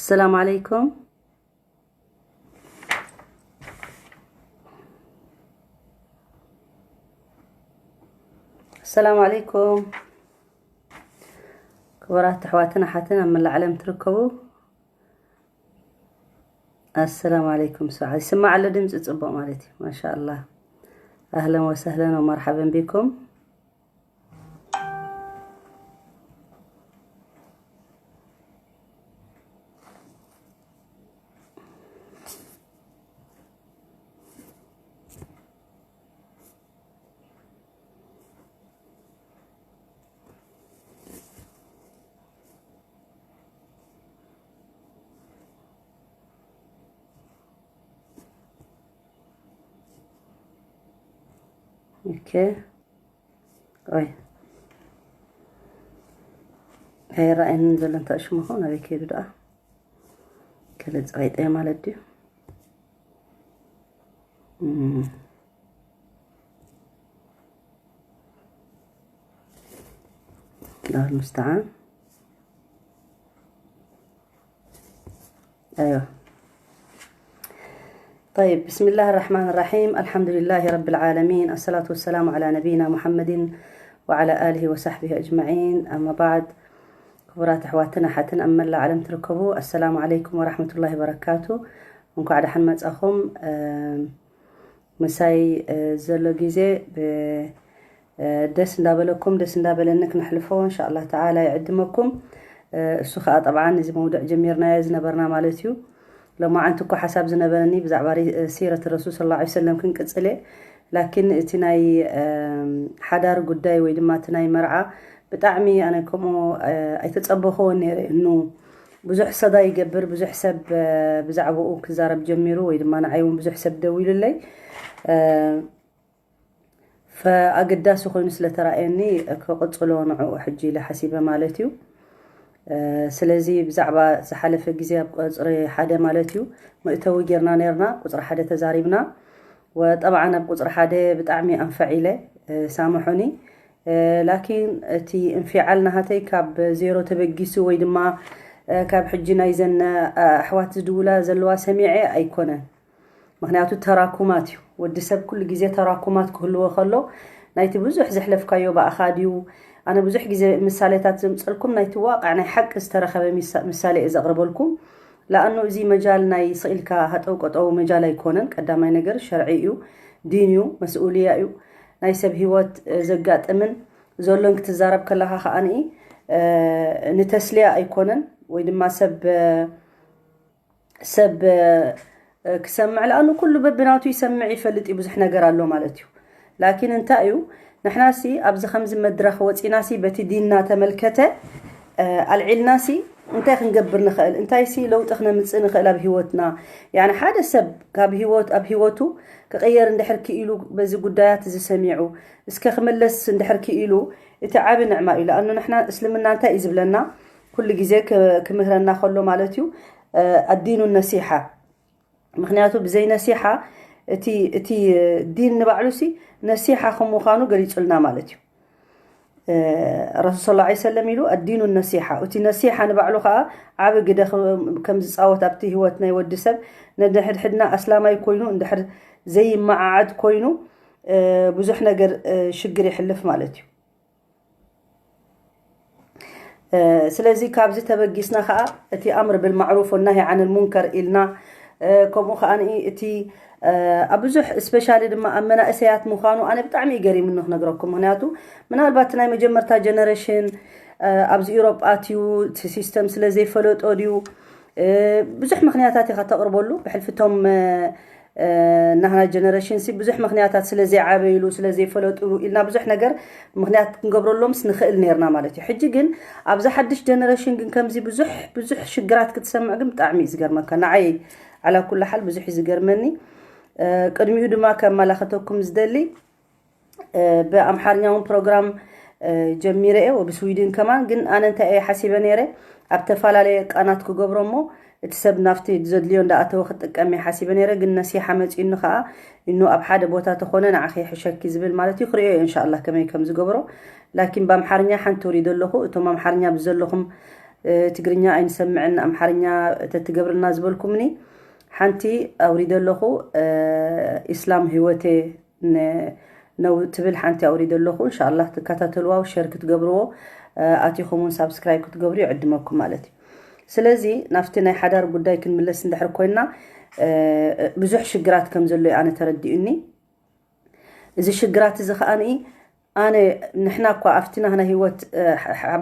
السلام عليكم. السلام عليكم. ክቡራት ኣሕዋትን ኣሓትን ኣብ መላእ ዓለም ትርከቡ፣ ኣሰላሙ ዓለይኩም። ሰዓ ይስማዕ ኣሎ ድምፂ ፅቡቕ ማለት እዩ። ማሻ ኣላህ። ኣህለን ወሰህለን ወመርሓበን ቢኩም። ኦኬ። ኦይ፣ ኣይረኣየንን ዘሎ እንታይ ሽሙ ኾን ኣበይ ከይዱ ደኣ? ገለ ጸቂጠ ማለት ድዩ? እም። الله المستعان. أيوة. طيب، بسم الله الرحمن الرحيم. الحمد لله رب العالمين. الصلاة والسلام على نبينا محمد وعلى آله وصحبه أجمعين. أما بعد، ክቡራት ኣሕዋትን ኣሓትን ኣብ መላእ ዓለም ትርከቡ፣ ኣሰላሙ ዓለይኩም ወራሕመቱላሂ ወበረካቱ። እንኳዕ ደሓን መጻኹም። እም፣ ምሳይ፣ እ፣ ዘሎ ግዜ ብ-፣ እ፣ ደስ እንዳበለኩም፣ ደስ እንዳበለኒ ክነሕልፎ እንሻኣላህ ተዓላ ይዕድመኩም። እ፣ እሱ ኸኣ ጠብዓን እዚ መውድዕ ጀሚርናዮ ዝነበርና ማለት እዩ። ሎማዓንቲ እኮ ሓሳብ ዝነበረኒ ብዛዕባ ሪ-፣ እ፣ ሲረት ረሱል ሰለላሁ ዐለይሂ ወሰለም ክንቅጽል እየ። ላኪን እቲ ናይ፣ እም፣ ሓዳር ጉዳይ ወይ ድማ እቲ ናይ መርዓ ብጣዕሚ ኣነ ከምኡ፣ እ፣ ኣይተጸበኽዎን ነይረ። እኑ ብዙሕ ሰዳ ይገብር፣ ብዙሕ ሰብ፣ እ፣ ብዛዕባኡ ክዛረብ ጀሚሩ ወይ ድማ ንዓይ እውን ብዙሕ ሰብ ደዊሉለይ። እ፣ ፈኣገዳሲ ኮይኑ ስለተራእየኒ ክቕጽሎ ንዕኡ ሕጂ ኢለ ሓሲበ ማለት እዩ። እ፣ ስለዚ ብዛዕባ ዝሓለፈ ግዜ ኣብ ቁጽሪ ሓደ ማለት እዩ መእተዊ ጌርና ነርና፣ ቁጽሪ ሓደ ተዛሪብና። ወጠብዓን ኣብ ቁጽሪ ሓደ ብጣዕሚ ኣንፈዕ ኢለ፣ እ፣ ሳምሑኒ። እ፣ ላኪን እቲ እንፊዓል ናሃተይ ካብ ዜሮ ተበጊሱ ወይ ድማ፣ እ፣ ካብ ሕጂ ናይዘን፣ እ፣ ኣሕዋት ዝድውላ ዘለዋ ሰሚዐ ኣይኮነን። ምኽንያቱ ተራኩማት እዩ። ወዲ ሰብ ኩሉ ግዜ ተራኩማት ክህልዎ ከሎ፣ ናይቲ ብዙሕ ዘሕለፍካዮ ብኣኻ ድዩ? ኣነ ብዙሕ ግዜ ምሳሌታት ዘምጸልኩም ናይቲ ዋቃዕ ናይ ሓቂ ዝተረኸበ ሚሳ-፣ ምሳሌ እየ ዘቕርበልኩም። ለኣኑ እዚ መጃል ናይ ስኢልካ ሃጠው ቀጠው መጃል ኣይኮነን። ቀዳማይ ነገር ሸርዒ እዩ፣ ዲን እዩ፣ መስኡልያ እዩ። ናይ ሰብ ህይወት፣ እ፣ ዘጋጥምን ዘሎን ክትዛረብ ከለኻ ከኣ ንኢ፣ እ፣ ንተስልያ ኣይኮነን ወይ ድማ ሰብ፣ እ፣ ሰብ፣ እ፣ ክሰምዕ ለኣኑ ኩሉ በብናቱ ይሰምዕ ይፈልጥ እዩ፣ ብዙሕ ነገር ኣሎ ማለት እዩ። ላኪን እንታይ እዩ ንሕናሲ ኣብዚ ከምዚ መድረኽ ወፂናሲ በቲ ዲንና ተመልከተ፣ እ፣ ኣልዒልናሲ እንታይ ክንገብር ንኽእል? እንታይሲ ለውጢ ክነምፅእ ንኽእል ኣብ ህይወትና? ያኒ ሓደ ሰብ ካብ ህይወት፣ ኣብ ህይወቱ ክቕየር እንድሕር ክኢሉ በዚ ጉዳያት እዚ ሰሚዑ እስከ ክምለስ እንድሕር ክኢሉ እቲ ዓቢ ንዕማ እዩ። ለኣኑ ንሕና እስልምና እንታይ እዩ ዝብለና? ኩሉ ግዜ ክ-፣ ክምህረና ከሎ ማለት እዩ፣ እ፣ ኣዲኑ ነሲሓ። ምኽንያቱ ብዘይ ነሲሓ እቲ፣ እቲ ዲን ንባዕሉሲ ነሲሓ ከም ምዃኑ ገሊጹልና ማለት እዩ። እ፣ ረሱል ሰለላሁ ዐለይሂ ወሰለም ኢሉ ኣዲኑ ነሲሓ። እቲ ነሲሓ ንባዕሉ ኸኣ ዓቢ ግደ ኸ-፣ ከም ዝጻወት ኣብቲ ህይወት ናይ ወዲ ሰብ ነንሕድሕድና ኣስላማይ ኮይኑ እንድሕር ዘይመዓዓድ ኮይኑ፣ እ፣ ብዙሕ ነገር፣ እ፣ ሽግር ይሕልፍ ማለት እዩ። እ፣ ስለዚ ካብዚ ተበጊስና ኸኣ እቲ ኣምር ብልማዕሩፍ ወናሂ ዓንል ሙንከር ኢልና፣ እ፣ ከምኡ ኸኣ እቲ፣ እ፣ ኣብ ብዙሕ ስፔሻሊ ድማ ኣብ መናእሰያት ምዃኑ ኣነ ብጣዕሚ እዩ ገሪምኒ ክነግረኩም። ምኽንያቱ ምናልባት ናይ መጀመርታ ጀነሬሽን፣ እ፣ ኣብዚ ኢሮጳ ኣትዩ እቲ ሲስተም ስለ ዘይፈለጦ ድዩ? እ፣ ብዙሕ ምኽንያታት ኢኻ ተቕርበሉ። ብሕልፊ እቶም፣ እ፣ እ፣ ናህና ጀነሬሽን ሲ ብዙሕ ምኽንያታት ስለ ዘይዓበይሉ፣ ስለ ዘይፈለጥሉ ኢልና ብዙሕ ነገር ምኽንያት ክንገብረሎምስ ንኽእል ነርና ማለት እዩ። ሕጂ ግን ኣብዛ ሓድሽ ጀነሬሽን ግን ከምዚ ብዙሕ፣ ብዙሕ ሽግራት ክትሰምዕ ግን ብጣዕሚ እዩ ዝገርመካ። ንዓይ ዓላ ኩሉ ሓል ብዙሕ እዩ ዝገርመኒ። እ፣ ቅድሚኡ ድማ ከመላኸተኩም ዝደሊ፣ እ፣ ብኣምሓርኛ እውን ፕሮግራም፣ እ፣ ጀሚረ እየ፣ ወብስዊድን ከማን። ግን ኣነ እንታይ እየ ሓሲበ ነይረ፣ ኣብ ተፈላለየ ቃናት ክገብሮ እሞ እቲ ሰብ ናብቲ ዘድልዮ እንዳኣተወ ክጥቀም እየ ሓሲበ ነይረ። ግን ነሲሓ መፂኡኒ ከዓ፣ እኑ ኣብ ሓደ ቦታ ተኾነ ንዓኺ ይሕሸኪ ዝብል ማለት እዩ። ክርእዮ እየ እንሻላ ከመይ ከም ዝገብሮ። ላኪን ብኣምሓርኛ ሓንቲ ወሪዶ ኣለኹ። እቶም ኣምሓርኛ ብዘለኹም ትግርኛ ኣይንሰምዕን ኣምሓርኛ ተትገብርልና ዝበልኩምኒ፣ ሓንቲ ኣውሪደ ኣለኹ። ኢስላም ህይወቴ ነው ትብል ሓንቲ ኣውሪደ ኣለኹ። እንሻላ ትከታተልዋ፣ ሸር ክትገብርዎ፣ ኣቲኹም እውን ሳብስክራይብ ክትገብሩ ይዕድመኩም ማለት እዩ። ስለዚ ናብቲ ናይ ሓዳር ጉዳይ ክንምለስ እንድሕር ኮይና፣ ብዙሕ ሽግራት ከም ዘሎ ኣነ ተረዲኡኒ። እዚ ሽግራት እዚ ከዓኒ ኣነ ንሕና እኳ ኣብቲ ናህና ህይወት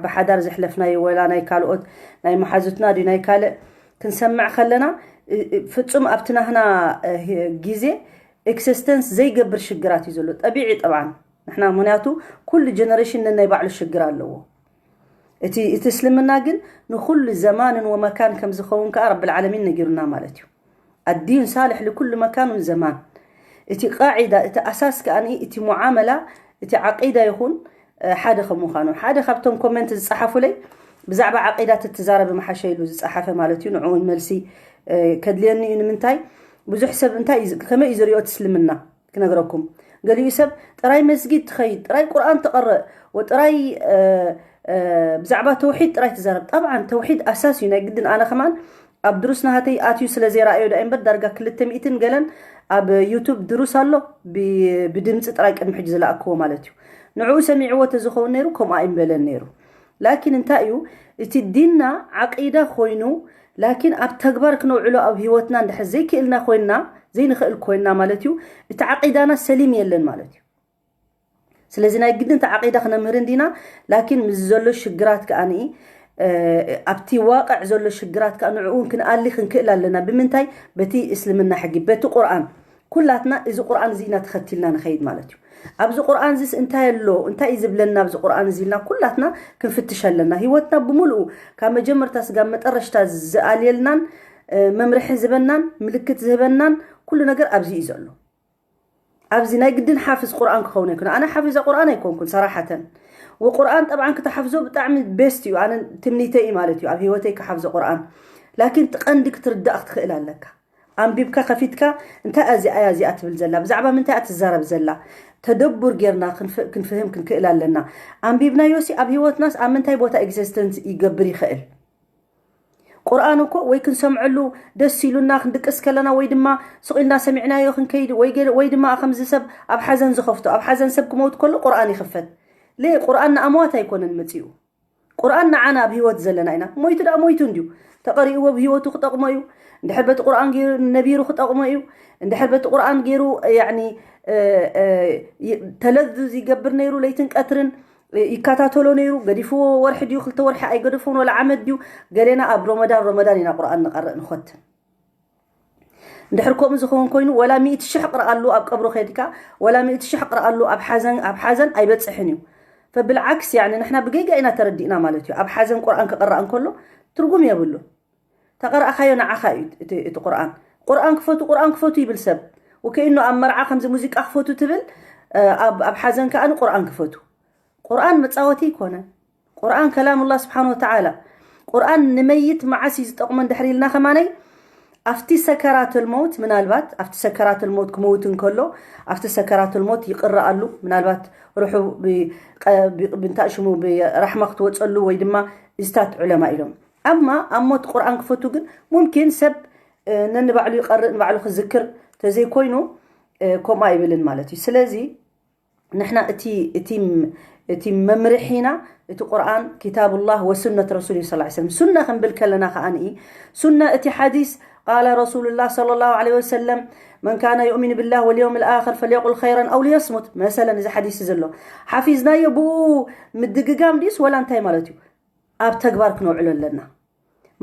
ብሓዳር ዘሕለፍናዮ ወላ ናይ ካልኦት ናይ መሓዙትና ድዩ ናይ ካልእ ክንሰምዕ ከለና፣ ፍጹም ኣብቲ ናህና ግዜ ኤክሲስተንስ ዘይገብር ሽግራት እዩ ዘሎ። ጠቢዒ ጠብዓን ንሕና፣ ምክንያቱ ኩሉ ጀነሬሽን ነናይ ባዕሉ ሽግር ኣለዎ። እቲ እቲ እስልምና ግን ንኹሉ ዘማንን ወመካን ከም ዝኸውን ከዓ ረብል ዓለሚን ነጊሩና ማለት እዩ። ኣዲን ሳልሕ ልኩሉ መካኑን ዘማን። እቲ ቃዒዳ፣ እቲ ኣሳስ ከኣ እቲ ሙዓመላ፣ እቲ ዓቂዳ ይኹን ሓደ ከም ምዃኑ። ሓደ ካብቶም ኮመንት ዝጸሓፉለይ ብዛዕባ ዓቂዳ ትትዛረብ ምሓሸ ኢሉ ዝጸሓፈ ማለት እዩ። ንዕኡ መልሲ ከድልየኒ እዩ። ንምንታይ ብዙሕ ሰብ እንታይ እዩ ዝ- ከመይ እዩ ዝሪኦ እቲ እስልምና ክነግረኩም። ገሊኡ ሰብ ጥራይ መስጊድ ትኸይድ፣ ጥራይ ቁርኣን ትቐርእ፣ ወጥራይ ብዛዕባ ተውሒድ ጥራይ ትዛረብ። ጠብዓን ተውሒድ ኣሳስ እዩ ናይ ግድን። ኣነ ከማን ኣብ ድሩስ ናሃተይ ኣትዩ ስለ ዘይረኣዮ ዳ እምበር ዳርጋ ክልተ ሚእትን ገለን ኣብ ዩቱብ ድሩስ ኣሎ፣ ብ- ብድምፂ ጥራይ ቅድሚ ሕጂ ዝለኣክዎ ማለት እዩ። ንዕኡ ሰሚዕዎ ተዝኸውን ነይሩ ከምኡ ኣይምበለን ነይሩ። ላኪን እንታይ እዩ እቲ ዲንና ዓቂዳ ኮይኑ፣ ላኪን ኣብ ተግባር ክነውዕሎ ኣብ ህይወትና እንድሕር ዘይክእልና ኮይንና፣ ዘይንኽእል ኮይንና ማለት እዩ፣ እቲ ዓቂዳና ሰሊም የለን ማለት እዩ። ስለዚ ናይ ግድን እቲ ዓቂዳ ክነምህር እንዲና፣ ላኪን ምስ ዘሎ ሽግራት ከኣ ኣብቲ ዋቅዕ ዘሎ ሽግራት ከኣ ንዕኡ እውን ክንኣሊ ክንክእል ኣለና። ብምንታይ? በቲ እስልምና ሕጊ፣ በቲ ቁርኣን። ኩላትና እዚ ቁርኣን እዚ ኢና ተኸቲልና ንኸይድ ማለት እዩ። ኣብዚ ቁርኣን እዚስ እንታይ ኣሎ፣ እንታይ እዩ ዝብለና ኣብዚ ቁርኣን እዚ ኢልና ኩላትና ክንፍትሽ ኣለና። ህይወትና ብምሉኡ ካብ መጀመርታ ስጋብ መጠረሽታ ዝኣልየልናን መምርሒ ዝህበናን ምልክት ዝህበናን ኩሉ ነገር ኣብዚ እዩ ዘሎ። ኣብዚ ናይ ግድን ሓፍዝ ቁርኣን ክኸውን ኣይኮነ። ኣነ ሓፊዘ ቁርኣን ኣይኮንኩን ሰራሓተን። ወቁርኣን ጠብዓን ክተሓፍዞ ብጣዕሚ ቤስት እዩ። ኣነ ትምኒተይ እዩ ማለት እዩ ኣብ ህይወተይ ክሓፍዘ ቁርኣን። ላኪን ትቐንዲ ክትርዳእ ክትኽእል ኣለካ። ኣንቢብካ ከፊትካ እንታይ እዚኣ እያ እዚኣ ትብል ዘላ፣ ብዛዕባ ምንታይ እያ ትዛረብ ዘላ፣ ተደቡር ጌርና ክንፍ- ክንፍህም ክንክእል ኣለና። ኣንቢብናዮሲ ኣብ ህይወትናስ ኣብ ምንታይ ቦታ ኤግዚስተንስ ይገብር ይኽእል? ቁርኣን እኮ ወይ ክንሰምዐሉ ደስ ኢሉና ክንድቅስ ከለና ወይ ድማ ስቕ ኢልና ሰሚዕናዮ ክንከይድ ወይ ገለ- ወይ ድማ ከምዚ ሰብ ኣብ ሓዘን ዝኸፍቶ፣ ኣብ ሓዘን ሰብ ክመውት ከሎ ቁርኣን ይኽፈት። ለ ቁርኣን ንኣምዋት ኣይኮነን መፂኡ። ቁርኣን ንዓና ኣብ ህይወት ዘለና ኢና። ሞይቱ ደኣ ሞይቱ እንድዩ። ተቐሪእዎ ብህይወቱ ክጠቕሞ እዩ። እንድሕር በቲ ቁርኣን ገይሩ ነቢሩ ክጠቕሞ እዩ። እንድሕር በቲ ቁርኣን ገይሩ ያኒ ተለዙዝ ይገብር ነይሩ ለይትን ቀትርን ይከታተሎ ነይሩ። ገዲፍዎ ወርሒ ድዩ ክልተ ወርሒ ኣይገደፎን ወላ ዓመት ድዩ። ገሌና ኣብ ሮመዳን ሮመዳን ኢና ቁርኣን ንቐርእ ንኸትን። እንድሕር ከምኡ ዝኸውን ኮይኑ ወላ ሚእቲ ሽሕ ቅርኣሉ ኣብ ቀብሩ ከድካ፣ ወላ ሚእቲ ሽሕ ቅርኣሉ ኣብ ሓዘን ኣብ ሓዘን ኣይበፅሕን እዩ። ፈብልዓክስ ያኒ ንሕና ብጌጋ ኢና ተረዲእና ማለት እዩ። ኣብ ሓዘን ቁርኣን ክቕራእ እንከሎ ትርጉም የብሉ። ተቐራእኻዮ ንዓኻ እዩ እቲ እቲ ቁርኣን። ቁርኣን ክፈቱ ቁርኣን ክፈቱ ይብል ሰብ። ወከኢኖ ኣብ መርዓ ከምዚ ሙዚቃ ክፈቱ ትብል፣ ኣብ ኣብ ሓዘን ከኣ ቁርኣን ክፈቱ። ቁርኣን መጻወቲ ኣይኮነን። ቁርኣን ከላም ኣላህ ስብሓን ወተዓላ። ቁርኣን ንመይት መዓስ እዩ ዝጠቕሞ እንድሕር ኢልና ከማነይ ኣብቲ ሰከራተል መውት ምናልባት ኣብቲ ሰከራተል መውት ክመውት እንከሎ ኣብቲ ሰከራተል መውት ይቕረኣሉ ምናልባት ርሑ ብንታእ ሽሙ ብራሕማ ክትወፀሉ ወይ ድማ እዝታት ዑለማ ኢሎም ኣማ ኣብ ሞት ቁርኣን ክፈቱ ግን ሙምኪን ሰብ ነንባዕሉ ይቐርእ ንባዕሉ ክዝክር ተዘይኮይኑ ከምኡ ኣይብልን ማለት እዩ ስለዚ ንሕና እቲ እቲ እቲ መምርሒና እቲ ቁርኣን ኪታቡላህ ወሱነት ረሱል እዩ ስ ሰለም ሱና ክንብል ከለና ከዓኒ ሱና እቲ ሓዲስ ቃለ ረሱሉላህ ሰለላሁ ዐለይሂ ወሰለም መን ካነ ዩእሚኑ ብላህ ወልየውም ልኣኽር ፈልየቁል ኸይረን ኣው ልየስሙት መሰለን እዚ ሓዲስ ዘሎ ሓፊዝናዮ ብኡ ምድግጋም ድዩስ ወላ እንታይ ማለት እዩ ኣብ ተግባር ክነውዕሎ ኣለና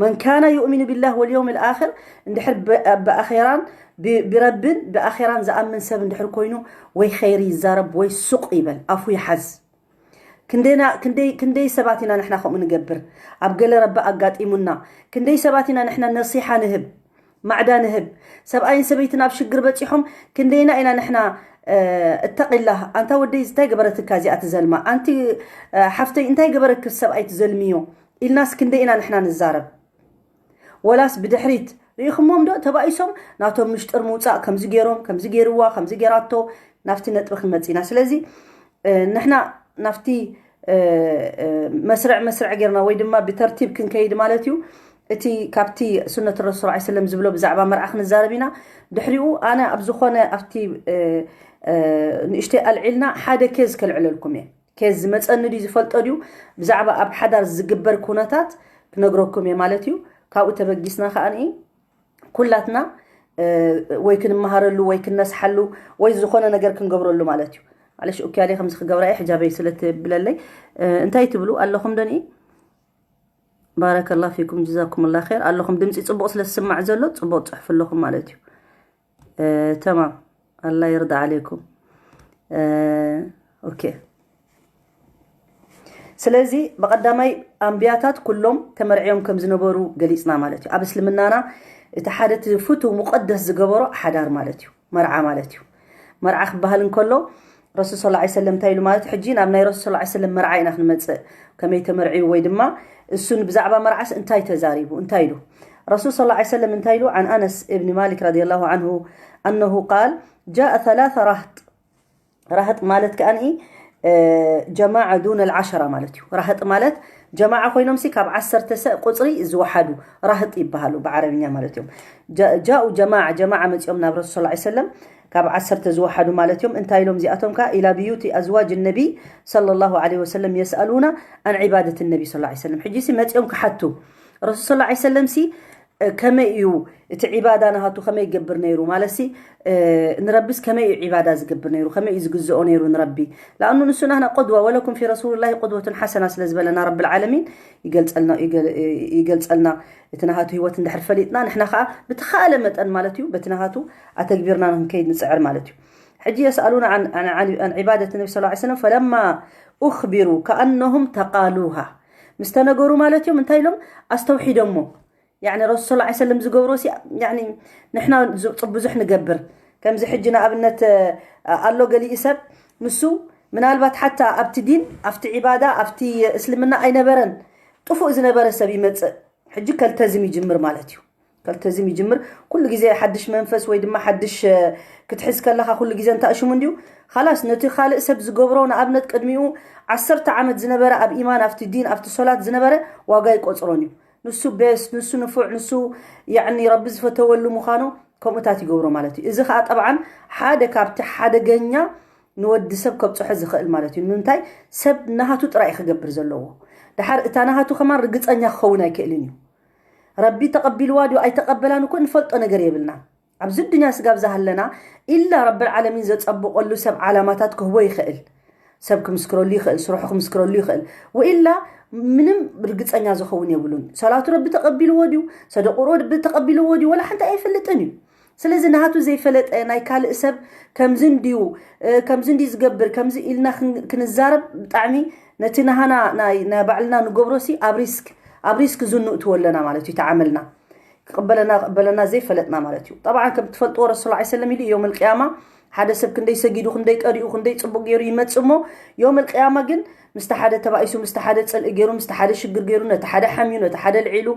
መን ካነ ዩእሚኑ ቢላህ ወልየውም ልኣኽር እንድሕር ብኣኼራን ብረብን ብኣኼራን ዝኣምን ሰብ እንድሕር ኮይኑ ወይ ኸይሪ ይዛረብ ወይ ሱቕ ይበል ኣፉ ይሓዝ ክንደይ ሰባት ኢና ንሕና ከምኡ ንገብር ኣብ ገለ ረቢ ኣጋጢሙና ክንደይ ሰባት ኢና ንሕና ነሲሓ ንህብ ማዕዳ ንህብ ሰብኣይን ሰበይትን ኣብ ሽግር በፂሖም ክንደይና ኢና ንሕና እተቂላህ ኣንታ ወደይ እንታይ ገበረትካ እዚኣ ትዘልማ ኣንቲ ሓፍተይ እንታይ ገበረክ ሰብኣይ ትዘልምዮ ኢልናስ ክንደይ ኢና ንሕና ንዛረብ ወላስ ብድሕሪት ርኢኹሞም ዶ ተባኢሶም ናቶም ምሽጥር ምውፃእ ከምዚ ገይሮም ከምዚ ገይርዋ ከምዚ ገይራቶ ናብቲ ነጥቢ ክንመፅእ ኢና ስለዚ ንሕና ናብቲ መስርዕ መስርዕ ጌርና ወይ ድማ ብተርቲብ ክንከይድ ማለት እዩ። እቲ ካብቲ ሱነት ረሱል ላ ሰለም ዝብሎ ብዛዕባ መርዓ ክንዛረብ ኢና። ድሕሪኡ ኣነ ኣብ ዝኾነ ኣብቲ ንእሽተይ ኣልዒልና ሓደ ኬዝ ከልዕለልኩም እየ። ኬዝ ዝመፀኒ ድዩ ዝፈልጦ ድዩ ብዛዕባ ኣብ ሓዳር ዝግበር ኩነታት ክነግረኩም እየ ማለት እዩ። ካብኡ ተበጊስና ከዓ ኩላትና ወይ ክንመሃረሉ ወይ ክነስሓሉ ወይ ዝኾነ ነገር ክንገብረሉ ማለት እዩ። ማለሽ ኡኪያሌ ከምዚ ክገብራ እየ ሕጃበይ ስለትብለለይ። እንታይ ትብሉ ኣለኹም ደኒ? ባረከላ ፊኩም ጀዛኩም ላ ር ኣለኹም። ድምፂ ፅቡቅ ስለዝስማዕ ዘሎ ፅቡቅ ፅሑፍ ኣለኹም ማለት እዩ። ተማም። ኣላ ይርዳ ዓለይኩም። ኦኬ። ስለዚ ብቐዳማይ ኣንብያታት ኩሎም ተመርዕዮም ከም ዝነበሩ ገሊፅና ማለት እዩ። ኣብ እስልምናና እቲ ሓደ እቲ ፍቱ ሙቀደስ ዝገበሮ ሓዳር ማለት እዩ፣ መርዓ ማለት እዩ። መርዓ ክበሃል እንከሎ ረሱል ስ ሰለም እንታይ ኢሉ ማለት ሕጂ ናብ ናይ ረሱል ስ ሰለም መርዓ ኢና ክንመፅእ። ከመይ ተመርዕዩ ወይ ድማ እሱን ብዛዕባ መርዓስ እንታይ ተዛሪቡ እንታይ ኢሉ ረሱል ስ ሰለም እንታይ ኢሉ? عن أنس بن مالك رضي الله عنه أنه قال جاء ثلاثة رهط። ራህጥ ማለት ከኣ ጀማዓ ዱነ ልዓሸራ ማለት እዩ። ራህጥ ማለት ጀማዓ ኮይኖም ሲ ካብ ዓሰርተ ሰብ ቁፅሪ ዝወሓዱ ራህጥ ይበሃሉ ብዓረብኛ ማለት እዮም። ጃኡ ጀማዓ ጀማዓ መፂኦም ናብ ረሱል ስ ሰለም ካብ ዓሰርተ ዝወሓዱ ማለት እዮም። እንታይ ኢሎም እዚኣቶም ከ ኢላ ብዩቲ ኣዝዋጅ ነቢ ሰለላሁ ዐለይሂ ወሰለም የስኣሉና ኣን ዒባደት ነቢ ስ ሰለም። ሕጂ ሲ መፂኦም ክሓቱ ረሱል ስ ሰለም ሲ ከመይ እዩ እቲ ዒባዳ ናሃቱ ከመይ ይገብር ነይሩ ማለት ሲ ንረቢስ ከመይ እዩ ዒባዳ ዝገብር ነይሩ ከመይ እዩ ዝግዝኦ ነይሩ ንረቢ። ለኣኑ ንሱ ናህና ቁድዋ ወለኩም ፊ ረሱሉላሂ ቁድወቱን ሓሰና ስለ ዝበለና ረብል ዓለሚን ይገልፀልና ይገልፀልና እቲ ናሃቱ ህይወት እንድሕር ፈሊጥና ንሕና ከዓ ብተኻእለ መጠን ማለት እዩ በቲ ናሃቱ ኣተግቢርና ንክንከይድ ንፅዕር ማለት እዩ። ሕጂ የስኣሉና ን ዒባደት ነቢ ስ ሰለም ፈለማ ኡክቢሩ ከኣነሁም ተቃሉሃ ምስ ተነገሩ ማለት እዮም እንታይ ኢሎም ኣስተውሒዶሞ። ረሱል ስ ሰለም ዝገብሮ ንሕና ብዙሕ ንገብር ከምዚ ሕጂ ንኣብነት ኣሎ ገሊኡ ሰብ ንሱ ምናልባት ሓታ ኣብቲ ዲን ኣብቲ ዒባዳ ኣብቲ እስልምና ኣይነበረን ጥፉእ ዝነበረ ሰብ ይመፅእ ሕጂ ከልተዝም ይጅምር ማለት እዩ። ከልተዝም ይጅምር ኩሉ ግዜ ሓድሽ መንፈስ ወይ ድማ ሓድሽ ክትሕዝ ከለካ ኩሉ ግዜ እንታይ ሽሙ እንድዩ ካላስ ነቲ ካልእ ሰብ ዝገብሮ ንኣብነት ቅድሚኡ ዓሰርተ ዓመት ዝነበረ ኣብ ኢማን ኣብቲ ዲን ኣብቲ ሶላት ዝነበረ ዋጋ ይቆፅሮን እዩ። ንሱ ቤስ ንሱ ንፉዕ ንሱ ያኒ ረቢ ዝፈተወሉ ምዃኑ ከምኡታት ይገብሮ ማለት እዩ። እዚ ከዓ ጠብዓን ሓደ ካብቲ ሓደገኛ ንወዲ ሰብ ከብፅሖ ዝኽእል ማለት እዩ። ንምንታይ ሰብ ናሃቱ ጥራይ ክገብር ዘለዎ ድሓር እታ ናሃቱ ከማን ርግፀኛ ክኸውን ኣይክእልን እዩ። ረቢ ተቐቢልዋ ድዩ ኣይተቐበላን እኮ ንፈልጦ ነገር የብልና። ኣብዚ ዱንያ ስጋብ ዝሃለና ኢላ ረብል ዓለሚን ዘጸብቐሉ ሰብ ዓላማታት ክህቦ ይኽእል። ሰብ ክምስክረሉ ይኽእል፣ ስርሑ ክምስክረሉ ይኽእል። ወኢላ ምንም ርግጸኛ ዝኸውን የብሉን። ሰላቱ ረቢ ተቐቢልዎ ድዩ? ሰደቑ ረቢ ተቐቢልዎ ድዩ? ወላ ሓንቲ ኣይፈልጥን እዩ። ስለዚ ናቱ ዘይፈለጠ ናይ ካልእ ሰብ ከምዚ እንድዩ ከምዚ እንድዩ ዝገብር ከምዚ ኢልና ክንዛረብ ብጣዕሚ ነቲ ናሃና ናይ ባዕልና ንገብሮሲ ኣብ ሪስክ ኣብ ሪስክ ዝንእትዎ ኣለና ማለት እዩ። ተዓመልና ክቕበለና ክቕበለና ዘይፈለጥና ማለት እዩ። ጠብዓን ከም ትፈልጥዎ ረሱል ላ ሰለም ኢሉ ዮም ልቅያማ ሓደ ሰብ ክንደይ ሰጊዱ ክንደይ ቀሪኡ ክንደይ ፅቡቅ ገይሩ ይመፅ እሞ ዮም ልቅያማ ግን ምስቲ ሓደ ተባኢሱ ምስቲ ሓደ ፅልኢ ገይሩ ምስቲ ሓደ ሽግር ገይሩ ነቲ ሓደ ሓምዩ ነቲ ሓደ ልዒሉ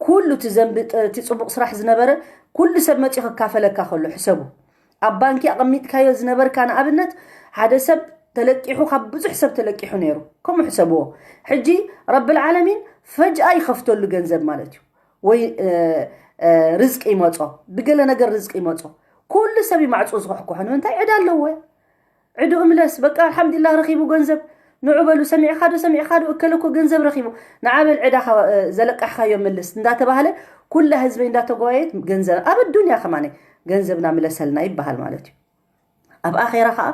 ኩሉ እቲ ዘንቢ እቲ ፅቡቅ ስራሕ ዝነበረ ኩሉ ሰብ መፂኡ ክካፈለካ ከሎ ሕሰቡ። ኣብ ባንኪ ኣቐሚጥካዮ ዝነበርካ ንኣብነት ሓደ ሰብ ተለቂሑ ካብ ብዙሕ ሰብ ተለቂሑ ነይሩ። ከምኡ ሕሰብዎ። ሕጂ ረብል ዓለሚን ፈጅኣ ይኸፍተሉ ገንዘብ ማለት እዩ። ወይ ርዝቂ ይመጾ፣ ብገለ ነገር ርዝቂ ይመጾ። ኩሉ ሰብ ይማዕፁ ዝኮሕኮሖ ንምንታይ ዕዳ ኣለዎ? ዕዱ እምለስ በቃ ኣልሓምዱሊላህ ረኺቡ ገንዘብ ንዑ በሉ ሰሚዕካ ዶ ሰሚዕካ ዶ እከለ እኮ ገንዘብ ረኺቡ ንዓበል ዕዳኻ ዘለቃሕካዮ መልስ እንዳተባህለ ኩላ ህዝበይ እንዳተጓየት ገንዘብ ኣብ ኣዱንያ ከማነ ገንዘብና ምለሰልና ይበሃል ማለት እዩ። ኣብ ኣኼራ ከዓ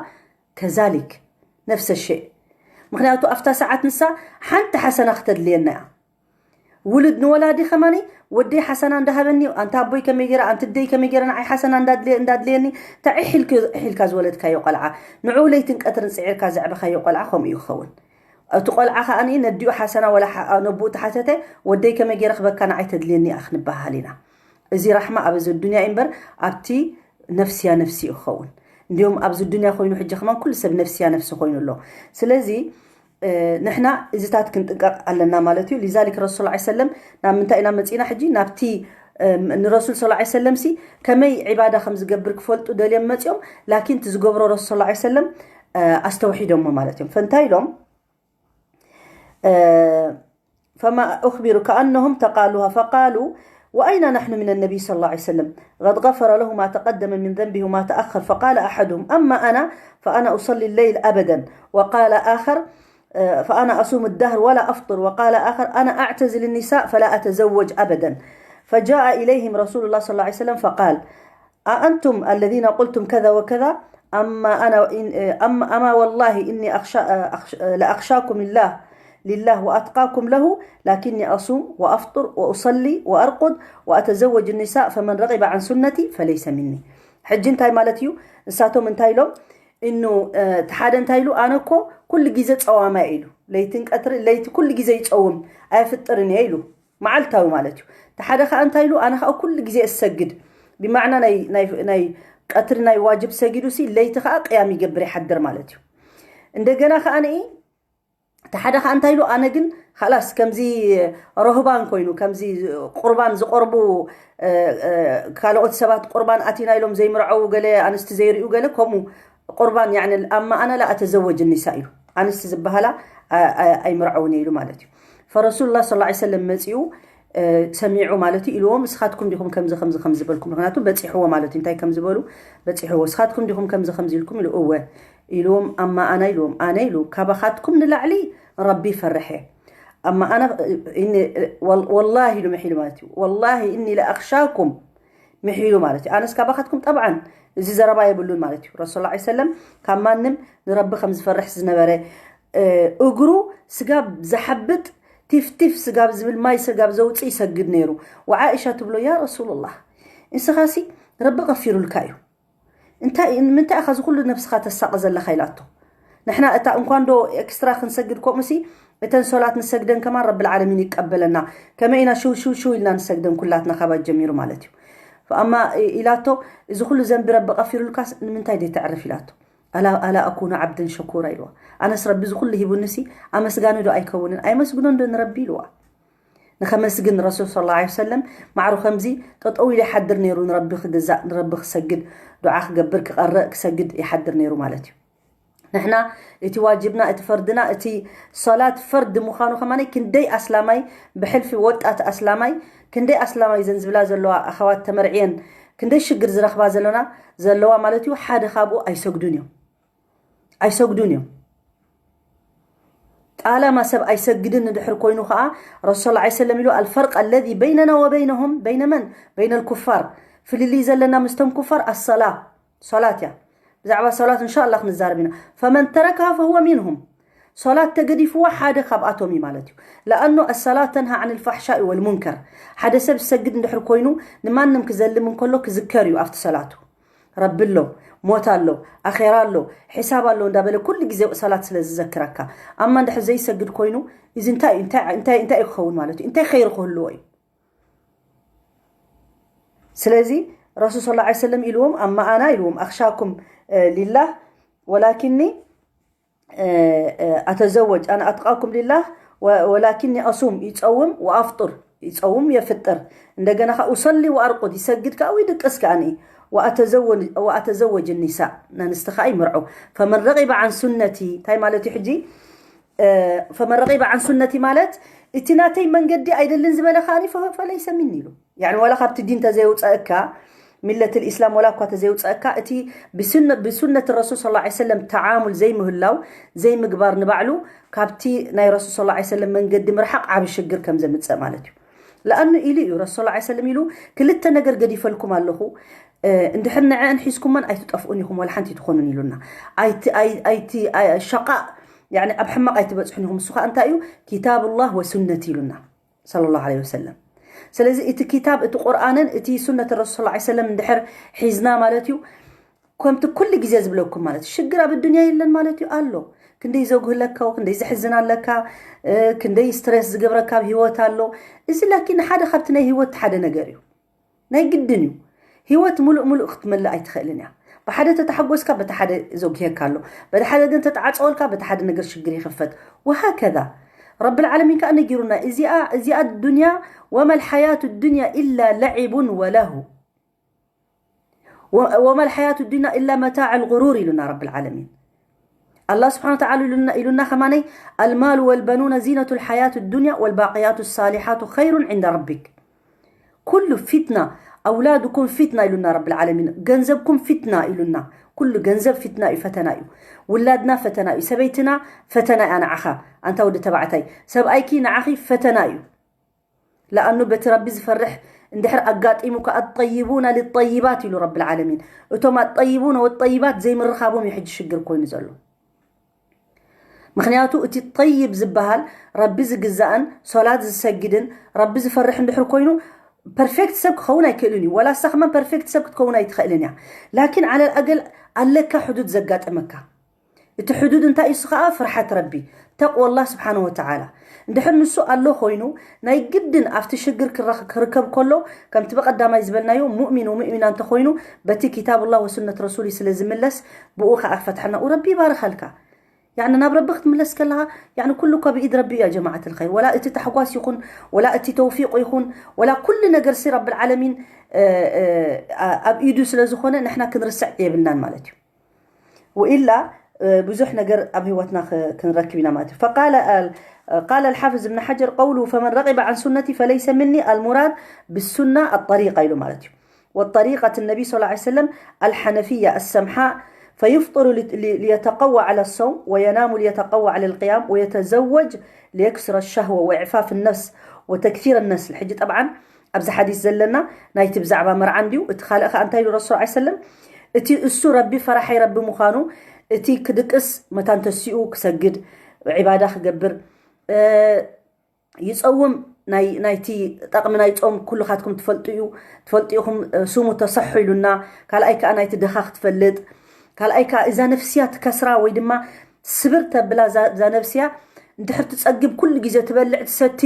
ከዛሊክ ነፍሰ ሸእ ምክንያቱ ኣብታ ሰዓት ንሳ ሓንቲ ሓሰና ክተድልየና እያ። ውሉድ ንወላዲ ከማኒ ወደይ ሓሰና እንዳሃበኒ ኣንታ ኣቦይ ከመይ ገይረ ኣንቲ ደይ ከመይ ገይረ ንዓይ ሓሰና እንዳድልየ እንዳድልየኒ እንታይ ዒሕ ኢልካ ዝወለድካዮ ቆልዓ ንዑ ለይትን ቀትርን ፅዒርካ ዘዕበኻዮ ቆልዓ ከምኡ እዩ ክኸውን። እቲ ቆልዓ ከዓኒ ነዲኡ ሓሰና ወላ ነብኡ ተሓተተ ወደይ ከመይ ገይረ ክበካ ንዓይ ተድልየኒ እያ ክንበሃል ኢና። እዚ ራሕማ ኣብ እዚ ዱንያ እዩ እምበር ኣብቲ ነፍስያ ነፍሲ እዩ ክኸውን። እንዲሁም ኣብዚ ዱንያ ኮይኑ ሕጂ ከማን ኩሉ ሰብ ነፍስያ ነፍሲ ኮይኑ ኣሎ። ስለዚ ንሕና እዚታት ክንጥንቀቕ ኣለና ማለት እዩ። ሊዛሊክ ረሱል ላ ሰለም ናብ ምንታይ ኢና መፂና ሕጂ ናብቲ ንረሱል ስ ሰለም ሲ ከመይ ዒባዳ ከም ዝገብር ክፈልጡ ደልዮም መፂኦም ላኪን እቲ ዝገብሮ ረሱል ስ ሰለም ኣስተውሒዶሞ ማለት እዮም ፈንታይ ኢሎም آه، فما أخبر كأنهم تقالوها، فقالوا: وأين نحن من النبي صلى الله عليه وسلم؟ قد غفر له ما تقدم من ذنبه وما تأخر. فقال أحدهم: أما أنا فأنا أصلي الليل أبدا. وقال آخر: آه، فأنا أصوم الدهر ولا أفطر. وقال آخر: أنا أعتزل النساء فلا أتزوج أبدا. فجاء إليهم رسول الله صلى الله عليه وسلم فقال: أأنتم الذين قلتم كذا وكذا؟ أما أنا إن، أما، أما والله إني أخشى، أخشى، لأخشاكم الله، لله وأتقاكم له، لكني أصوم وأفطر وأصلي وأرقد وأتزوج النساء، فمن رغب عن سنتي فليس مني. ሕጂ እንታይ ማለት እዩ? ንሳቶም እንታይ ኢሎም? እኑ እቲ ሓደ እንታይ ኢሉ? ኣነ እኮ ኩሉ ግዜ ጸዋማይ ኢሉ፣ ለይትን ቀትሪ ለይቲ ኩሉ ግዜ ይጸውም፣ ኣየፍጥርን እየ ኢሉ፣ መዓልታዊ ማለት እዩ። እቲ ሓደ ከዓ እንታይ ኢሉ? ኣነ ከዓ ኩሉ ግዜ እሰግድ፣ ብማዕና ናይ ናይ ናይ ቀትሪ ናይ ዋጅብ ሰጊዱ ሲ ለይቲ ከዓ ቅያም ይገብር ይሓድር ማለት እዩ። እንደገና ከዓ ንኢ እቲ ሓደ ከዓ እንታይ ኢሉ? ኣነ ግን ኻላስ ከምዚ ረህባን ኮይኑ፣ ከምዚ ቁርባን ዝቆርቡ፣ እ፣ እ፣ ካልኦት ሰባት ቁርባን ኣቲና ኢሎም ዘይምርዐው፣ ገለ ኣንስቲ ዘይርእዩ፣ ገለ ከምኡ ቁርባን፣ ያዕኒ ኣማ ኣና ላ ኣተዘወጅ ኒሳ ኢሉ፣ ኣንስቲ ዝበሃላ ኣ-፣ ኣ-፣ ኣይምርዐውን ኢሉ ማለት እዩ። ፈረሱሉላህ ሰለላሁ ዐለይሂ ወሰለም መፂኡ፣ እ፣ ሰሚዑ ማለት እዩ። ኢልዎም እስኻትኩም ዲኹም ከምዚ ከምዚ ከምዚ ዝበልኩም? ምክንያቱ በፂሕዎ ማለት እዩ። እንታይ ከም ዝበሉ በፂሕዎ። እስኻትኩም ዲኹም ከምዚ ከምዚ ኢልኩም ኢሉ። እወ ኢልዎም። ኣማ ኣና ኢልዎም፣ ኣነ ኢሉ ካባኻትኩም ንላዕሊ ረቢ ይፈርሕ እየ። ኣማ ኣና እኒ ወል-፣ ወላሂ ኢሉ ምሒሉ ማለት እዩ። ወላሂ እኒ ለኣኽሻኩም ምሒሉ ማለት እዩ። ኣነስ ካባኻትኩም ጠብዓን እዚ ዘረባ የብሉን ማለት እዩ። ረሱል ላ ሰለም ካብ ማንም ንረቢ ከም ዝፈርሕ ዝነበረ፣ እ፣ እግሩ ስጋብ ዝሓብጥ ቲፍቲፍ ስጋብ ዝብል ማይ ስጋብ ዘውፅእ ይሰግድ ነይሩ። ወዓኢሻ ትብሎ ያ ረሱሉላህ፣ ንስኻሲ ረቢ ቀፊሩልካ እዩ፣ እንታይ ምንታይ ኢኻ እዚ ኩሉ ነብስኻ ተሳቂ ዘለኻ ኢላቶ። ንሕና እታ እንኳን ዶ ኤክስትራ ክንሰግድ ከምኡሲ እተን ሶላት ንሰግደን ከማን ረብል ዓለሚን ይቀበለና፣ ከመይ ኢና ሽው ሽው ሽው ኢልና ንሰግደን ኩላትና ካባ ጀሚሩ ማለት እዩ። ኣማ ኢላቶ እዚ ኩሉ ዘንቢ ረቢ ቀፊሩልካስ ንምንታይ ዘይተዕርፍ ኢላቶ። ኣላ ኣላ ኣኩኑ ዓብደን ሸኩራ ኢልዋ። ኣነስ ረቢ እዚ ኩሉ ሂቡንሲ ኣመስጋኒ ዶ ኣይከውንን? ኣይመስግኖን ዶ ንረቢ ኢልዋ። ንኸመስግን ረሱል ሰለላሁ ዐለይሂ ወሰለም ማዕሩ ከምዚ ጠጠው ኢሉ ይሓድር ነይሩ፣ ንረቢ ክግዛእ፣ ንረቢ ክሰግድ፣ ዱዓ ክገብር፣ ክቐርእ፣ ክሰግድ ይሓድር ነይሩ ማለት እዩ። ንሕና እቲ ዋጅብና፣ እቲ ፈርድና፣ እቲ ሶላት ፈርድ ምዃኑ ከማነይ ክንደይ ኣስላማይ ብሕልፊ ወጣት ኣስላማይ ክንደይ ኣስላማይ ዘን ዝብላ ዘለዋ ኣኸዋት ተመርዕየን ክንደይ ሽግር ዝረኽባ ዘለና ዘለዋ ማለት እዩ። ሓደ ካብኡ ኣይሰግዱን እዮም፣ ኣይሰግዱን እዮም። ጣላማ ሰብ ኣይሰግድን ንድሕር ኮይኑ ከዓ ረሱል ላ ሰለም ኢሉ ኣልፈርቅ ኣለዚ በይነና ወበይነሁም በይነ መን በይነ ልኩፋር ፍልልይ ዘለና ምስቶም ኩፋር ኣሰላ ሶላት እያ። ብዛዕባ ሶላት እንሻ ኣላ ክንዛረብ ኢና። ፈመን ተረካ ፈሁወ ሚንሁም፣ ሶላት ተገዲፍዋ ሓደ ካብኣቶም እዩ ማለት እዩ። ለኣኑ ኣሰላት ተንሃ ዓን ልፋሕሻኢ ወልሙንከር፣ ሓደ ሰብ ዝሰግድ እንድሕር ኮይኑ ንማንም ክዘልም እንከሎ ክዝከር እዩ ኣብቲ ሰላቱ። ረቢ ኣሎ፣ ሞት ኣሎ፣ ኣኼራ ኣሎ፣ ሕሳብ ኣሎ እንዳበለ ኩሉ ግዜ ሰላት ስለ ዝዘክረካ። ኣማ እንድሕር ዘይሰግድ ኮይኑ እዚ እንታይ እንታይ እንታይ እንታይ ክኸውን ማለት እዩ? እንታይ ኸይር ክህልዎ እዩ? ስለዚ ረሱል ሰለላሁ ዐለይሂ ወሰለም ኢልዎም ኣማ ኣና ኢልዎም ኣኽሻኩም ሊላህ ወላኪኒ ኣተዘወጅ ኣና ኣትቃኩም ሊላህ ወላኪኒ ኣሱም ይፀውም ወኣፍጡር ይፀውም የፍጥር እንደገና ከዓ ኡሰሊ ወኣርቁድ ይሰግድ ከዓ ይድቅስ ከዓ ንኢ ወኣተዘወጅ ኒሳ ናንስቲ ከዓ ይምርዑ ፈመን ረቂበ ዓን ሱነቲ እንታይ ማለት እዩ ሕጂ ፈመን ረቂበ ዓን ሱነቲ ማለት እቲ ናተይ መንገዲ ኣይደልን ዝበለ ከዓ ፈለይሰ ሚኒ ኢሉ ያኒ ዋላ ካብቲ ዲን ተዘየውፀእካ ሚለት ልእስላም ዋላ እኳ ተዘየውፀእካ እቲ ብሱነት ረሱል ስ ሰለም ተዓሙል ዘይምህላው ዘይምግባር ንባዕሉ ካብቲ ናይ ረሱል ስ ሰለም መንገዲ ምርሓቅ ዓብ ሽግር ከም ዘምፀእ ማለት እዩ ለኣኑ ኢሉ እዩ ረሱል ስ ሰለም ኢሉ ክልተ ነገር ገዲፈልኩም ኣለኹ እንድሕር ንዐአን ሒዝኩመን ኣይትጠፍኡን ኢኹም ወላ ሓንቲ ትኾኑን ኢሉና ኣይቲ ሸቃእ ኣብ ሕማቕ ኣይትበፅሑን ኢኹም እሱ ከዓ እንታይ እዩ ኪታብ ላህ ወሱነት ኢሉና صلى الله عليه وسلم ስለዚ እቲ ኪታብ እቲ ቁርኣንን እቲ ሱነት ረሱል ስ ሰለም እንድሕር ሒዝና ማለት እዩ ከምቲ ኩሉ ግዜ ዝብለኩም ማለት ሽግር ኣብ ዱንያ የለን ማለት እዩ ኣሎ ክንደይ ዘጉህለካ ክንደይ ዘሕዝን ኣለካ ክንደይ ስትሬስ ዝገብረካ ኣብ ህይወት ኣሎ እዚ ላኪን ሓደ ካብቲ ናይ ህይወት ሓደ ነገር እዩ ናይ ግድን እዩ ህይወት ሙሉእ ሙሉእ ክትመልእ ኣይትኽእልን እያ ብሓደ ተተሓጎስካ በቲ ሓደ ዘጉሄካ ኣሎ በቲ ሓደ ግን ተተዓፀወልካ በቲ ሓደ ነገር ሽግር ይኽፈት ወሃከዛ ረቢ ልዓለሚን ከዓ ነጊሩና እዚኣ እዚኣ ዱንያ ወማ ልሓያቱ ዱንያ ኢላ ለዒቡን ወለሁ ወማ ልሓያቱ ዱንያ ኢላ መታዕ ልغሩር ኢሉና ረቢ ልዓለሚን ኣላህ ስብሓን ወተዓላ ኢሉና ከማነይ፣ المال والبنون زينة الحياة الدنيا والباقيات الصالحات خير عند ربك. ኩሉ ፊትና፣ أولادكم فتنة ኢሉና ረብል ዓለሚን። ገንዘብኩም ፊትና ኢሉና። ኩሉ ገንዘብ ፊትና እዩ፣ ፈተና እዩ። ውላድና ፈተና እዩ፣ ሰበይትና ፈተና እያ ንዓኻ ኣንታ ወዲ ተባዕታይ፣ ሰብኣይኪ ንዓኺ ፈተና እዩ። ለኣኑ በቲ ረቢ ዝፈርሕ እንድሕር ኣጋጢሙካ الطيبون للطيبات ኢሉ ረብል ዓለሚን። እቶም الطيبون والطيبات ዘይምርኻቦም እዩ ሕጂ ሽግር ኮይኑ ዘሎ። ምክንያቱ እቲ ጠይብ ዝበሃል ረቢ ዝግዛእን ሶላት ዝሰግድን ረቢ ዝፈርሕ እንድሕር ኮይኑ ፐርፌክት ሰብ ክኸውን ኣይክእልን እዩ። ወላ እሳ ከማን ፐርፌክት ሰብ ክትከውን ኣይትኽእልን እያ። ላኪን ዓለል ኣገል ኣለካ ሕዱድ ዘጋጠመካ። እቲ ሕዱድ እንታይ እሱ ከዓ ፍርሓት ረቢ ተቅወላ ስብሓን ወተዓላ። እንድሕር ንሱ ኣሎ ኮይኑ ናይ ግድን ኣብቲ ሽግር ክረኽ- ክርከብ ከሎ ከምቲ በቀዳማይ ዝበልናዮ ሙእሚን ወሙእሚና እንተኮይኑ በቲ ኪታብ ላ ወሱነት ረሱሊ ስለ ዝምለስ ብኡ ከዓ ክፈትሐልና ረቢ ይባርኸልካ። ያኒ ናብ ረቢ ክትምለስ ከለኻ ያኒ ኩሉ እኳ ብኢድ ረቢ እያ ጀማዓት ልኸይር። ወላ እቲ ታሕጓስ ይኹን ወላ እቲ ተውፊቁ ይኹን ወላ ኩሉ ነገር ሲ ረብል ዓለሚን ኣብ ኢዱ ስለ ዝኾነ ንሕና ክንርስዕ የብልናን ማለት እዩ። ወኢላ ብዙሕ ነገር ኣብ ህይወትና ክንረክብ ኢና ማለት እዩ። فقال قال الحافظ ابن حجر قوله فمن رغب عن سنتي فليس مني، المراد بالسنة الطريقة ኢሉ ማለት እዩ። والطريقة النبي صلى الله عليه وسلم الحنفية السمحاء، فيفطر ليتقوى على الصوم وينام ليتقوى على القيام ويتزوج ليكسر الشهوة وإعفاف النفس وتكثير النسل. ሕጂ ጠብዓን ኣብዚ ሓዲስ ዘለና ናይቲ ብዛዕባ መርዓ እንድዩ። እቲ ካልእ ከኣ እንታይ ኢሉ ረሱል ዐለይሂ ሰለም? እቲ እሱ ረቢ ፈራሓይ ረቢ ምዃኑ፣ እቲ ክድቅስ መታን ተሲኡ ክሰግድ ዒባዳ ክገብር ይፀውም። ናይ ናይቲ ጠቕሚ ናይ ፆም ኩልኻትኩም ትፈልጡ እዩ ትፈልጡ ኢኹም። ሱሙ ተሰሑ ኢሉና። ካልኣይ ከዓ ናይቲ ድኻ ክትፈልጥ። ካልኣይ ከዓ እዛ ነፍስያ ትከስራ ወይ ድማ ስብር ተብላ እዛ ነፍስያ እንድሕር ትፀግብ ኩሉ ግዜ ትበልዕ ትሰቲ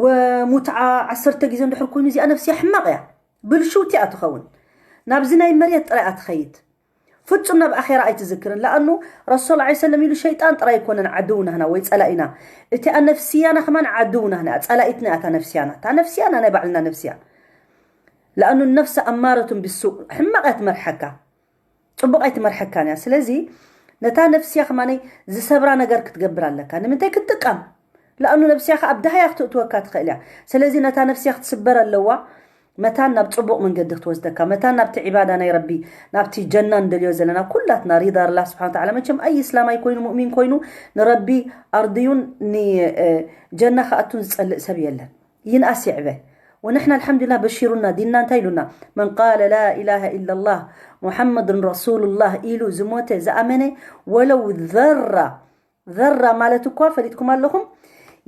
ወሙትዓ ዓሰርተ ግዜ እንድሕር ኮይኑ እዚኣ ነፍስያ ሕማቕ እያ። ብልሽውቲ እያ ትኸውን። ናብዚ ናይ መሬት ጥራይ እያ ትኸይድ። ፍጹም ናብ ኣኼራ ኣይትዝክርን። ለኣኑ ረሱል ዐለይሂ ሰለም ኢሉ ሸይጣን ጥራይ ኣይኮነን ዓድው ናህና ወይ ጸላኢና። እቲኣ ነፍስያና ከማን ዓድው ናህና እያ። ጸላኢትና እያ እታ ነፍስያና። እታ ነፍስያና ናይ ባዕልና ነፍስያ። ለኣኑ ነፍሲ ኣማረቱን ብሱእ ሕማቕ እያ ትመርሐካ። ጽቡቕ ኣይትመርሐካን እያ። ስለዚ ነታ ነፍስያ ከማነይ ዝሰብራ ነገር ክትገብር ኣለካ። ንምንታይ ክትጥቀም? ለኣኑ ነፍስያ ከኣ ኣብ ዳህያ ክትእትወካ ትኽእል እያ። ስለዚ ነታ ነፍስያ ክትስበር ኣለዋ። መታን ናብ ጽቡቕ መንገዲ ክትወስደካ፣ መታን ናብቲ ዒባዳ ናይ ረቢ፣ ናብቲ ጀና ንደልዮ ዘለና ኩላትና ሪዳ ኣላህ ስብሓን ወተዓላ። መቸም ኣይ እስላማይ ኮይኑ ሙእሚን ኮይኑ ንረቢ ኣርድዩን ንጀና ክኣቱን ዝጸልእ ሰብ የለን። ይንኣስ ይዕበ። ወንሕና ኣልሓምዱሊላህ በሺሩና። ዲንና እንታይ ኢሉና? መን ቃለ ላ ኢላሃ ኢላላህ ሙሓመዱን ረሱሉላህ ኢሉ ዝሞተ ዝኣመነ ወለው ዘራ፣ ዘራ ማለት እኳ ፈሊጥኩም ኣለኹም።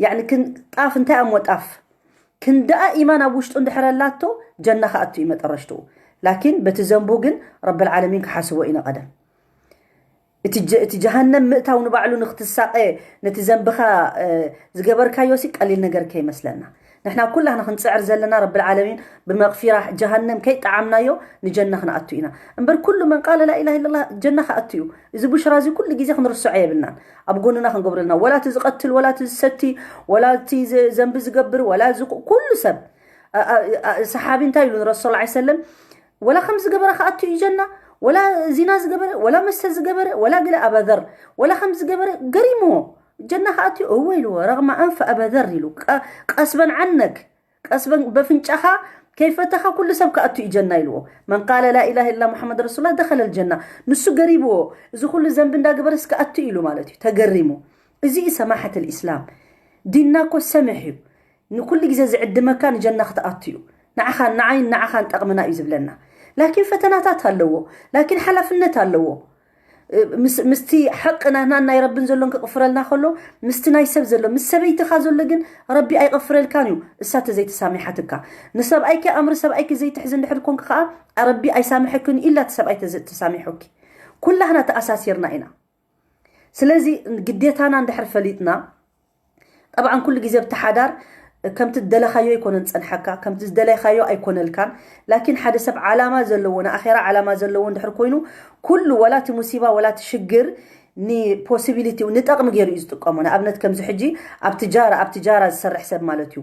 ያኒ ክን ጣፍ እንታይ እሞ ጣፍ ክንደኣ ኢማን ኣብ ውሽጡ እንድሕር ኣላቶ ጀና ክኣቱ እዩ መጠረሽትኡ። ላኪን በቲ ዘንቡ ግን ረብል ዓለሚን ክሓስቦ ኢና ቀደም። እቲ ጀ- እቲ ጀሃነም ምእታው ንባዕሉ ንክትሳቐ ነቲ ዘንብኻ እ፣ ዝገበርካዮ ሲ ቀሊል ነገር ከይመስለና። ንሕና ኩላህና ክንፅዕር ዘለና ረብል ዓለሚን ብመቕፊራ ጀሃነም ከይጠዓምናዮ ንጀና ክንኣቱ ኢና። እምበር ኩሉ መን ቃለ ላኢላሃ ኢለላህ ጀና ክኣቱ እዩ። እዚ ቡሽራ እዚ ኩሉ ግዜ ክንርስዖ የብልናን። ኣብ ጎንና ክንገብረልና ወላ እቲ ዝቐትል ወላ እቲ ዝሰቲ ወላ እቲ ዘ- ዘንቢ ዝገብር ወላ እዚ ኩ- ኩሉ ሰብ ኣ- ኣ- ኣ- ሰሓቢ እንታይ ኢሉ ንረሱል ዐለይሂ ሰለም ወላ ከም ዝገበረ ክኣቱ እዩ ጀና። ወላ ዚና ዝገበረ ወላ መስተ ዝገበረ ወላ ገለ ኣበዘር ወላ ከም ዝገበረ ገሪምዎ ጀና ክኣቱ እዩ እወ ኢልዎ። ረغم أنف أبذر ኢሉ ቀ- ቀስበን ዓነክ ቀስበን በፍንጫኻ ከይፈተኻ ኩሉ ሰብ ክኣቱ እዩ ጀና ኢልዎ። መን ቃለ ላኢላሃ ኢላ ሙሓመድ ረሱሉላህ ደኸለ ልጀና። ንሱ ገሪብዎ እዚ ኩሉ ዘንቢ እንዳገበረስ ክኣቱ ኢሉ ማለት እዩ ተገሪሙ። እዚ እዩ ሰማሐት ልእስላም። ዲንና እኮ ሰምሕ እዩ። ንኩሉ ግዜ ዝዕድመካ ንጀና ክትኣቱ እዩ። ንዓኻን ንዓይን ንዓኻን ጠቕምና እዩ ዝብለና። ላኪን ፈተናታት ኣለዎ። ላኪን ሓላፍነት ኣለዎ። ምስ- ምስቲ ሓቂ ናህናን ናይ ረብን ዘሎን ክቕፍረልና ከሎ ምስቲ ናይ ሰብ ዘሎ ምስ ሰበይትኻ ዘሎ ግን ረቢ ኣይቐፍረልካን እዩ። እሳ ተዘይተሳሚሓትካ ንሰብኣይኪ ኣምሪ ሰብኣይኪ ዘይትሕዚ እንድሕር ኮንክ ከዓ ረቢ ኣይሳምሐክን ኢላ እቲ ሰብኣይ ተዘ- ተሳሚሑኪ። ኩላህና ተኣሳሲርና ኢና። ስለዚ ግዴታና እንድሕር ፈሊጥና ጠብዓን ኩሉ ግዜ ኣብቲ ሓዳር ከምቲ ዝደለኻዮ ኣይኮነን ዝጸንሐካ ከምቲ ዝደለኻዮ ኣይኮነልካን። ላኪን ሓደ ሰብ ዓላማ ዘለዎ ንኣኼራ ዓላማ ዘለዎ እንድሕር ኮይኑ ኩሉ ወላ እቲ ሙሲባ ወላ እቲ ሽግር ንፖሲቢሊቲው ንጠቕሚ ገይሩ እዩ ዝጥቀሞ። ንኣብነት ከምዚ ሕጂ ኣብ ትጃራ ኣብ ትጃራ ዝሰርሕ ሰብ ማለት እዩ፣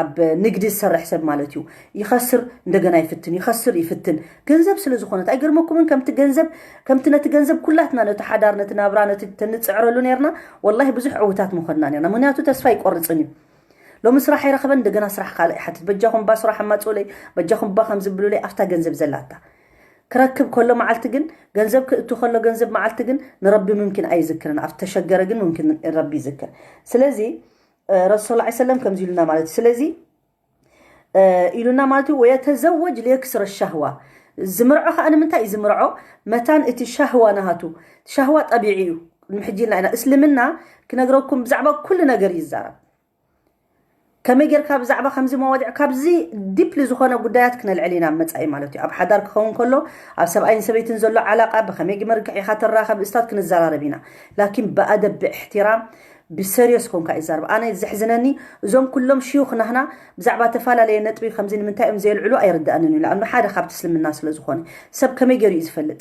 ኣብ ንግዲ ዝሰርሕ ሰብ ማለት እዩ። ይኸስር እንደገና ይፍትን፣ ይኸስር ይፍትን። ገንዘብ ስለ ዝኾነት ኣይገርመኩምን? ከምቲ ገንዘብ ከምቲ ነቲ ገንዘብ ኩላትና ነቲ ሓዳር ነቲ ናብራ ነቲ ተንፅዕረሉ ነርና፣ ወላሂ ብዙሕ ዕውታት ምኾንና ነርና። ምክንያቱ ተስፋ ይቆርፅን እዩ። ሎሚ ስራሕ ይረኸበን እንደገና ስራሕ ካልእ ይሓትት። በጃኹም ባ ስራሕ ኣማፅኡለይ፣ በጃኹም ባ ከም ዝብሉለይ ኣብታ ገንዘብ ዘላታ ክረክብ ከሎ መዓልቲ ግን ገንዘብ ክእቱ ከሎ ገንዘብ መዓልቲ ግን ንረቢ ምምኪን ኣይዝክርን። ኣብ ተሸገረ ግን ምምኪን ረቢ ይዝክር። ስለዚ ረሱል ላ ሰለም ከምዚ ኢሉና ማለት እዩ። ስለዚ ኢሉና ማለት እዩ፣ ወየተዘወጅ ሊየክስረ ሻህዋ። ዝምርዖ ከዓ ንምንታይ እዩ ዝምርዖ? መታን እቲ ሻህዋ ናሃቱ። ሻህዋ ጠቢዒ እዩ። ቅድሚ ሕጂ ኢልና ኢና። እስልምና ክነግረኩም ብዛዕባ ኩሉ ነገር ይዛረብ። ከመይ ጌርካ ብዛዕባ ከምዚ መዋድዕ ካብዚ ዲፕሊ ዝኾነ ጉዳያት ክነልዕል ኢና መጻኢ ማለት እዩ። ኣብ ሓዳር ክኸውን ከሎ ኣብ ሰብኣይን ሰበይትን ዘሎ ዓላቃ ብኸመይ መርግሕ ኢኻ ተራኸብ እስታት ክንዘራረብ ኢና። ላኪን ብኣደብ ብእሕትራም ብሰሪዮስ ኮንካ ይዛረብ። ኣነ ዘሕዝነኒ እዞም ኩሎም ሽዩኽ ናህና ብዛዕባ ተፈላለየ ነጥቢ ከምዚ ንምንታይ እዮም ዘየልዕሉ ኣይርድኣንን እዩ። ለኣኑ ሓደ ካብቲ እስልምና ስለ ዝኾነ ሰብ ከመይ ገይሩ እዩ ዝፈልጥ?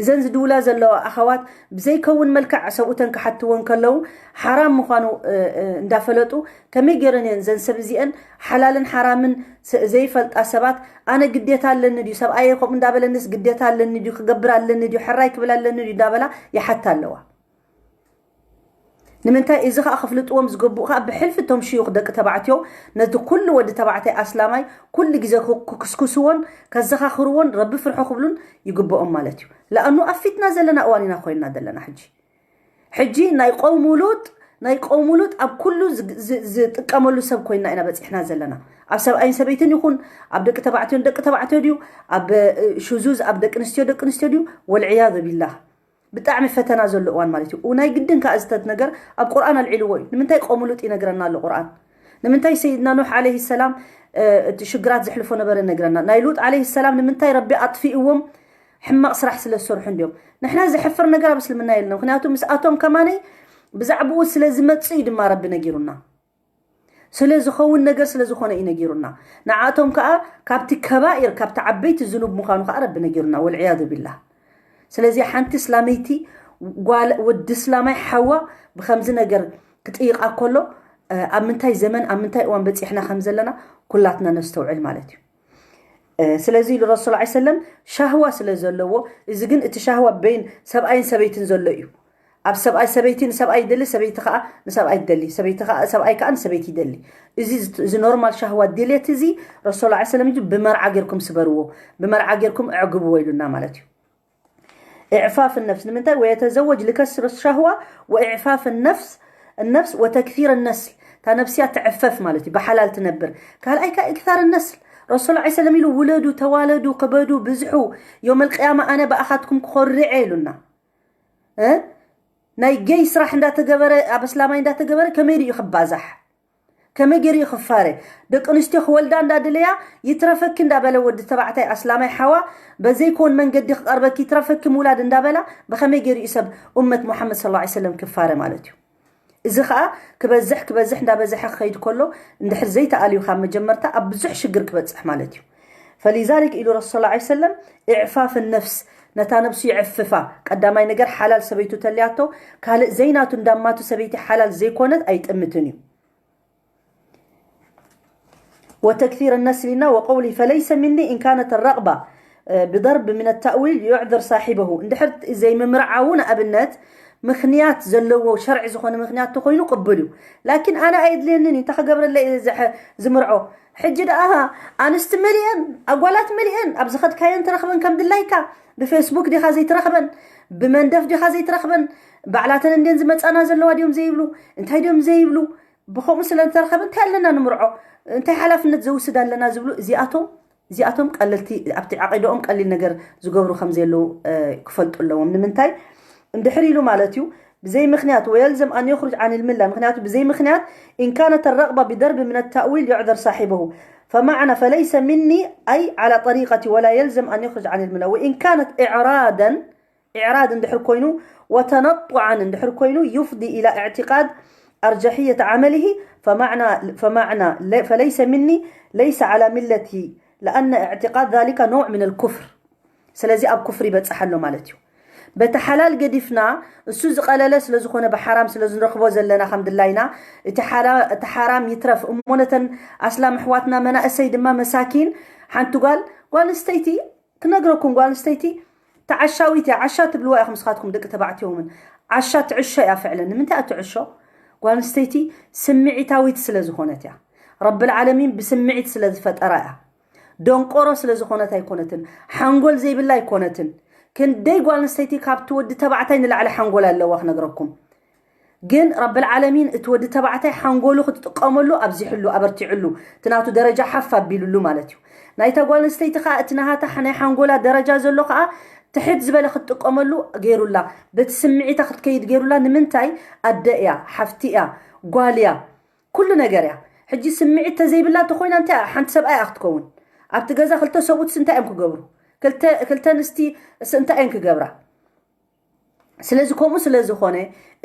እዘን ዝድውላ ዘለዋ ኣኸዋት ብዘይከውን መልክዕ ሰብኡተን ክሓትወን ከለዉ ሓራም ምዃኑ እንዳፈለጡ ከመይ ገይረን እየን ዘን ሰብ እዚአን ሓላልን ሓራምን ዘይፈልጣ ሰባት ኣነ ግዴታ ኣለኒ ድዩ ሰብኣየ ከምኡ እንዳበለንስ ግዴታ ኣለኒ ድዩ ክገብር ኣለኒ ድዩ ሕራይ ክብል ኣለኒ ድዩ እንዳበላ ይሓታ ኣለዋ። ንምንታይ እዚ ከዓ ክፍልጥዎም ዝገብኡ ከዓ ብሕልፊ እቶም ሽዩኽ ደቂ ተባዕትዮ ነቲ ኩሉ ወዲ ተባዕታይ ኣስላማይ ኩሉ ግዜ ክክስኩስዎን ከዘኻኽርዎን ረቢ ፍርሖ ክብሉን ይግብኦም ማለት እዩ። ለኣኑ ኣብ ፊትና ዘለና እዋን ኢና ኮይንና ዘለና ሕጂ። ሕጂ ናይ ቀውሙ ሉጥ ናይ ቀውሙ ሉጥ ኣብ ኩሉ ዝጥቀመሉ ሰብ ኮይንና ኢና በፂሕና ዘለና። ኣብ ሰብኣይን ሰበይትን ይኹን ኣብ ደቂ ተባዕትዮን ደቂ ተባዕትዮ ድዩ ኣብ ሹዙዝ ኣብ ደቂ ኣንስትዮ ደቂ ኣንስትዮ ድዩ ወልዕያዙ ቢላህ። ብጣዕሚ ፈተና ዘሎ እዋን ማለት እዩ። ናይ ግድን ከዓ ዝተት ነገር ኣብ ቁርኣን ኣልዒልዎ እዩ። ንምንታይ ቆሙ ሉጥ ይነግረና ኣሎ ቁርኣን? ንምንታይ ሰይድና ኖሕ ዓለይሂ ሰላም እቲ ሽግራት ዘሕልፎ ነበረ ነግረና? ናይ ሉጥ ዓለይሂ ሰላም ንምንታይ ረቢ ኣጥፊእዎም? ሕማቕ ስራሕ ስለ ዝሰርሑ እንዲዮም። ንሕና ዘሕፍር ነገር ኣብ እስልምና የለን። ምክንያቱ ምስኣቶም ከማነይ ብዛዕባኡ ስለ ዝመጽእ እዩ ድማ ረቢ ነጊሩና። ስለ ዝኸውን ነገር ስለ ዝኾነ እዩ ነጊሩና። ንዓቶም ከዓ ካብቲ ከባኢር ካብቲ ዓበይቲ ዝኑብ ምዃኑ ከዓ ረቢ ነጊሩና። ወልዕያዙ ቢላህ። ስለዚ ሓንቲ እስላመይቲ ጓል ወዲ እስላማይ ሓዋ ብከምዚ ነገር ክጥይቃ ከሎ ኣብ ምንታይ ዘመን ኣብ ምንታይ እዋን በፂሕና ከም ዘለና ኩላትና ነስተውዕል ማለት እዩ። ስለዚ ኢሉ ረሱል ላ ሰለም ሻህዋ ስለ ዘለዎ፣ እዚ ግን እቲ ሻህዋ በይን ሰብኣይን ሰበይትን ዘሎ እዩ። ኣብ ሰብኣይ ሰበይቲ ንሰብኣይ ይደሊ፣ ሰበይቲ ከዓ ንሰብኣይ ትደሊ፣ ሰበይቲ ከዓ ሰብኣይ ከዓ ንሰበይቲ ይደሊ። እዚ እዚ ኖርማል ሻህዋ ድሌት እዚ ረሱል ላ ሰለም እንጂ ብመርዓ ጌርኩም ስበርዎ፣ ብመርዓ ጌርኩም ኣዕግብዎ ኢሉና ማለት እዩ። إعفاف النفس ንምንታይ ويتزوج لكسر الشهوة وإعفاف النفس النفس وتكثير النسل እታ ነፍስያ ትዕፈፍ ማለት እዩ ብሓላል ትነብር ካልኣይ ካ إكثار النسل ረሱል ላ ሰለም ኢሉ ውለዱ ተዋለዱ ክበዱ ብዝሑ يوم القيامة ኣነ ብኣኻትኩም ክኾርዕ ኢሉና ናይ ገይ ስራሕ እንዳተገበረ ኣብ እስላማይ እንዳተገበረ ከመይ ድዩ ክባዛሕ ከመይ ገይሩ እዩ ክፋረ ደቂ ኣንስትዮ ክወልዳ እንዳደለያ ይትረፈኪ እንዳበለ ወዲ ተባዕታይ ኣስላማይ ሓዋ በዘይኮን መንገዲ ክቐርበኪ ይትረፈኪ ምውላድ እንዳበላ ብኸመይ ገይሩ እዩ ሰብ ኡመት ሙሓመድ ስለ ላ ሰለም ክፋረ ማለት እዩ እዚ ከዓ ክበዝሕ ክበዝሕ እንዳበዝሐ ክኸይድ ከሎ እንድሕር ዘይተኣልዩ ካብ መጀመርታ ኣብ ብዙሕ ሽግር ክበፅሕ ማለት እዩ ፈሊዛሊክ ኢሉ ረሱ ላ ሰለም ኢዕፋፍ ነፍስ ነታ ነብሱ ይዕፍፋ ቀዳማይ ነገር ሓላል ሰበይቱ ተልያቶ ካልእ ዘይናቱ እንዳማቱ ሰበይቲ ሓላል ዘይኮነት ኣይጥምትን እዩ وتكثير النسل نا وقوله فليس مني إن كانت الرغبة بضرب من التأويل يعذر صاحبه እንድሕር ዘይምምርዓዉ ንኣብነት ምኽንያት ዘለዎ ሸርዒ ዝኾነ ምኽንያት ተኮይኑ ቅብል እዩ ላኪን ኣነ ኣየድልየንን እዩ እንታይ ክገብረለይ ዝምርዖ ሕጂ ደኣ ኣንስቲ መሊአን ኣጓላት መሊአን ኣብ ዝኸድካየን ትረኽበን ከም ድላይካ ብፌስቡክ ዲኻ ዘይትረኽበን ብመንደፍ ዲኻ ዘይትረኽበን ባዕላተን እንድን ዝመፃና ዘለዋ ድዮም ዘይብሉ እንታይ ድዮም ዘይብሉ ብኸምኡ ስለ ዝተረኸበ እንታይ ኣለና ንምርዖ እንታይ ሓላፍነት ዘውስድ ኣለና ዝብሉ እዚኣቶም እዚኣቶም ቀለልቲ ኣብቲ ዓቂደኦም ቀሊል ነገር ዝገብሩ ከም ዘለዉ ክፈልጡ ኣለዎም ንምንታይ እንድሕር ኢሉ ማለት እዩ ብዘይ ምክንያት ويلزم أن يخرج عن الملة ምክንያቱ ብዘይ ምክንያት إن كانت الرغبة بضرب من التأويل يعذر صاحبه فمعنى فليس مني أي على طريقتي ولا يلزم أن يخرج عن الملة وإن كانت إعرادا إعراض እንድሕር ኮይኑ وتنطعا እንድሕር ኮይኑ يفضي إلى اعتقاد أرجحية عمله فمعنى فمعنى فليس مني ليس على ملتي لأن اعتقاد ذلك نوع من الكفر ስለዚ ኣብ ኩፍር ይበፅሕ ኣሎ ማለት እዩ በቲ ሓላል ገዲፍና፣ እሱ ዝቐለለ ስለ ዝኾነ፣ ብሓራም ስለ ዝረኽቦ ዘለና ከም ድላይና፣ እቲ ሓራ-፣ እቲ ሓራም ይትረፍ እሞ፣ ነተን ኣስላም ኣሕዋትና መናእሰይ ድማ መሳኪን፣ ሓንቲ ጓል፣ ጓል ኣንስተይቲ ክነግረኩም፣ ጓል ኣንስተይቲ ተዓሻዊት እያ። ዓሻ ትብልዋ ኢኹም ንስኻትኩም ደቂ ተባዕትዮ እውን። ዓሻ ትዕሾ እያ ፍዕለን። ንምንታይ እያ ትዕሾ? ጓል ኣንስተይቲ ስምዒታዊት ስለ ዝኾነት እያ። ረብል ዓለሚን ብስምዒት ስለ ዝፈጠራ እያ። ደንቆሮ ስለ ዝኾነት ኣይኮነትን። ሓንጎል ዘይብላ ኣይኮነትን። ክንደይ ጓል ኣንስተይቲ ካብቲ ወዲ ተባዕታይ ንላዕሊ ሓንጎል ኣለዋ ክነግረኩም። ግን ረብል ዓለሚን እቲ ወዲ ተባዕታይ ሓንጎሉ ክትጥቀመሉ ኣብዚሕሉ፣ ኣበርቲዕሉ፣ እቲ ናቱ ደረጃ ሓፍ ኣቢሉሉ ማለት እዩ። ናይታ ጓል ኣንስተይቲ ከዓ እቲ ናሃታ ናይ ሓንጎላ ደረጃ ዘሎ ከዓ ትሕት ዝበለ ክትጥቀመሉ ገይሩላ፣ በቲ ስምዒታ ክትከይድ ገይሩላ። ንምንታይ? ኣደ እያ፣ ሓፍቲ እያ፣ ጓል እያ፣ ኩሉ ነገር እያ። ሕጂ ስምዒት ተዘይብላ እንተኮይና እንታይ እያ? ሓንቲ ሰብኣይ እያ ክትከውን። ኣብቲ ገዛ ክልተ ሰብኡትስ እንታይ እዮም ክገብሩ? ክልተ፣ ክልተ ኣንስቲ ስ እንታይ እየን ክገብራ? ስለዚ ከምኡ ስለ ዝኾነ፣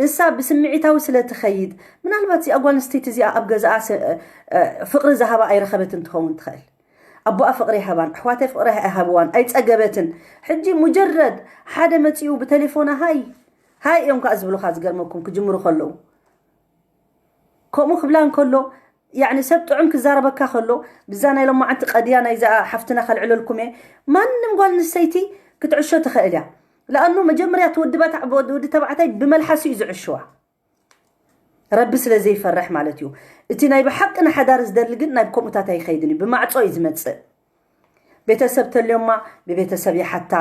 እሳ ብስምዒታዊ ስለ ትኸይድ፣ ምናልባት እዚኣ ጓል ኣንስተይቲ እዚኣ ኣብ ገዛኣ ስ-፣ እ፣ እ፣ ፍቕሪ ዝሃባ ኣይረኸበትን ትኸውን ትኽእል። ኣቦኣ ፍቕሪ ይሃባን፣ ኣሕዋተይ ፍቕሪ ኣይሃብዋን፣ ኣይጸገበትን። ሕጂ ሙጀረድ ሓደ መጺኡ ብቴሌፎና ሃይ፣ ሃይ እዮም ከኣ ዝብሉኻ፣ ዝገርመኩም ክጅምሩ ከለዉ። ከምኡ ክብላ እንከሎ፣ ያዕኒ ሰብ ጥዑም ክዛረበካ ከሎ፣ ብዛ ናይ ሎማዓንቲ ቀድያ ናይዛ ሓፍትና ከልዕለልኩም እየ። ማንም ጓል ኣንስተይቲ ክትዕሾ ትኽእል እያ። ለኣኑ መጀመርያ እቲ ወዲ ባታ-፣ ወዲ ተባዕታይ ብመልሓሱ እዩ ዝዕሽዋ። ረቢ ስለ ዘይፈርሕ ማለት እዩ። እቲ ናይ ብሓቂ ንሓዳር ዝደሊ ግን ናብ ከምኡታት ኣይኸይድን እዩ። ብማዕጾ እዩ ዝመጽእ። ቤተሰብ ተልዮማ ብቤተሰብ ይሓታ።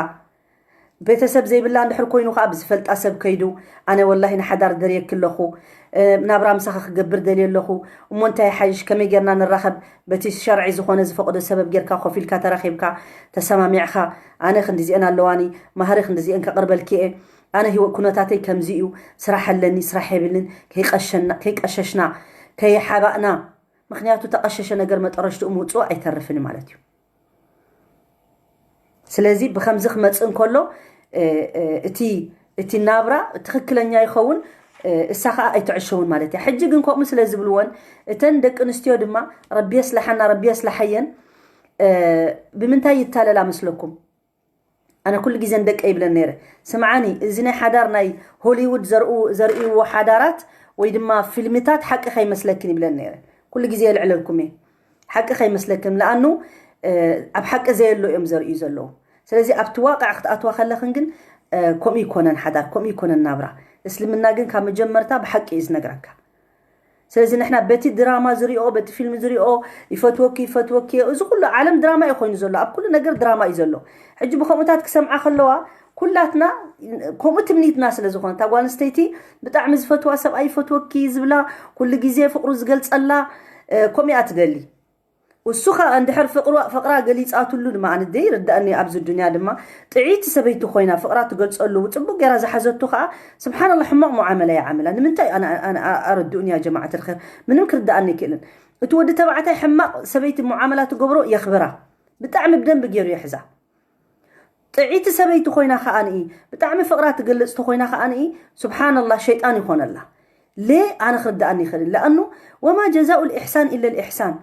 ቤተሰብ ዘይብላ እንድሕር ኮይኑ ከዓ ብዝፈልጣ ሰብ ከይዱ፣ "ኣነ ወላሂ ንሓዳር ደልየኪ ኣለኹ፣ እ፣ ናብራ ምሳኺ ክገብር ደልየ ኣለኹ፣ እሞ እንታይ ይሓይሽ? ከመይ ጌርና ንራኸብ? በቲ ሸርዒ ዝኾነ ዝፈቕዶ ሰበብ ጌርካ ኮፍ ኢልካ ተራኺብካ ተሰማሚዕኻ፣ ኣነ ክንዲዚአን ኣለዋኒ፣ ማህሪ ክንዲዚአን ከቕርበልኪ እየ፣ ኣነ ህይወት ኩነታተይ ከምዚ እዩ፣ ስራሕ ኣለኒ፣ ስራሕ የብልን፣ ከይቀሸና-፣ ከይቀሸሽና፣ ከይሓባእና፣ ምኽንያቱ ተቐሸሸ ነገር መጠረሽትኡ ምውፅኡ ኣይተርፍን ማለት እዩ። ስለዚ ብኸምዚ ክመጽእ እንከሎ፣ እ፣ እ፣ እቲ፣ እቲ ናብራ ትኽክለኛ ይኸውን፣ እ፣ እሳ ኸዓ ኣይትዕሸውን ማለት እያ። ሕጂ ግን ከምኡ ስለ ዝብልወን፣ እተን ደቂ ኣንስትዮ ድማ ረቢ የስልሓና፣ ረቢ የስልሓየን፣ እ፣ ብምንታይ ይታለላ መስለኩም? ኣነ ኩሉ ግዜ ንደቀ ይብለን ነይረ፣ "ስምዓኒ፣ እዚ ናይ ሓዳር ናይ ሆሊውድ ዘርኡ-፣ ዘርእይዎ ሓዳራት ወይ ድማ ፊልምታት ሓቂ ከይመስለክን" ይብለን ነይረ። ኩሉ ግዜ የልዕለልኩም እየ። ሓቂ ከይመስለክን፣ ለኣኑ፣ እ፣ ኣብ ሓቂ ዘየሎ እዮም ዘርእዩ ዘለዉ። ስለዚ ኣብቲ ዋቕዕ ክትኣትዋ ከለኽን ግን፣ እ፣ ከምኡ ይኮነን ሓዳር፣ ከምኡ ይኮነን ናብራ። እስልምና ግን ካብ መጀመርታ ብሓቂ እዩ ዝነግረካ። ስለዚ ንሕና በቲ ድራማ ዝሪኦ፣ በቲ ፊልም ዝሪኦ፣ "ይፈትወኪ፣ ይፈትወኪ"፣ እዚ ኩሉ ዓለም ድራማ እዩ ኮይኑ ዘሎ። ኣብ ኩሉ ነገር ድራማ እዩ ዘሎ። ሕጂ ብከምኡታት ክሰምዓ ከለዋ፣ ኩላትና ከምኡ ትምኒትና ስለ ዝኾነ፣ እታ ጓል ኣንስተይቲ ብጣዕሚ ዝፈትዋ ሰብኣይ "ይፈትወኪ" ዝብላ፣ ኩሉ ግዜ ፍቕሩ ዝገልጸላ፣ እ፣ ከምኡ እያ ትደሊ። እሱ ኸኣ እንድሕር ፍቕሩ-፣ ፍቕራ ገሊጻትሉ ድማ፣ ኣነ ደይርድኣኒ ኣብዚ ዱንያ ድማ፣ ጥዕይቲ ሰበይቲ ኮይና ፍቕራ ትገልጸሉ፣ ጽቡቕ ጌራ ዝሓዘቱ ኸኣ፣ ስብሓንላህ፣ ሕማቕ ሙዓመላ እያ ዓምላ። ንምንታይ ኣነ፣ ኣነ፣ ኣነ ኣረድኡኒ ያ ጀማዓት ልኸር? ምንም ክርድኣኒ ኣይክእልን። እቲ ወዲ ተባዕታይ ሕማቕ ሰበይቲ ሙዓመላ ትገብሮ የኽብራ። ብጣዕሚ ብደንቢ ገይሩ ይሕዛ። ጥዕይቲ ሰበይቲ ኮይና ኸኣ ንኢ፣ ብጣዕሚ ፍቕራ ትገልጽ ተኾይና ኸኣ ንኢ፣ ስብሓንላህ፣ ሸይጣን ይኾነላ። ሌ ኣነ ክርድኣኒ ይኽእልን። ለኣኑ ወማ ጀዛኡ ልኢሕሳን ኢለ ልኢሕሳን።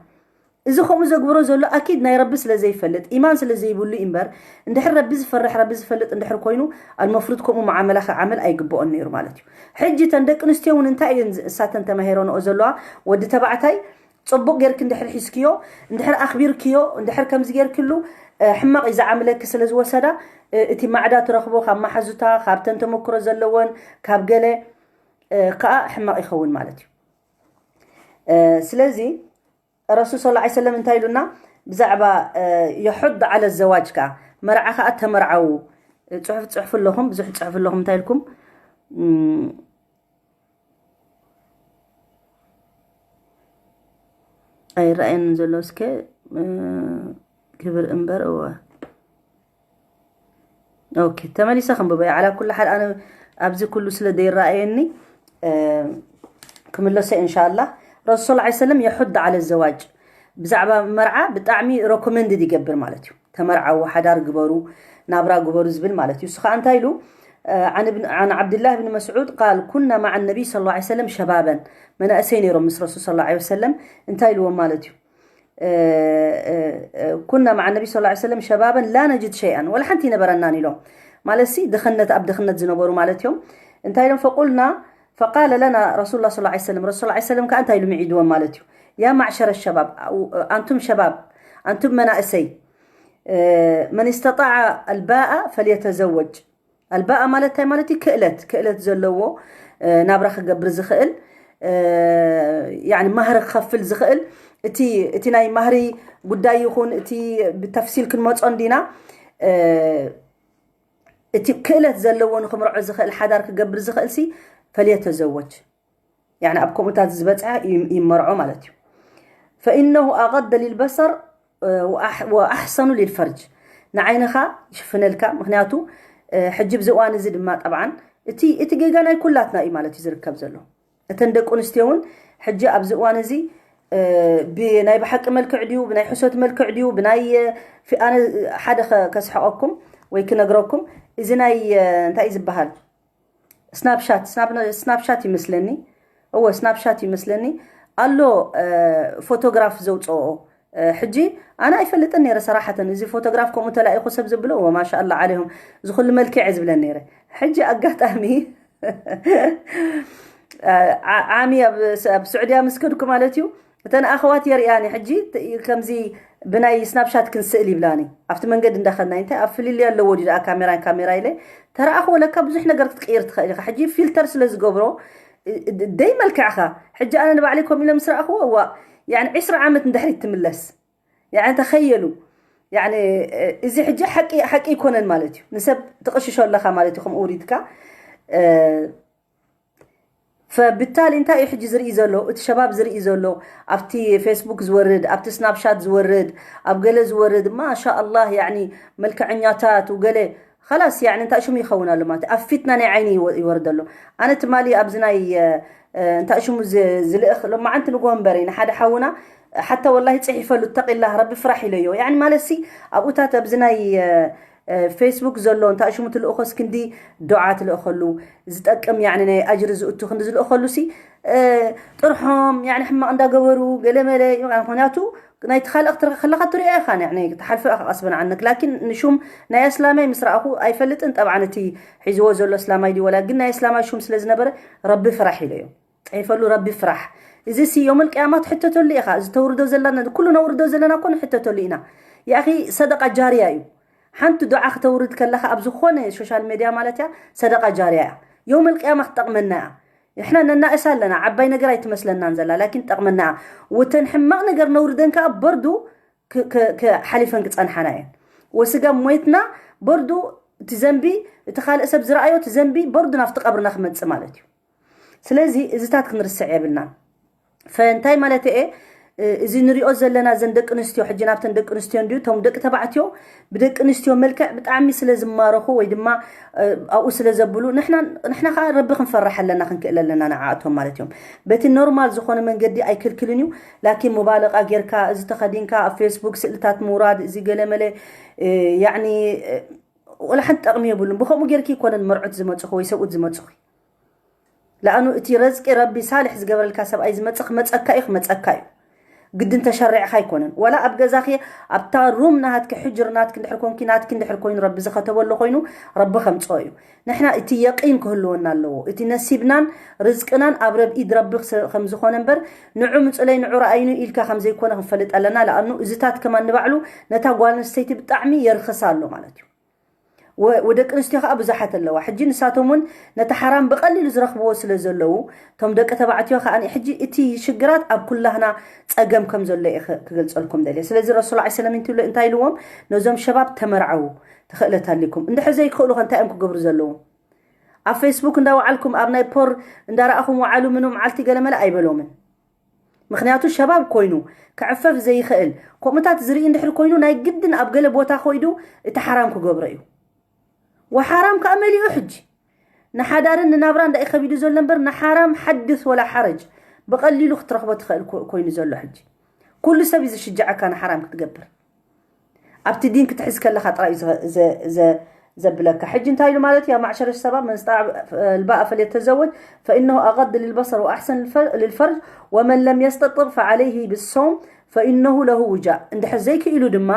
እዚ ከምኡ ዘግብሮ ዘሎ ኣኪድ ናይ ረቢ ስለ ዘይፈልጥ፣ ኢማን ስለ ዘይብሉ እዩ እምበር፣ እንድሕር ረቢ ዝፈርሕ፣ ረቢ ዝፈልጥ እንድሕር ኮይኑ፣ ኣልመፍሩድ ከምኡ መዓመላ ክዓምል ኣይግብኦን ነይሩ ማለት እዩ። ሕጂ እተን ደቂ ኣንስትዮ እውን እንታይ እየን ዝ-፣ እሳተን ተማሂረንኦ ዘለዋ? ወዲ ተባዕታይ ጽቡቕ ጌርኪ እንድሕር ሒዝክዮ፣ እንድሕር ኣኽቢርክዮ፣ እንድሕር ከምዚ ጌርክሉ፣ እ፣ ሕማቕ እዩ ዝዓምለኪ ስለ ዝወሰዳ፣ እ፣ እቲ ማዕዳ ትረኽቦ ካብ መሓዙታ፣ ካብተን ተመክሮ ዘለወን፣ ካብ ገለ፣ እ፣ ከኣ ሕማቕ ይኸውን ማለት እዩ። እ፣ ስለዚ ረሱል ሰለላሁ ዐለይሂ ወሰለም እንታይ ኢሉና? ብዛዕባ፣ እ፣ የሑድ ዓለ ዘዋጅ ከኣ፣ መርዓ ከኣ ተመርዓዉ። ጽሑፍ ትጽሕፉ ኣለኹም፣ ብዙሕ ትጽሕፉ ኣለኹም፣ እንታይ ኢልኩም? እም፣ ኣይረኣየንን ዘሎ፣ እስከ፣ እ፣ ክብር እምበር፣ እወ። ኦኬ፣ ተመሊሰ ክንብቦ እየ። ዓላ ኩሉ ሓል፣ ኣነ ኣብዚ ኩሉ ስለ ዘይረኣየኒ፣ እ፣ ክምለሶ እየ፣ እንሻላ። ረሱል ሰለላሁ ዐለይሂ ወሰለም የሑድ ዓለ ዘዋጅ፣ ብዛዕባ መርዓ ብጣዕሚ ረኮመንድድ ይገብር ማለት እዩ። ተመርዓዉ፣ ሓዳር ግበሩ፣ ናብራ ግበሩ ዝብል ማለት እዩ። እሱ ኸዓ እንታይ ኢሉ? እ፣ ዓን እብን-፣ ዓን ዓብድላህ ብን መስዑድ ቃል፣ ኩና መዓ ነቢይ ሰለላሁ ዐለይሂ ወሰለም ሸባበን፣ መናእሰይ ነይሮም ምስ ረሱል ሰለላሁ ዐለይሂ ወሰለም። እንታይ ኢልዎም ማለት እዩ? እ፣ እ፣ እ፣ ኩና መዓ ነቢ ሰለላሁ ዐለይሂ ወሰለም ሸባበን ላ ነጅድ ሸይኣን፣ ወላ ሓንቲ ይነበረናን ኢሎም። ማለት ሲ ድኽነት ኣብ ድኽነት ዝነበሩ ማለት እዮም። እንታይ ኢሎም ፈቁልና ፈቃለ ለና ረሱሉላ ስ ሰለም ረሱል ላ ሰለም ከዓ እንታይ ኢሉ ምዒድዎም ማለት እዩ። ያ ማዕሸረ ሸባብ ኣንቱም ሸባብ ኣንቱም መናእሰይ መን ስተጣዐ ኣልባኣ ፈልየተዘወጅ ኣልባኣ ማለት እንታይ ማለት እዩ? ክእለት ክእለት ዘለዎ ናብራ ክገብር ዝኽእል ማህሪ ክኸፍል ዝኽእል እቲ ናይ ማህሪ ጉዳይ ይኹን እቲ ብተፍሲል ክንመፆ እንዲና እቲ ክእለት ዘለዎ ንክምርዖ ዝኽእል ሓዳር ክገብር ዝኽእል ሲ ፈልየተዘወጅ ኣብ ከምኡታት ዝበፅሐ ይመርዖ ማለት እዩ። ፈኢነሁ ኣቐደ ሊልበሰር ወኣሕሰኑ ሊልፈርጅ ንዓይንኻ ይሽፍነልካ። ምክንያቱ ሕጂ ብዚ እዋን እዚ ድማ ጠብዓን እቲ ጌጋ ናይ ኩላትና እዩ ማለት እዩ ዝርከብ ዘሎ። እተን ደቂ ኣንስትዮ እውን ሕጂ ኣብዚ እዋን እዚ ብናይ ብሓቂ መልክዕ ድዩ ብናይ ሕሶት መልክዕ ድዩ ብናይ ኣነ ሓደ ከስሕቐኩም ወይ ክነግረኩም እዚ ናይ እንታይ እዩ ዝበሃል ስናፕሻት ስናፕሻት ይመስለኒ እወ ስናፕሻት ይመስለኒ ኣሎ ፎቶግራፍ ዘውፅኦ ሕጂ ኣነ ኣይፈልጥን ነረ ሰራሕተን እዚ ፎቶግራፍ ከምኡ ተላኢኹ ሰብ ዘብሎ እወ ማሻኣላ ዓለይሁም ዝኩሉ መልክዕ ዝብለን ነረ ሕጂ ኣጋጣሚ ዓሚ ኣብ ስዑድያ ምስ ከድኩ ማለት እዩ እተን ኣኸዋት የርእያኒ ሕጂ ከምዚ ብናይ ስናፕሻት ክንስእል ይብላኒ ኣብቲ መንገዲ እንዳኸድና እንታይ ኣብ ፍልልይ ኣለዎ ድዩ ደኣ ካሜራን ካሜራ ኢለ ተረኣኽዎ ለካ ብዙሕ ነገር ክትቅይር ትኽእል ኢኻ ሕጂ ፊልተር ስለ ዝገብሮ ደይ መልክዕኻ ሕጂ ኣነ ንባዕለይ ከምኡ ኢለ ምስ ረኣኽዎ እዋ ያኒ ዕስራ ዓመት ንድሕሪት ትምለስ ያኒ ተኸየሉ ያኒ እዚ ሕጂ ሓቂ ሓቂ ይኮነን ማለት እዩ ንሰብ ትቕሽሾ ኣለኻ ማለት እዩ ከምኡ ውሪድካ ፈብታሊ እንታይ እዩ ሕጂ ዝርኢ ዘሎ እቲ ሸባብ ዝርኢ ዘሎ ኣብቲ ፌስቡክ ዝወርድ ኣብቲ ስናፕሻት ዝወርድ ኣብ ገለ ዝወርድ ማሻ ኣላህ ያኒ መልክዐኛታት ገለ ኸላስ ያኒ እንታይ ሽሙ ይኸውን ኣሎ ማለት ኣብ ፊትና ናይ ዓይኒ ይወርድ ኣሎ ኣነ ትማሊ ኣብዚ ናይ እንታይ ሽሙ ዝልእኽ ሎማዓንቲ ንጎ እምበሪ ንሓደ ሓውና ሓታ ወላሂ ፅሒፈሉ ተቂላ ረቢ ፍራሕ ኢለዮ ያኒ ማለት ሲ ኣብኡታት ኣብዚ ናይ ፌስቡክ ዘሎ እንታይ ሽሙ ትልእኾስ ክንዲ ዱዓ ትልእኸሉ ዝጠቅም ያኒ ናይ ኣጅሪ ዝእቱ ክንዲ ዝልእኸሉ ሲ ጥርሖም ያኒ ሕማቕ እንዳገበሩ ገለመለ ምክንያቱ ናይ ትኻልእ ክትረኸ ከለኻ ትሪኦ ኢኻ ያኒ ትሓልፎ ኢኻ ቀስበን ዓነክ ላኪን ንሹም ናይ ኣስላማይ ምስ ረኣኹ ኣይፈልጥን ጠብዓን እቲ ሒዝዎ ዘሎ ኣስላማይ ድዩ ወላ ግን ናይ ኣስላማይ ሹም ስለ ዝነበረ ረቢ ፍራሕ ኢለዮ ፅሒፈሉ ረቢ ፍራሕ እዚ ሲ ዮም ልቅያማ ትሕተተሉ ኢኻ እዚ ተውርዶ ዘለና ኩሉ ነውርዶ ዘለና እኮ ንሕተተሉ ኢና ያኺ ሰደቃ ጃርያ እዩ ሓንቲ ዱዓ ክተውርድ ከለኻ ኣብ ዝኾነ ሶሻል ሜድያ ማለት እያ ሰደቃ ጃርያ እያ ዮም ልቅያማ ክትጠቕመና እያ ንሕና ነናእሳ ኣለና ዓባይ ነገር ኣይትመስለናን ዘላ ላኪን ትጠቕመና እያ ወተን ሕማቕ ነገር ነውርደን ከዓ በርዱ ሓሊፈን ክፀንሓና እየን ወስጋ ሞይትና በርዱ እቲ ዘንቢ እቲ ካልእ ሰብ ዝረኣዮ እቲ ዘንቢ በርዱ ናብቲ ቀብርና ክመፅእ ማለት እዩ ስለዚ እዚታት ክንርስዕ የብልናን ፈእንታይ ማለት እየ እዚ ንሪኦ ዘለና ዘን ደቂ ኣንስትዮ ሕጂ ናብተን ደቂ ኣንስትዮ እንድዩ እቶም ደቂ ተባዕትዮ ብደቂ ኣንስትዮ መልክዕ ብጣዕሚ ስለ ዝማረኹ ወይ ድማ ኣብኡ ስለ ዘብሉ ንሕና ከዓ ረቢ ክንፈርሕ ኣለና ክንክእል ኣለና ንዓኣቶም ማለት እዮም በቲ ኖርማል ዝኾነ መንገዲ ኣይክልክልን እዩ ላኪን ሙባለቃ ጌርካ እዚ ተኸዲንካ ኣብ ፌስቡክ ስእልታት ምውራድ እዚ ገለመለ ያኒ ወላ ሓንቲ ጠቕሚ የብሉን ብከምኡ ጌርኪ ይኮነን መርዑት ዝመፅኹ ወይ ሰብኡት ዝመፅኹ ለኣኑ እቲ ረዝቂ ረቢ ሳልሕ ዝገበረልካ ሰብኣይ ዝመፅእ ክመፀካ እዩ ክመፀካ እዩ ግድን ተሸሪዕኻ ኣይኮነን ወላ ኣብ ገዛኺ ኣብታ ሩም ናሃትኪ ሕጅር ናትኪ እንድሕር ኮንኪ ናትኪ እንድሕር ኮይኑ ረቢ ዝኸተበሉ ኮይኑ ረቢ ከምፅኦ እዩ ንሕና እቲ የቂን ክህልወና ኣለዎ እቲ ነሲብናን ርዝቅናን ኣብ ረብ ኢድ ረቢ ከምዝኾነ እምበር ንዑ ምፁለይ ንዑ ረኣይኑ ኢልካ ከምዘይኮነ ክንፈልጥ ኣለና ለኣኑ እዚታት ከማን ንባዕሉ ነታ ጓል ኣንስተይቲ ብጣዕሚ የርኽሳ ኣሎ ማለት እዩ ወደቂ ኣንስትዮ ከዓ ብዙሓት ኣለዋ ሕጂ ንሳቶም እውን ነቲ ሓራም ብቐሊሉ ዝረኽብዎ ስለ ዘለዉ እቶም ደቂ ተባዕትዮ ከዓ ሕጂ እቲ ሽግራት ኣብ ኩላህና ፀገም ከም ዘሎ እየ ክገልፀልኩም ደልየ ስለዚ ረሱል ላ ሰለም እንትብሎ እንታይ ኢልዎም ነዞም ሸባብ ተመርዓዉ ትኽእለት ኣሊኩም እንድሕር ዘይክእሉ ከ እንታይ እዮም ክገብሩ ዘለዎም ኣብ ፌስቡክ እንዳወዓልኩም ኣብ ናይ ፖር እንዳረኣኹም ወዓሉ ምኑ መዓልቲ ገለመለ ኣይበሎምን ምክንያቱ ሸባብ ኮይኑ ክዕፈፍ ዘይኽእል ከምኡታት ዝርኢ እንድሕር ኮይኑ ናይ ግድን ኣብ ገለ ቦታ ኮይዱ እቲ ሓራም ክገብሮ እዩ ወሓራም ከዓ መሊኡ ሕጂ ንሓዳርን ንናብራ እንዳይ ከቢዱ ዘሎ እምበር ንሓራም ሓድስ ወላ ሓረጅ ብቐሊሉ ክትረኽቦ ትኽእል ኮይኑ ዘሎ ሕጂ ኩሉ ሰብ እዩ ዝሽጃዓካ ንሓራም ክትገብር ኣብቲ ዲን ክትሕዝ ከለኻ ጥራይ ዘብለካ ሕጂ እንታይ ኢሉ ማለት ያ ማዕሸረ ሸባብ መን ስተጣዕ ልባኣ ፈልየተዘወጅ ፈኢነሁ ኣቐድ ልልበሰር ወኣሕሰን ልፈርጅ ወመን ለም የስተጥብ ፈዓለይህ ብሶም فإنه له وجاء، እንድሕር ዘይክኢሉ ድማ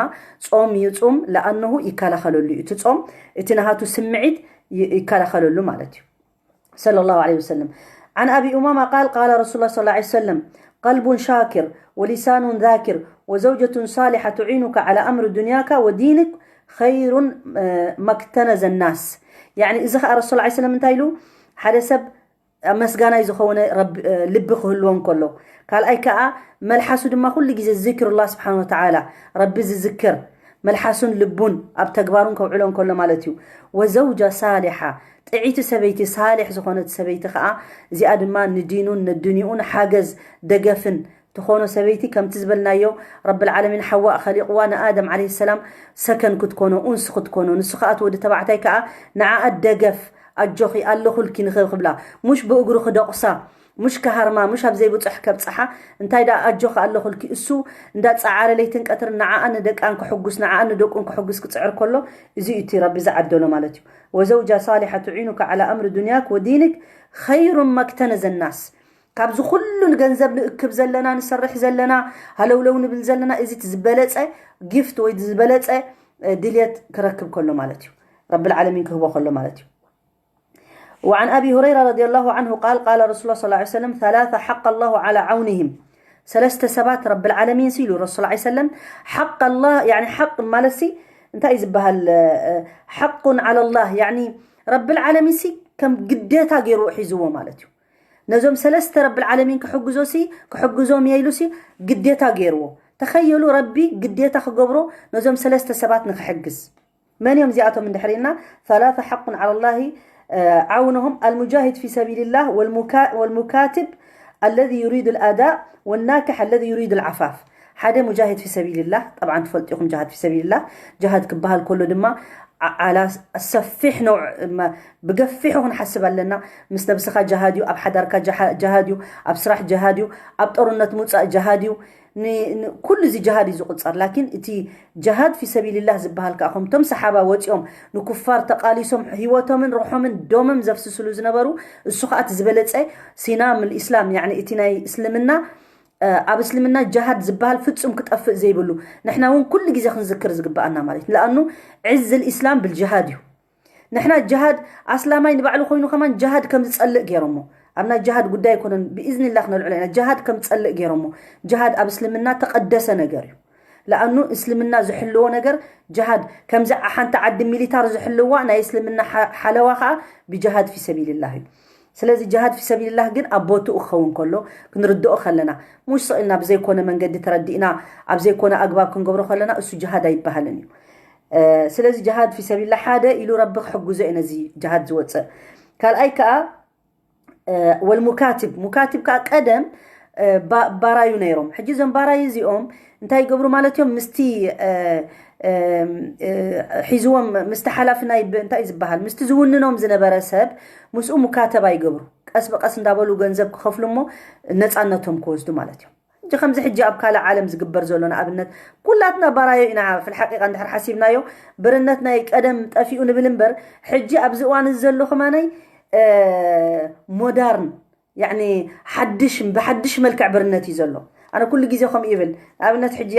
ጾም ይጹም። ለኣነሁ ይከላኸለሉ እዩ፣ እቲ ጾም እቲ ናሃቱ ስምዒት ይከላኸለሉ ማለት እዩ። صلى الله عليه وسلم. عن أبي أمامة قال: قال رسول الله صلى الله عليه وسلم: قلب شاكر ولسان ذاكر وزوجة صالحة تعينك على أمر دنياك ودينك خير ما اكتنز الناس. يعني እዚ ኸዓ ረሱል ላ ሰለም እንታይ ኢሉ? ሓደ ሰብ ኣመስጋናይ ዝኾነ ልቢ ክህልዎ እንከሎ፣ ካልኣይ ከዓ መልሓሱ ድማ ኩሉ ግዜ ዝክር ላ ስብሓን ወተዓላ፣ ረቢ ዝዝክር፣ መልሓሱን ልቡን ኣብ ተግባሩን ከውዕሎ እንከሎ ማለት እዩ። ወዘውጃ ሳሊሓ፣ ጥዒቲ ሰበይቲ፣ ሳሊሕ ዝኾነት ሰበይቲ ከዓ እዚኣ ድማ ንዲኑን ንዱንይኡን ሓገዝ ደገፍን ትኾኖ ሰበይቲ፣ ከምቲ ዝበልናዮ ረብል ዓለሚን ሓዋ ኸሊቕዋ ንኣደም ዓለይሂ ሰላም ሰከን ክትኮኖ፣ ኡንስ ክትኮኖ፣ ንሱ ከዓ እቲ ወዲ ተባዕታይ ከዓ ንዓኣ ደገፍ፣ ኣጆኺ ኣለኹልኪ ንኽብላ፣ ሙሽ ብእግሩ ክደቑሳ፣ ሙሽ ከሃርማ፣ ሙሽ ኣብ ዘይብጹሕ ከብጽሓ፣ እንታይ ደኣ ኣጆኺ ኣለኹልኪ፣ እሱ እንዳ ጸዓረ ለይትን ቀትርን ንዓኣን ንደቃን ክሕጉስ፣ ንዓኣን ንደቁን ክሕጉስ ክጽዕር ከሎ፣ እዚ እዩ እቲ ረቢ ዝዓደሎ ማለት እዩ። ወዘውጃ ሳሊሓ ቱዒኑካ ዓላ ኣምሪ ዱንያክ ወዲንክ ኸይሩን መክተነዘ ናስ። ካብዚ ኩሉ ንገንዘብ ንእክብ ዘለና፣ ንሰርሕ ዘለና፣ ሃለውለው ንብል ዘለና፣ እዚ እቲ ዝበለጸ ጊፍት ወይ ዝበለጸ ድልየት ክረክብ ከሎ ማለት እዩ። ረብል ዓለሚን ክህቦ ከሎ ማለት እዩ። وعن أبي هريرة رضي الله عنه قال قال رسول الله صلى الله عليه وسلم ثلاثة حق الله على عونهم ሰለስተ ሰባት ረብል ዓለሚን ሲሉ ረሱል ላ ሰለም ሓቅ ኣላ፣ ያኒ ሓቅ ማለት ሲ እንታይ እዩ ዝበሃል? ሓቁን ዓላ ላህ፣ ያኒ ረብል ዓለሚን ሲ ከም ግዴታ ገይሩ ሒዝዎ ማለት እዩ። ነዞም ሰለስተ ረብል ዓለሚን ክሕግዞ ሲ ክሕግዞም የኢሉ ሲ ግዴታ ገይርዎ ተኸየሉ ረቢ ግዴታ ክገብሮ ነዞም ሰለስተ ሰባት ንክሕግዝ። መን እዮም እዚኣቶም እንድሕር ኢልና ثلاثة حق على الله عونهم المجاهد في سبيل الله والمكاتب الذي يريد الأداء والناكح الذي يريد العفاف ሓደ ሙጃሂድ ፊ ሰቢልላህ፣ ጠብዓን ትፈልጡ ኢኹም ጃሃድ ፊ ሰቢልላህ። ጃሃድ ክበሃል ከሎ ድማ ዓላ ሰፊሕ ነውዕ ብገፊሑ ክንሓስብ ኣለና። ምስ ነብስኻ ጃሃድ እዩ፣ ኣብ ሓዳርካ ጃሃድ እዩ፣ ኣብ ስራሕ ጃሃድ እዩ፣ ኣብ ጦርነት ምውፃእ ጃሃድ እዩ። ኩሉ እዚ ጃሃድ እዩ ዝቁፀር። ላኪን እቲ ጃሃድ ፊ ሰቢልላህ ዝበሃል ከዓ ከምቶም ሰሓባ ወፂኦም ንኩፋር ተቃሊሶም ህይወቶምን ርሖምን ዶምም ዘፍስስሉ ዝነበሩ፣ እሱ ከዓ እቲ ዝበለፀ ሲናም ልእስላም፣ ያኒ እቲ ናይ እስልምና ኣብ እስልምና ጃሃድ ዝበሃል ፍጹም ክጠፍእ ዘይብሉ፣ ንሕና እውን ኩሉ ግዜ ክንዝክር ዝግበኣና ማለት እዩ። ለኣኑ ዕዝ ልእስላም ብልጅሃድ እዩ። ንሕና ጅሃድ ኣስላማይ ንባዕሉ ኮይኑ ከማን ጅሃድ ከም ዝጸልእ ገይሮሞ፣ ኣብ ናይ ጅሃድ ጉዳይ ኣይኮነን፣ ብኢዝኒላህ ክነልዕሎ ኢና። ጅሃድ ከም ዝጸልእ ገይሮሞ። ጅሃድ ኣብ እስልምና ተቐደሰ ነገር እዩ። ለኣኑ እስልምና ዝሕልዎ ነገር ጅሃድ፣ ከምዚ ሓንቲ ዓዲ ሚሊታር ዝሕልዋ ናይ እስልምና ሓለዋ ከዓ ብጅሃድ ፊ ሰቢልላህ እዩ። ስለዚ ጅሃድ ፊ ሰቢልላህ ግን ኣብ ቦትኡ ክኸውን ከሎ ክንርድኦ ከለና፣ ሙሽ ስቕ ኢልና ብዘይኮነ መንገዲ ተረዲእና ኣብ ዘይኮነ ኣግባብ ክንገብሮ ከለና እሱ ጅሃድ ኣይበሃልን እዩ። ስለዚ ጅሃድ ፊ ሰቢልላህ ሓደ ኢሉ ረቢ ክሕግዞ እዩ ነዚ ጅሃድ ዝወፅእ። ካልኣይ ከዓ ወልሙካትብ፣ ሙካትብ ከዓ ቀደም ባራዩ ነይሮም። ሕጂ እዞም ባራዩ እዚኦም እንታይ ይገብሩ ማለት እዮም? ምስቲ ሒዝዎም ምስቲ ሓላፊ ናይ እንታይ ዝበሃል ምስቲ ዝውንኖም ዝነበረ ሰብ ምስኡ ሙካተባ ይገብሩ። ቀስ ብቀስ እንዳበሉ ገንዘብ ክኸፍሉ እሞ ነፃነቶም ክወስዱ ማለት እዮም። ሕጂ ከምዚ ሕጂ ኣብ ካልእ ዓለም ዝግበር ዘሎ ንኣብነት ኩላትና ባራዮ ኢና። ፍልሓቂቃ እንድሕር ሓሲብናዮ ብርነት ናይ ቀደም ጠፊኡ ንብል እምበር ሕጂ ኣብዚ እዋን እዚ ዘሎ ከማናይ ሞዳርን ያኒ ሓድሽ ብሓድሽ መልክዕ ብርነት እዩ ዘሎ። ኣነ ኩሉ ግዜ ከምኡ ይብል። ንኣብነት ሕጂ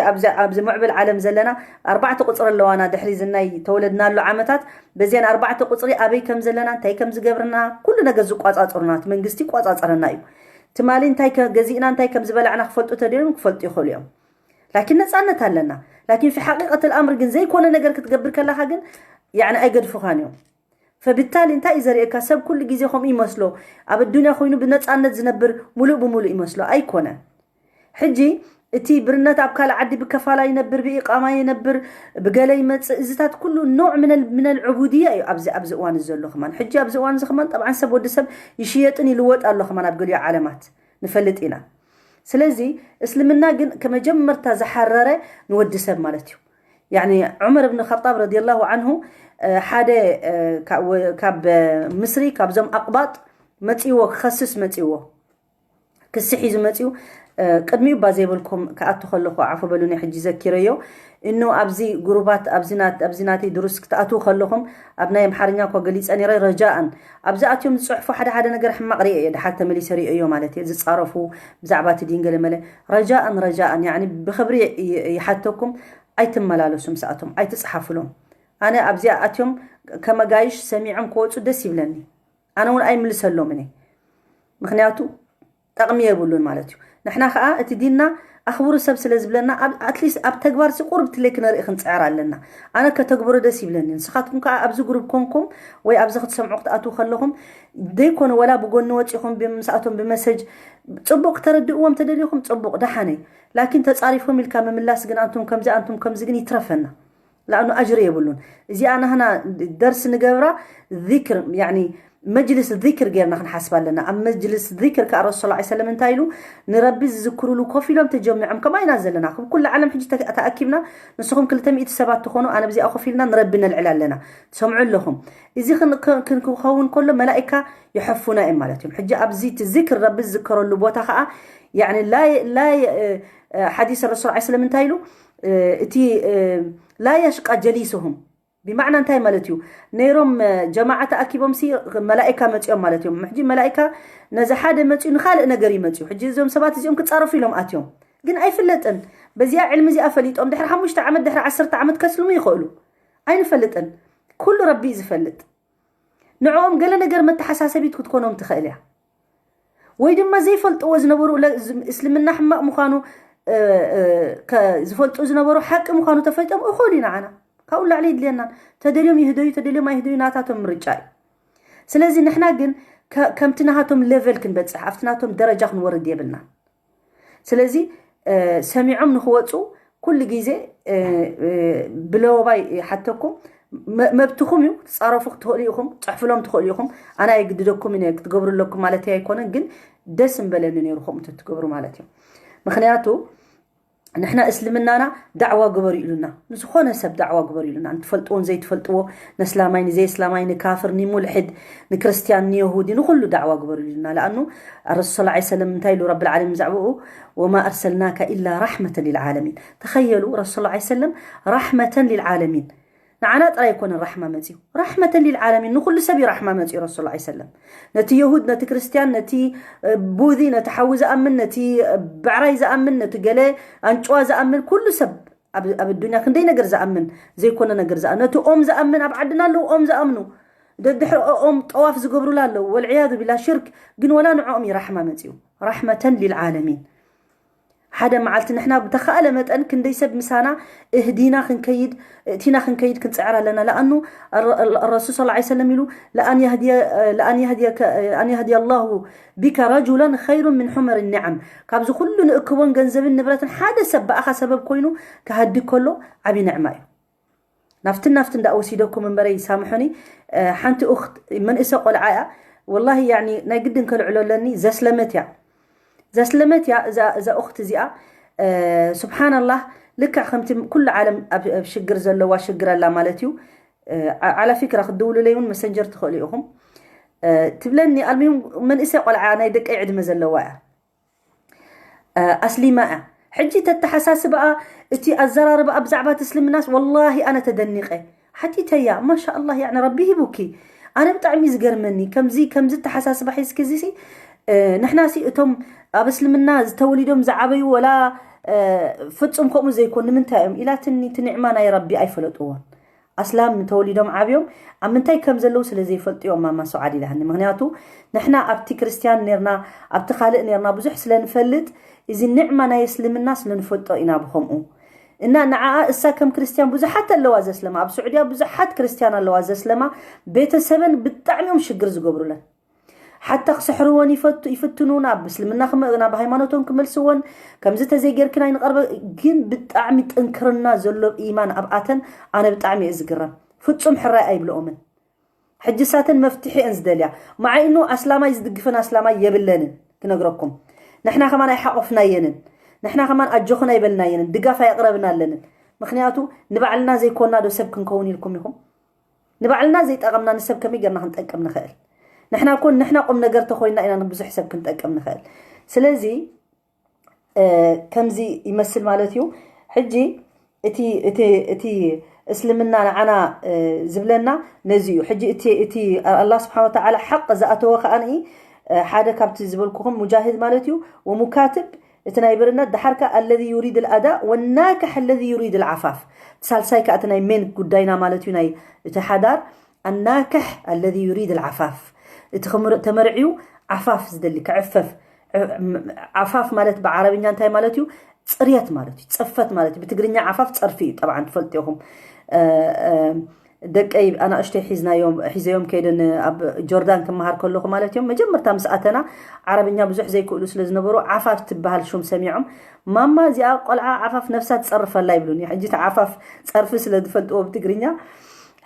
ኣብዚ ምዕብል ዓለም ዘለና ኣርባዕተ ቁፅሪ ኣለዋና ድሕሪ ዝናይ ተወለድናሉ ዓመታት በዚአን ኣርባዕተ ቁፅሪ ኣበይ ከም ዘለና እንታይ ከም ዝገብርና ኩሉ ነገር ዝቋፃፅሩና እቲ መንግስቲ ይቋፃፀረና እዩ። ትማሊ እንታይ ገዚእና እንታይ ከም ዝበላዕና ክፈልጡ ተደልዮም ክፈልጡ ይኽእሉ እዮም። ላኪን ነፃነት ኣለና። ላኪን ፊ ሓቂቀት ልኣምር ግን ዘይኮነ ነገር ክትገብር ከለካ ግን ያኒ ኣይገድፉካን እዮም። ፈብታሊ እንታይ እዩ ዘርእየካ? ሰብ ኩሉ ግዜ ከምኡ ይመስሎ። ኣብ ኣዱንያ ኮይኑ ብነፃነት ዝነብር ሙሉእ ብሙሉእ ይመስሎ። ኣይኮነን። ሕጂ እቲ ብርነት ኣብ ካልእ ዓዲ ብከፋላ ይነብር፣ ብኢቃማ ይነብር፣ ብገለ ይመፅእ፣ እዚታት ኩሉ ኖዕ ምነል ዕቡድያ እዩ ኣብዚ ኣብዚ እዋን ዘሎ። ከማን ሕጂ ኣብዚ እዋን እዚ ከማን ጠብዓን ሰብ ወዲ ሰብ ይሽየጥን ይልወጥ ኣሎ። ከማን ኣብ ገሊዮ ዓለማት ንፈልጥ ኢና። ስለዚ እስልምና ግን ከመጀመርታ ዝሓረረ ንወዲ ሰብ ማለት እዩ። ያኒ ዑመር እብን ኸጣብ ረዲየላሁ ዓንሁ ሓደ ካብ ምስሪ ካብዞም ኣቕባጥ መፂዎ ክኸስስ መፂዎ ክሲ ሒዙ መፂኡ ቅድሚኡ እባ ዘይበልኩም ክኣቱ ከለኹ ዓፉ በሉኒ፣ ሕጂ ዘኪረዮ። እኑ ኣብዚ ጉሩባት ኣብዚ ናት- ኣብዚ ናተይ ድሩስ ክትኣትዉ ከለኹም ኣብ ናይ ኣምሓርኛ እኳ ገሊጸ ነይረ። ረጃኣን ኣብዚ ኣትዮም ዝጽሕፉ ሓደ ሓደ ነገር ሕማቕ ርእየ እየ፣ ድሓር ተመሊሰ ርእዮ ማለት እየ። ዝጻረፉ ብዛዕባ እቲ ዲን ገለ መለ። ረጃኣን ረጃኣን ያኒ ብኽብሪ ይ- ይሓተኩም፣ ኣይትመላለሱ ምስኣቶም፣ ኣይትጽሓፉሎም። ኣነ ኣብዚኣ ኣትዮም ከመጋይሽ ሰሚዖም ክወፁ ደስ ይብለኒ። ኣነ እውን ኣይምልሰሎም እኔ፣ ምክንያቱ ጠቕሚ የብሉን ማለት እዩ። ንሕና ከዓ እቲ ዲንና ኣኽብሩ ሰብ ስለ ዝብለና፣ ኣትሊስት ኣብ ተግባር ሲ ቁርብ ትለይ ክነርኢ ክንፅዕር ኣለና። ኣነ ከተግብሩ ደስ ይብለኒ። ንስኻትኩም ከዓ ኣብዚ ግሩብ ኮንኩም ወይ ኣብዚ ክትሰምዑ ክትኣትዉ ከለኹም፣ ዘይኮነ ወላ ብጎኒ ወፂኹም ብምስኣቶም ብመሰጅ ፅቡቕ ክተረድእዎም ተደሊኹም ፅቡቕ ደሓነይ፣ ላኪን ተፃሪፎም ኢልካ ምምላስ ግን ኣንቱም ከምዚ ኣንቱም ከምዚ ግን ይትረፈና። ላእኑ ኣጅሪ የብሉን። እዚኣ ናህና ደርሲ ንገብራ ዚክር ያኒ መጅልስ ዚክር ጌርና ክንሓስብ ኣለና። ኣብ መጅልስ ዚክር ከዓ ረሱል ሰለላሁ ዐለይሂ ወሰለም እንታይ ኢሉ? ንረቢ ዝዝክሩሉ ኮፍ ኢሎም ተጀሚዖም ከማ ኢና ዘለና። ካብ ኩሉ ዓለም ሕጂ ተ- ተኣኪብና ንስኹም ክልተ ሚእቲ ሰባት ትኾኑ፣ ኣነ ብዚኣ ኮፍ ኢልና ንረቢ ነልዕል ኣለና። ትሰምዑ ኣለኹም። እዚ ክን- ክን- ክን- ክኸውን ከሎ መላኢካ ይሐፉና እዮም ማለት እዮም። ሕጂ ኣብዚ እቲ ዚክር ረቢ ዝዝከረሉ ቦታ ከዓ ያኒ ላ ላ ሓዲስ ረሱል ዐለይሂ ሰለም እንታይ ኢሉ? እቲ ላ የሽቃ ጀሊስሁም ብማዕና እንታይ ማለት እዩ? ነይሮም ጀማዓ ተኣኪቦም ሲ መላኢካ መፂኦም ማለት እዮም። ሕጂ መላኢካ ነዚ ሓደ መፂኡ ንካልእ ነገር ይመፅኡ። ሕጂ እዞም ሰባት እዚኦም ክፃረፉ ኢሎም ኣትዮም፣ ግን ኣይፍለጥን። በዚኣ ዕልሚ እዚኣ ፈሊጦም ድሕሪ ሓሙሽተ ዓመት ድሕሪ ዓሰርተ ዓመት ከስልሙ ይኽእሉ፣ ኣይንፈልጥን። ኩሉ ረቢ እዩ ዝፈልጥ። ንዕኦም ገለ ነገር መተሓሳሰቢት ክትኮኖም ትኽእል እያ። ወይ ድማ ዘይፈልጥዎ ዝነበሩ ለ- ዝ- እስልምና ሕማቕ ምዃኑ እ፣ እ፣ ከ- ዝፈልጡ ዝነበሩ ሓቂ ምዃኑ ተፈሊጦም እኹል እዩ ንዓና። ካብኡ ላዕሊ የድልየናን። ተደልዮም ይህደዩ ተደልዮም ኣይህደዩ ናታቶም ምርጫ እዩ። ስለዚ ንሕና ግን ከ- ከምቲ ናሃቶም ሌቨል ክንበፅሕ ኣብቲ ናቶም ደረጃ ክንወርድ የብልና። ስለዚ ሰሚዖም ንክወፁ ኩሉ ግዜ ብለወባይ ሓተኩም። መብትኩም እዩ፣ ትፃረፉ ትኽእሉ ኢኹም፣ ፅሕፍሎም ትኽእሉ ኢኹም። ኣነ ኣይግድደኩም እ ክትገብሩ ኣለኩም ማለት ኣይኮነን፣ ግን ደስ ምበለኒ ነይሩ ከምኡ ትገብሩ ማለት እዩ። ምክንያቱ ንሕና እስልምናና ዳዕዋ ግበሩ ኢሉና፣ ንዝኾነ ሰብ ዳዕዋ ግበሩ ኢሉና፣ ንትፈልጥዎን ዘይትፈልጥዎ፣ ነስላማይ ንዘይስላማይ፣ ንካፍር ንሙልሕድ፣ ንክርስትያን ንየሁዲ ንኩሉ ዳዕዋ ግበሩ ኢሉና። ለኣኑ ረሱል ስ ሰለም እንታይ ኢሉ ረብል ዓለሚን ብዛዕባኡ? ወማ ኣርሰልናካ ኢላ ራሕመተን ሊልዓለሚን። ተኸየሉ ረሱል ስ ሰለም ራሕመተን ሊልዓለሚን። ንዓና ጥራይ ኣይኮነን ራሕማ መፅዩ፣ ራሕመተን ሊልዓለሚን ንኩሉ ሰብ እዩ ራሕማ መፅዩ ረሱል ስ ሰለም። ነቲ የሁድ፣ ነቲ ክርስትያን፣ ነቲ ቡዚ፣ ነቲ ሓዊ ዝኣምን፣ ነቲ ብዕራይ ዝኣምን፣ ነቲ ገለ ኣንጭዋ ዝኣምን ኩሉ ሰብ ኣብ ኣዱኛ ክንደይ ነገር ዝኣምን፣ ዘይኮነ ነገር ዝኣ ነቲ ኦም ዝኣምን ኣብ ዓድና ኣለዉ ኦም ዝኣምኑ፣ ደድሕሪ ኦም ጠዋፍ ዝገብሩላ ኣለዉ፣ ወልዕያዙ ቢላ ሽርክ። ግን ወላ ንዕኦም እዩ ራሕማ መፅዩ፣ ራሕመተን ሊልዓለሚን። ሓደ መዓልቲ ንሕና ብተኻእለ መጠን ክንደይ ሰብ ምሳና እህዲና ክንከይድ እቲና ክንከይድ ክንፅዕር ኣለና። ለኣኑ ረሱል ስ ሰለም ኢሉ ለኣን የህድየ ኣላሁ ቢከ ረጁለን ኸይሩ ምን ሑመር ኒዓም። ካብዚ ኩሉ ንእክቦን ገንዘብን ንብረትን ሓደ ሰብ ብኣኻ ሰበብ ኮይኑ ክሃዲ ከሎ ዓብዪ ንዕማ እዩ። ናፍትን ናፍትን ዳኣ ወሲደኩም እምበረይ ሳምሑኒ። ሓንቲ ኡክት መንእሰ ቆልዓ እያ። ወላሂ ያኒ ናይ ግድን ከልዕሎ ኣለኒ። ዘስለመት እያ፣ ዘስለመት እያ። እዛ ኡክት እዚኣ ስብሓናላህ ልክዕ ከምቲ ኩሉ ዓለም ኣብ ሽግር ዘለዋ ሽግር ኣላ ማለት እዩ። ዓላ ፊክራ ክትድውሉለይ እውን መሰንጀር ትኽእሉ ኢኹም። ትብለኒ ኣልሚም መንእሰ ቆልዓ ናይ ደቀይ ዕድመ ዘለዋ እያ። ኣስሊማ እያ። ሕጂ ተተሓሳስበኣ እቲ ኣዘራርባኣ ብዛዕባ እቲ እስልምናስ ወላሂ ኣነ ተደኒቐ። ሓቲተያ ማሻ ኣላህ ያኒ ረቢ ሂቡኪ። ኣነ ብጣዕሚ እዩ ዝገርመኒ ከምዚ ከምዚ ተሓሳስባ ሒዝኪ እዚ ንሕና ሲ እቶም ኣብ እስልምና ዝተወሊዶም ዝዓበዩ ወላ ፍጹም ከምኡ ዘይኮን ንምንታይ እዮም ኢላትኒ። እቲ ኒዕማ ናይ ረቢ ኣይፈለጥዎን። ኣስላም ተወሊዶም ዓብዮም ኣብ ምንታይ ከም ዘለዉ ስለ ዘይፈልጡ እዮም ማማ ሰዓድ ኢላኒ። ምክንያቱ ንሕና ኣብቲ ክርስትያን ነርና ኣብቲ ካልእ ነርና ብዙሕ ስለ ንፈልጥ እዚ ኒዕማ ናይ እስልምና ስለ ንፈልጦ ኢና ብከምኡ እና ንዓኣ እሳ ከም ክርስትያን ብዙሓት ኣለዋ ዘስለማ ኣብ ስዑድያ ብዙሓት ክርስትያን ኣለዋ ዘስለማ ቤተሰበን ብጣዕሚ እዮም ሽግር ዝገብሩለን። ሓታ ክስሕርወን ይፈቱ ይፍትኑ ናብ እስልምና ክመ- ናብ ሃይማኖቶም ክመልስወን ከምዚ ተዘይጌርክን ኣይንቐርበ ግን ብጣዕሚ ጥንክርና ዘሎ ኢማን ኣብኣተን ኣነ ብጣዕሚ እየ ዝግረም። ፍጹም ሕራይ ኣይብልኦምን። ሕጂ ሳተን መፍትሒ እየን ዝደልያ። መዓይኑ ኣስላማይ ዝድግፈን ኣስላማይ የብለንን ክነግረኩም። ንሕና ከማን ኣይሓቆፍናየንን፣ ንሕና ከማን ኣጆኽን ኣይበልናየንን፣ ድጋፍ ኣየቕረብናለንን። ምክንያቱ ንባዕልና ዘይኮና ዶ ሰብ ክንከውን ኢልኩም ኢኹም? ንባዕልና ዘይጠቐምና ንሰብ ከመይ ጌርና ክንጠቅም ንኽእል? ንሕና እኮ ንሕና ቁም ነገር ተኾይንና ኢና ንብዙሕ ሰብ ክንጠቅም ንኽእል። ስለዚ ከምዚ ይመስል ማለት እዩ። ሕጂ እቲ እቲ እቲ እስልምና ንዓና ዝብለና ነዚ እዩ። ሕጂ እቲ እቲ ኣላህ ስብሓን ወተዓላ ሓቅ ዝኣተወ ከኣ ሓደ ካብቲ ዝበልኩኹም ሙጃሂድ ማለት እዩ፣ ወሙካትብ እቲ ናይ ብርነት፣ ድሓር ከኣ ኣለዚ ዩሪድ ልኣዳ ወናክሕ ኣለዚ ዩሪድ ልዓፋፍ። ሳልሳይ ከኣ እቲ ናይ ሜን ጉዳይና ማለት እዩ፣ ናይ እቲ ሓዳር ኣናክሕ ኣለዚ ዩሪድ ልዓፋፍ፣ እቲ ተመርዕዩ ዓፋፍ ዝደሊ ክዕፈፍ። ዓፋፍ ማለት ብዓረብኛ እንታይ ማለት እዩ? ፅርየት ማለት እዩ፣ ፅፈት ማለት እዩ። ብትግርኛ ዓፋፍ ፀርፊ እዩ። ጠብዓን ትፈልጡ ኢኹም። ደቀይ ኣናእሽተይ ሒዝናዮም ሒዘዮም ከይደን ኣብ ጆርዳን ክመሃር ከለኹ ማለት እዮም። መጀመርታ ምስ ኣተና ዓረብኛ ብዙሕ ዘይክእሉ ስለ ዝነበሩ ዓፋፍ ትበሃል ሹም ሰሚዖም፣ ማማ እዚኣ ቆልዓ ዓፋፍ ነፍሳ ትፀርፈላ ይብሉኒ። ሕጂ እቲ ዓፋፍ ፀርፊ ስለ ዝፈልጥዎ ብትግርኛ።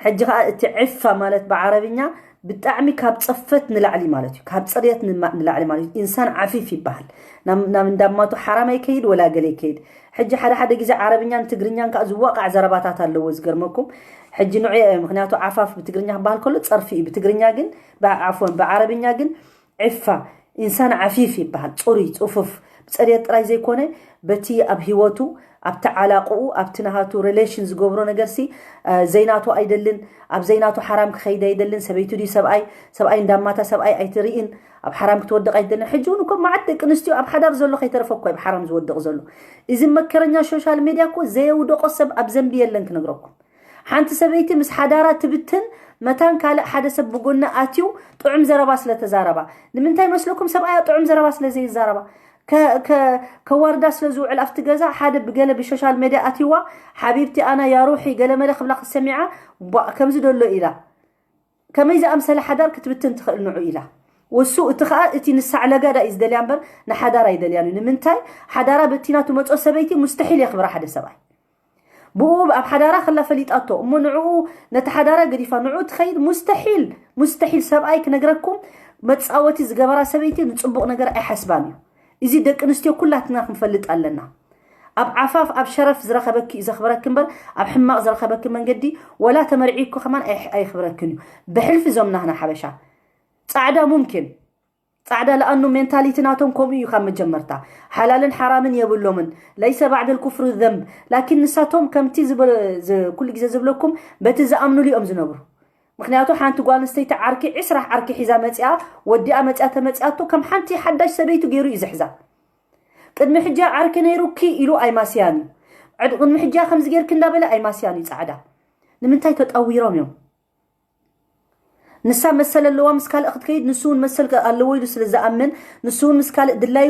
ሕጂ ከዓ እቲ ዕፋ ማለት ብዓረብኛ ብጣዕሚ ካብ ፀፈት ንላዕሊ ማለት እዩ፣ ካብ ፅርየት ንላዕሊ ማለት እዩ። ኢንሳን ዓፊፍ ይበሃል። ናብ እንዳማቱ ሓራም ኣይከይድ ወላ ገለ ይከይድ። ሕጂ ሓደ ሓደ ግዜ ዓረብኛን ትግርኛን ከዓ ዝዋቃዕ ዘረባታት ኣለዎ ዝገርመኩም። ሕጂ ንዑ ምክንያቱ ዓፋፍ ብትግርኛ ክበሃል ከሎ ፀርፊ እዩ፣ ብትግርኛ ግን ዓፎን ብዓረብኛ ግን ዕፋ ኢንሳን ዓፊፍ ይበሃል። ፅሩይ ፅፉፍ ብፀርየት ጥራይ ዘይኮነ በቲ ኣብ ህይወቱ ኣብቲ ዓላቅኡ ኣብቲ ናሃቱ ሬሌሽን ዝገብሮ ነገርሲ ዘይናቱ ኣይደልን። ኣብ ዘይናቱ ሓራም ክኸይድ ኣይደልን። ሰበይቱ ድዩ ሰብኣይ፣ ሰብኣይ እንዳማታ ሰብኣይ ኣይትርኢን። ኣብ ሓራም ክትወድቕ ኣይደልን። ሕጂ እውን እኮ መዓት ደቂ ኣንስትዮ ኣብ ሓዳር ዘሎ ከይተረፈ እኮ ኣብ ሓራም ዝወድቕ ዘሎ። እዚ መከረኛ ሶሻል ሜድያ እኮ ዘየውደቆ ሰብ ኣብ ዘንቢ የለን ክነግረኩም። ሓንቲ ሰበይቲ ምስ ሓዳራ ትብትን መታን ካልእ ሓደ ሰብ ብጎና ኣትዩ ጥዑም ዘረባ ስለ ተዛረባ። ንምንታይ መስለኩም? ሰብኣያ ጥዑም ዘረባ ስለ ዘይዛረባ። ከዋርዳ ስለ ዝውዕል ኣብቲ ገዛ ሓደ ብገለ ብሶሻል ሜድያ ኣትይዋ ሓቢብቲ ኣና ያ ሩሒ ገለመለ ክብላ ክትሰሚዓ ቧእ ከምዚ ደሎ ኢላ ከመይ ዝኣምሰለ ሓዳር ክትብትን ትኽእል ንዑ ኢላ። ወሱ እቲ ኸኣ እቲ ንሳዕ ለጋዳ እዩ ዝደልያ እምበር ንሓዳር ኣይደልያን እዩ። ንምንታይ ሓዳራ በቲና ትመጾ ሰበይቲ ሙስተሒል የኽብራ ሓደ ሰብኣይ። ብኡ ኣብ ሓዳራ ከላ ፈሊጣቶ እሞ ንዕኡ ነቲ ሓዳራ ገዲፋ ንዕኡ ትኸይድ ሙስተሒል ሙስተሒል ሰብኣይ ክነግረኩም መጻወቲ ዝገበራ ሰበይቲ ንጽቡቕ ነገር ኣይሓስባን እዩ። እዚ ደቂ ኣንስትዮ ኩላትና ክንፈልጥ ኣለና። ኣብ ዓፋፍ ኣብ ሸረፍ ዝረኸበኪ እዩ ዘኽብረኪ እምበር ኣብ ሕማቕ ዝረኸበኪ መንገዲ ወላ ተመርዒ እኮ ከማን ኣየኽብረክን እዩ። ብሕልፊ እዞም ናህና ሓበሻ ጻዕዳ ሙምኪን ጻዕዳ ለኣኑ ሜንታሊቲ ናቶም ከምኡ እዩ ካብ መጀመርታ ሓላልን ሓራምን የብሎምን። ለይሰ ባዕድ ልኩፍሪ ዘንብ ላኪን ንሳቶም ከምቲ ኩሉ ግዜ ዝብለኩም በቲ ዝኣምኑሉ እዮም ዝነብሩ። ምክንያቱ ሓንቲ ጓል ኣንስተይቲ ዓርኪ ዕስራ ዓርኪ ሒዛ መፅኣ ወዲኣ መፅኣ ተመፅኣቶ ከም ሓንቲ ሓዳሽ ሰበይቱ ገይሩ እዩ ዝሕዛ። ቅድሚ ሕጃ ዓርኪ ነይሩኪ ኢሉ ኣይማስያን እዩ። ቅድሚ ሕጃ ከምዚ ጌርኪ እንዳበለ ኣይማስያን እዩ ፃዕዳ። ንምንታይ ተጣዊሮም እዮም? ንሳ መሰል ኣለዋ ምስ ካልእ ክትከይድ ንሱ እውን መሰል ኣለዎ ኢሉ ስለ ዝኣምን ንሱ እውን ምስ ካልእ ድላዩ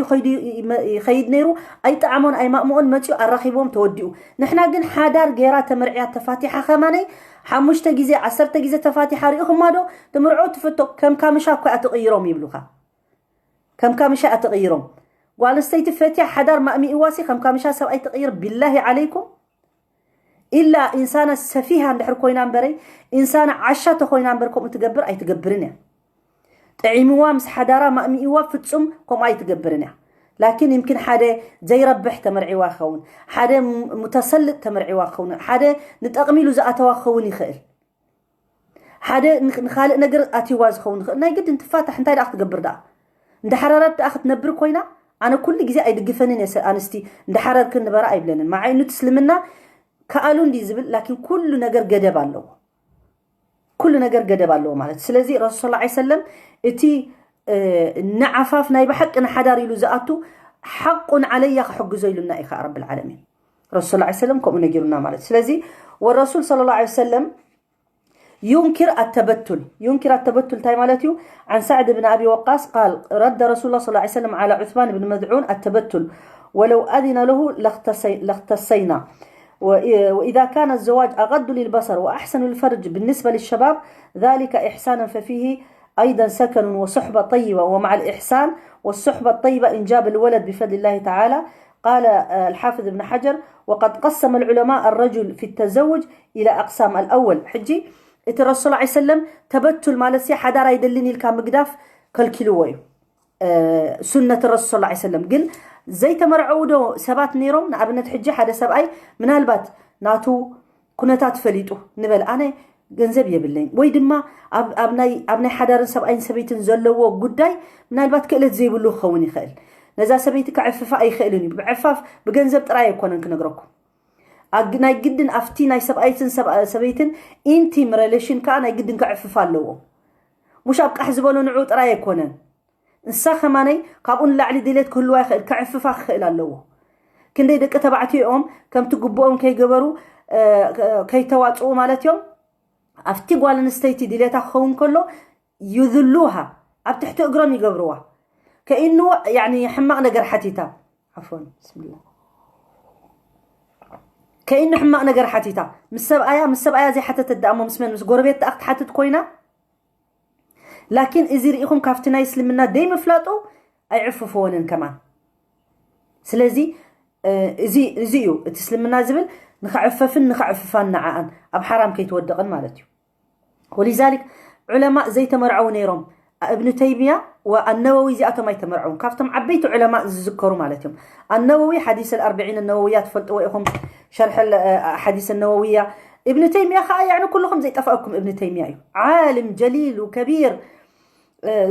ይኸይድ ነይሩ። ኣይጠዓሞን ኣይማእምኦን መፅኡ ኣራኺብዎም ተወዲኡ። ንሕና ግን ሓዳር ገይራ ተመርዕያ ተፋቲሓ ከማነይ ሓሙሽተ ግዜ ዓሰርተ ግዜ ተፋቲሓ ርኢኹማ ዶ? ትምርዖ ትፍቶ ከም ካምሻ እኳ እያ ትቕይሮም ይብሉኻ። ከም ካምሻ እያ ትቕይሮም። ጓል ኣንስተይቲ ፈትያ ሓዳር ማእሚእዋሲ ከም ካምሻ ሰብኣይ ትቕይር ቢላሂ ዓለይኩም። ኢላ ኢንሳና ሰፊሃ እንድሕር ኮይና እምበረይ ኢንሳና ዓሻ ተኮይና እምበር ከምኡ ትገብር ኣይትገብርን እያ። ጥዒምዋ ምስ ሓዳራ ማእሚእዋ ፍጹም ከምኡ ኣይትገብርን እያ። ላኪን ይምኪን ሓደ ዘይረብሕ ተመርዒዋ ክኸውን፣ ሓደ ሙተሰልጥ ተመርዒዋ ክኸውን፣ ሓደ ንጠቕሚ ኢሉ ዝኣተዋ ክኸውን ይኽእል። ሓደ ንኻልእ ነገር ኣትይዋ ዝኸውን ይኽእል። ናይ ግድን ትፋታሕ እንታይ ደኣ ክትገብር ደኣ? እንዳሓረረት ደኣ ክትነብር ኮይና ኣነ ኩሉ ግዜ ኣይድግፈንን እየ ኣንስቲ እንዳሓረርክን ንበራ ኣይብለንን። መዓይኑ እቲ እስልምና ከኣሉ እንዲ ዝብል ላኪን ኩሉ ነገር ገደብ ኣለዎ። ኩሉ ነገር ገደብ ኣለዎ ማለት ስለዚ ረሱል ላ ሰለም እቲ ንዓፋፍ ናይ ብሓቂ ንሓዳር ኢሉ ዝኣቱ ሓቁን ዓለያ ክሕግዞ ኢሉና እዩ ከዓ ረብል ዓለሚን። ረሱል ላ ሰለም ከምኡ ነጊሩና ማለት ስለዚ ወረሱል ስለ ላ ሰለም ينكر التبتل ينكر التبتل እንታይ ማለት እዩ? عن سعد بن أبي وقاص قال رد رسول الله صلى الله عليه وسلم على عثمان بن مذعون التبتل ولو أذن له لاختصينا وإذا كان الزواج أغض للبصر وأحسن الفرج بالنسبة للشباب ذلك إحسانا ففيه أيضا سكن وصحبة طيبة ومع الإحسان والصحبة الطيبة إنجاب الولد بفضل الله تعالى قال الحافظ ابن حجر وقد قسم العلماء الرجل في التزوج إلى أقسام الأول حجي እቲ ረሱል ላ ሰለም ተበቱል ማለት ሲ ሓዳር ኣይደልን ኢልካ ምግዳፍ ከልኪልዎ እዩ። ሱነት ረሱል ላ ሰለም ግን ዘይተመርዐው ዶ ሰባት ነይሮም? ንኣብነት ሕጂ ሓደ ሰብኣይ ምናልባት ናቱ ኩነታት ፈሊጡ ንበል ኣነ ገንዘብ የብለይን ወይ ድማ ኣብ ናይ ሓዳርን ሰብኣይን ሰበይትን ዘለዎ ጉዳይ ምናልባት ክእለት ዘይብሉ ክኸውን ይኽእል። ነዛ ሰበይቲ ከዕፍፋ ኣይኽእልን እዩ። ብዕፋፍ ብገንዘብ ጥራይ ኣይኮነን ክነግረኩም። ኣግ- ናይ ግድን ኣብቲ ናይ ሰብኣይትን ሰብኣ- ሰበይትን ኢንቲም ሬሌሽን ከዓ ናይ ግድን ከዕፍፋ ኣለዎ። ሙሽ ኣብ ቃሕ ዝበሎ ንዑ ጥራይ ኣይኮነን። ንሳ ከማነይ ካብኡ ንላዕሊ ድሌት ክህልዋ ይኽእል፣ ከዕፍፋ ክኽእል ኣለዎ። ክንደይ ደቂ ተባዕትዮ እዮም ከምቲ ግቡኦም ከይገበሩ፣ እ፣ ከይተዋፅኡ ማለት እዮም። ኣብቲ ጓል ኣንስተይቲ ድሌታ ክኸውን ከሎ ይዝሉሃ፣ ኣብ ትሕቲ እግሮም ይገብርዋ። ከኢኑ ያኒ ሕማቕ ነገር ሓቲታ፣ ዓፎን ብስምላ፣ ከኢኑ ሕማቕ ነገር ሓቲታ ምስ ሰብኣያ፣ ምስ ሰብኣያ ዘይሓተተት ደኣ እሞ ምስ መን? ምስ ጎረቤት ደኣ ክትሓትት ኮይና። ላኪን እዚ ርኢኹም ካብቲ ናይ እስልምና ደይ ምፍላጡ ኣይዕፍፍወንን ከማን። ስለዚ እዚ እዩ እቲ እስልምና ዝብል፣ ንኸዕፈፍን ንኸዕፍፋን ንዓኣን ኣብ ሓራም ከይትወድቕን ማለት እዩ። ወሊዛሊክ ዑለማእ ዘይተመርዐው ነይሮም። እብን ተይሚያ ወኣነወዊ እዚኣቶም ኣይተመርዐውን። ካብቶም ዓበይቲ ዑለማእ ዝዝከሩ ማለት እዮም። ኣነወዊ ሓዲስ ኣልኣርብዒን ኣነወውያ ትፈልጥዎ ኢኹም፣ ሸርሕ ሓዲስ ኣነወውያ። እብን ተይሚያ ከዓ ያዕኒ ኩልኹም ዘይጠፍኣኩም እብን ተይሚያ እዩ። ዓልም ጀሊል ወከቢር፣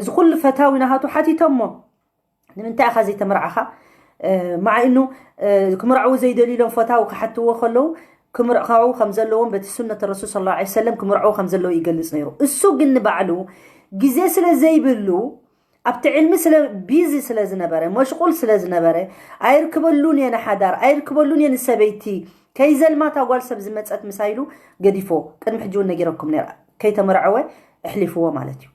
እዚ ኩሉ ፈታዊ ናሃቱ ሓቲቶሞ። ንምንታይ ኢኻ ዘይተመርዓኻ? መዓ ኢኑ ክምርዐው ዘይደልዩ ኢሎም ፈታዊ ክሓትዎ ከለዉ፣ ክምርዓው ከም ዘለዎም በቲ ሱነት ረሱል ሰለላሁ ዐለይሂ ወሰለም ክምርዐው ከም ዘለዉ ይገልጽ ነይሩ። እሱ ግን ንባዕሉ ግዜ ስለ ዘይብሉ፣ ኣብቲ ዕልሚ ስለ ቢዚ ስለ ዝነበረ፣ መሽቁል ስለ ዝነበረ፣ ኣይርክበሉን እየ ንሓዳር፣ ኣይርክበሉን እየ ንሰበይቲ፣ ከይዘልማ እታ ጓል ሰብ ዝመጸት ምሳይሉ ገዲፎ። ቅድሚ ሕጂ እውን ነጊረኩም ነይረ፣ ከይተመርዐወ ኣሕሊፍዎ ማለት እዩ።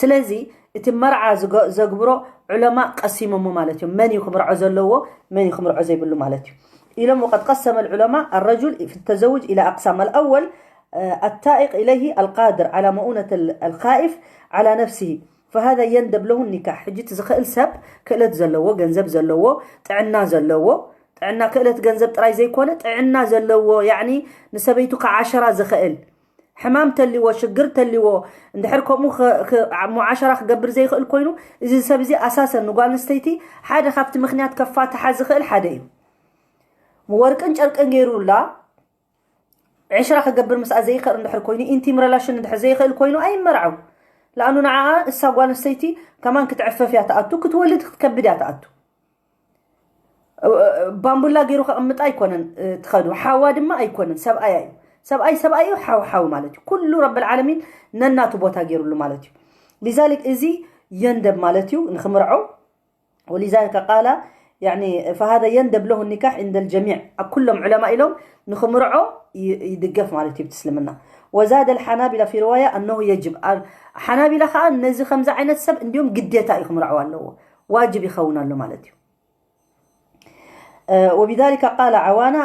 ስለዚ እቲ መርዓ ዝገ- ዘግብሮ ዑለማ ቀሲሞሞ ማለት እዮም። መን እዩ ክምርዖ ዘለዎ፣ መን እዩ ክምርዖ ዘይብሉ ማለት እዩ። ኢሎም وقد قسم العلماء الرجل في التزوج إلى أقسام. الأول، آه، التائق إليه القادر على مؤونة ال- الخائف على نفسه، فهذا يندب له النكاح. ሕጂ እቲ ዝኽእል ሰብ፣ ክእለት ዘለዎ፣ ገንዘብ ዘለዎ፣ ጥዕና ዘለዎ፣ ጥዕና ክእለት ገንዘብ ጥራይ ዘይኮነ ጥዕና ዘለዎ፣ ያዕኒ ንሰበይቱ ከዓሸራ ዝኽእል፣ ሕማም ተልዎ፣ ሽግር ተልዎ፣ እንድሕር ከምኡ ኸ- ኸ- ሙዓሸራ ክገብር ዘይኽእል ኮይኑ፣ እዚ ሰብ እዚ ኣሳሰን ንጓል ኣንስተይቲ ሓደ ካብቲ ምኽንያት ከፋትሓ ዝኽእል ሓደ እዩ። ወርቅን ጨርቅን ገይሩላ ዕሽራ ክገብር ምስኣ ዘይኽእል እንድሕር ኮይኑ፣ ኢንቲም ሬላሽን እንድሕር ዘይኽእል ኮይኑ ኣይመርዓው። ለኣኑ ንዓኣ እሳ ጓል ኣንስተይቲ ከማን ክትዕፈፍ እያ ትኣቱ፣ ክትወልድ ክትከብድ እያ ትኣቱ። ባምቡላ ገይሩ ከቕምጣ ኣይኮነን፣ እ፣ ትኸዱ። ሓዋ ድማ ኣይኮነን፣ ሰብኣያ እዩ። ሰብኣይ ሰብኣይ እዩ፣ ሓው ሓው ማለት እዩ። ኩሉ ረብል ዓለሚን ነናቱ ቦታ ገይሩሉ ማለት እዩ። ሊዛሊክ እዚ የንደብ ማለት እዩ ንኽምርዖ። ወሊዛሊከ ቃላ፣ ያኒ፣ ፈሃዛ የንደብ ለሁ ኒካሕ ዕንደል ጀሚዕ። ኣብ ኩሎም ዑለማ ኢሎም ንኽምርዖ ይ- ይድገፍ ማለት እዩ ብቲ እስልምና። ወዛደ ልሓናቢላ ፊ ርዋያ ኣነሁ የጅብ። ኣብ ሓናቢላ ከዓ ነዚ ከምዚ ዓይነት ሰብ እንዲሁም ግዴታ እዩ ክምርዐው ኣለዎ፣ ዋጅብ ይኸውን ኣሎ ማለት እዩ። وبذلك قال عوانة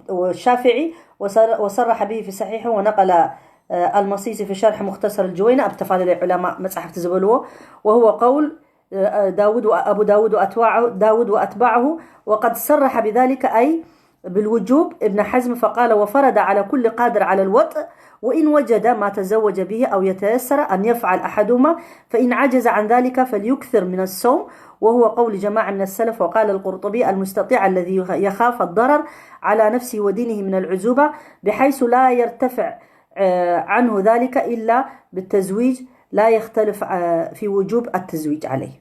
والشافعي وصرح به في صحيحه ونقل المصيصي في شرح مختصر الجوينة، أبتفال العلماء مصحف تزبلوه، وهو قول داود وأبو داود وأتباعه، داود وأتباعه، وقد صرح بذلك أي بالوجوب ابن حزم فقال وفرض على كل قادر على الوطء وإن وجد ما تزوج به أو يتيسر أن يفعل أحدهما، فإن عجز عن ذلك فليكثر من الصوم، وهو قول جماعة من السلف. وقال القرطبي المستطيع الذي يخاف الضرر على نفسه ودينه من العزوبة بحيث لا يرتفع عنه ذلك إلا بالتزويج لا يختلف في وجوب التزويج عليه.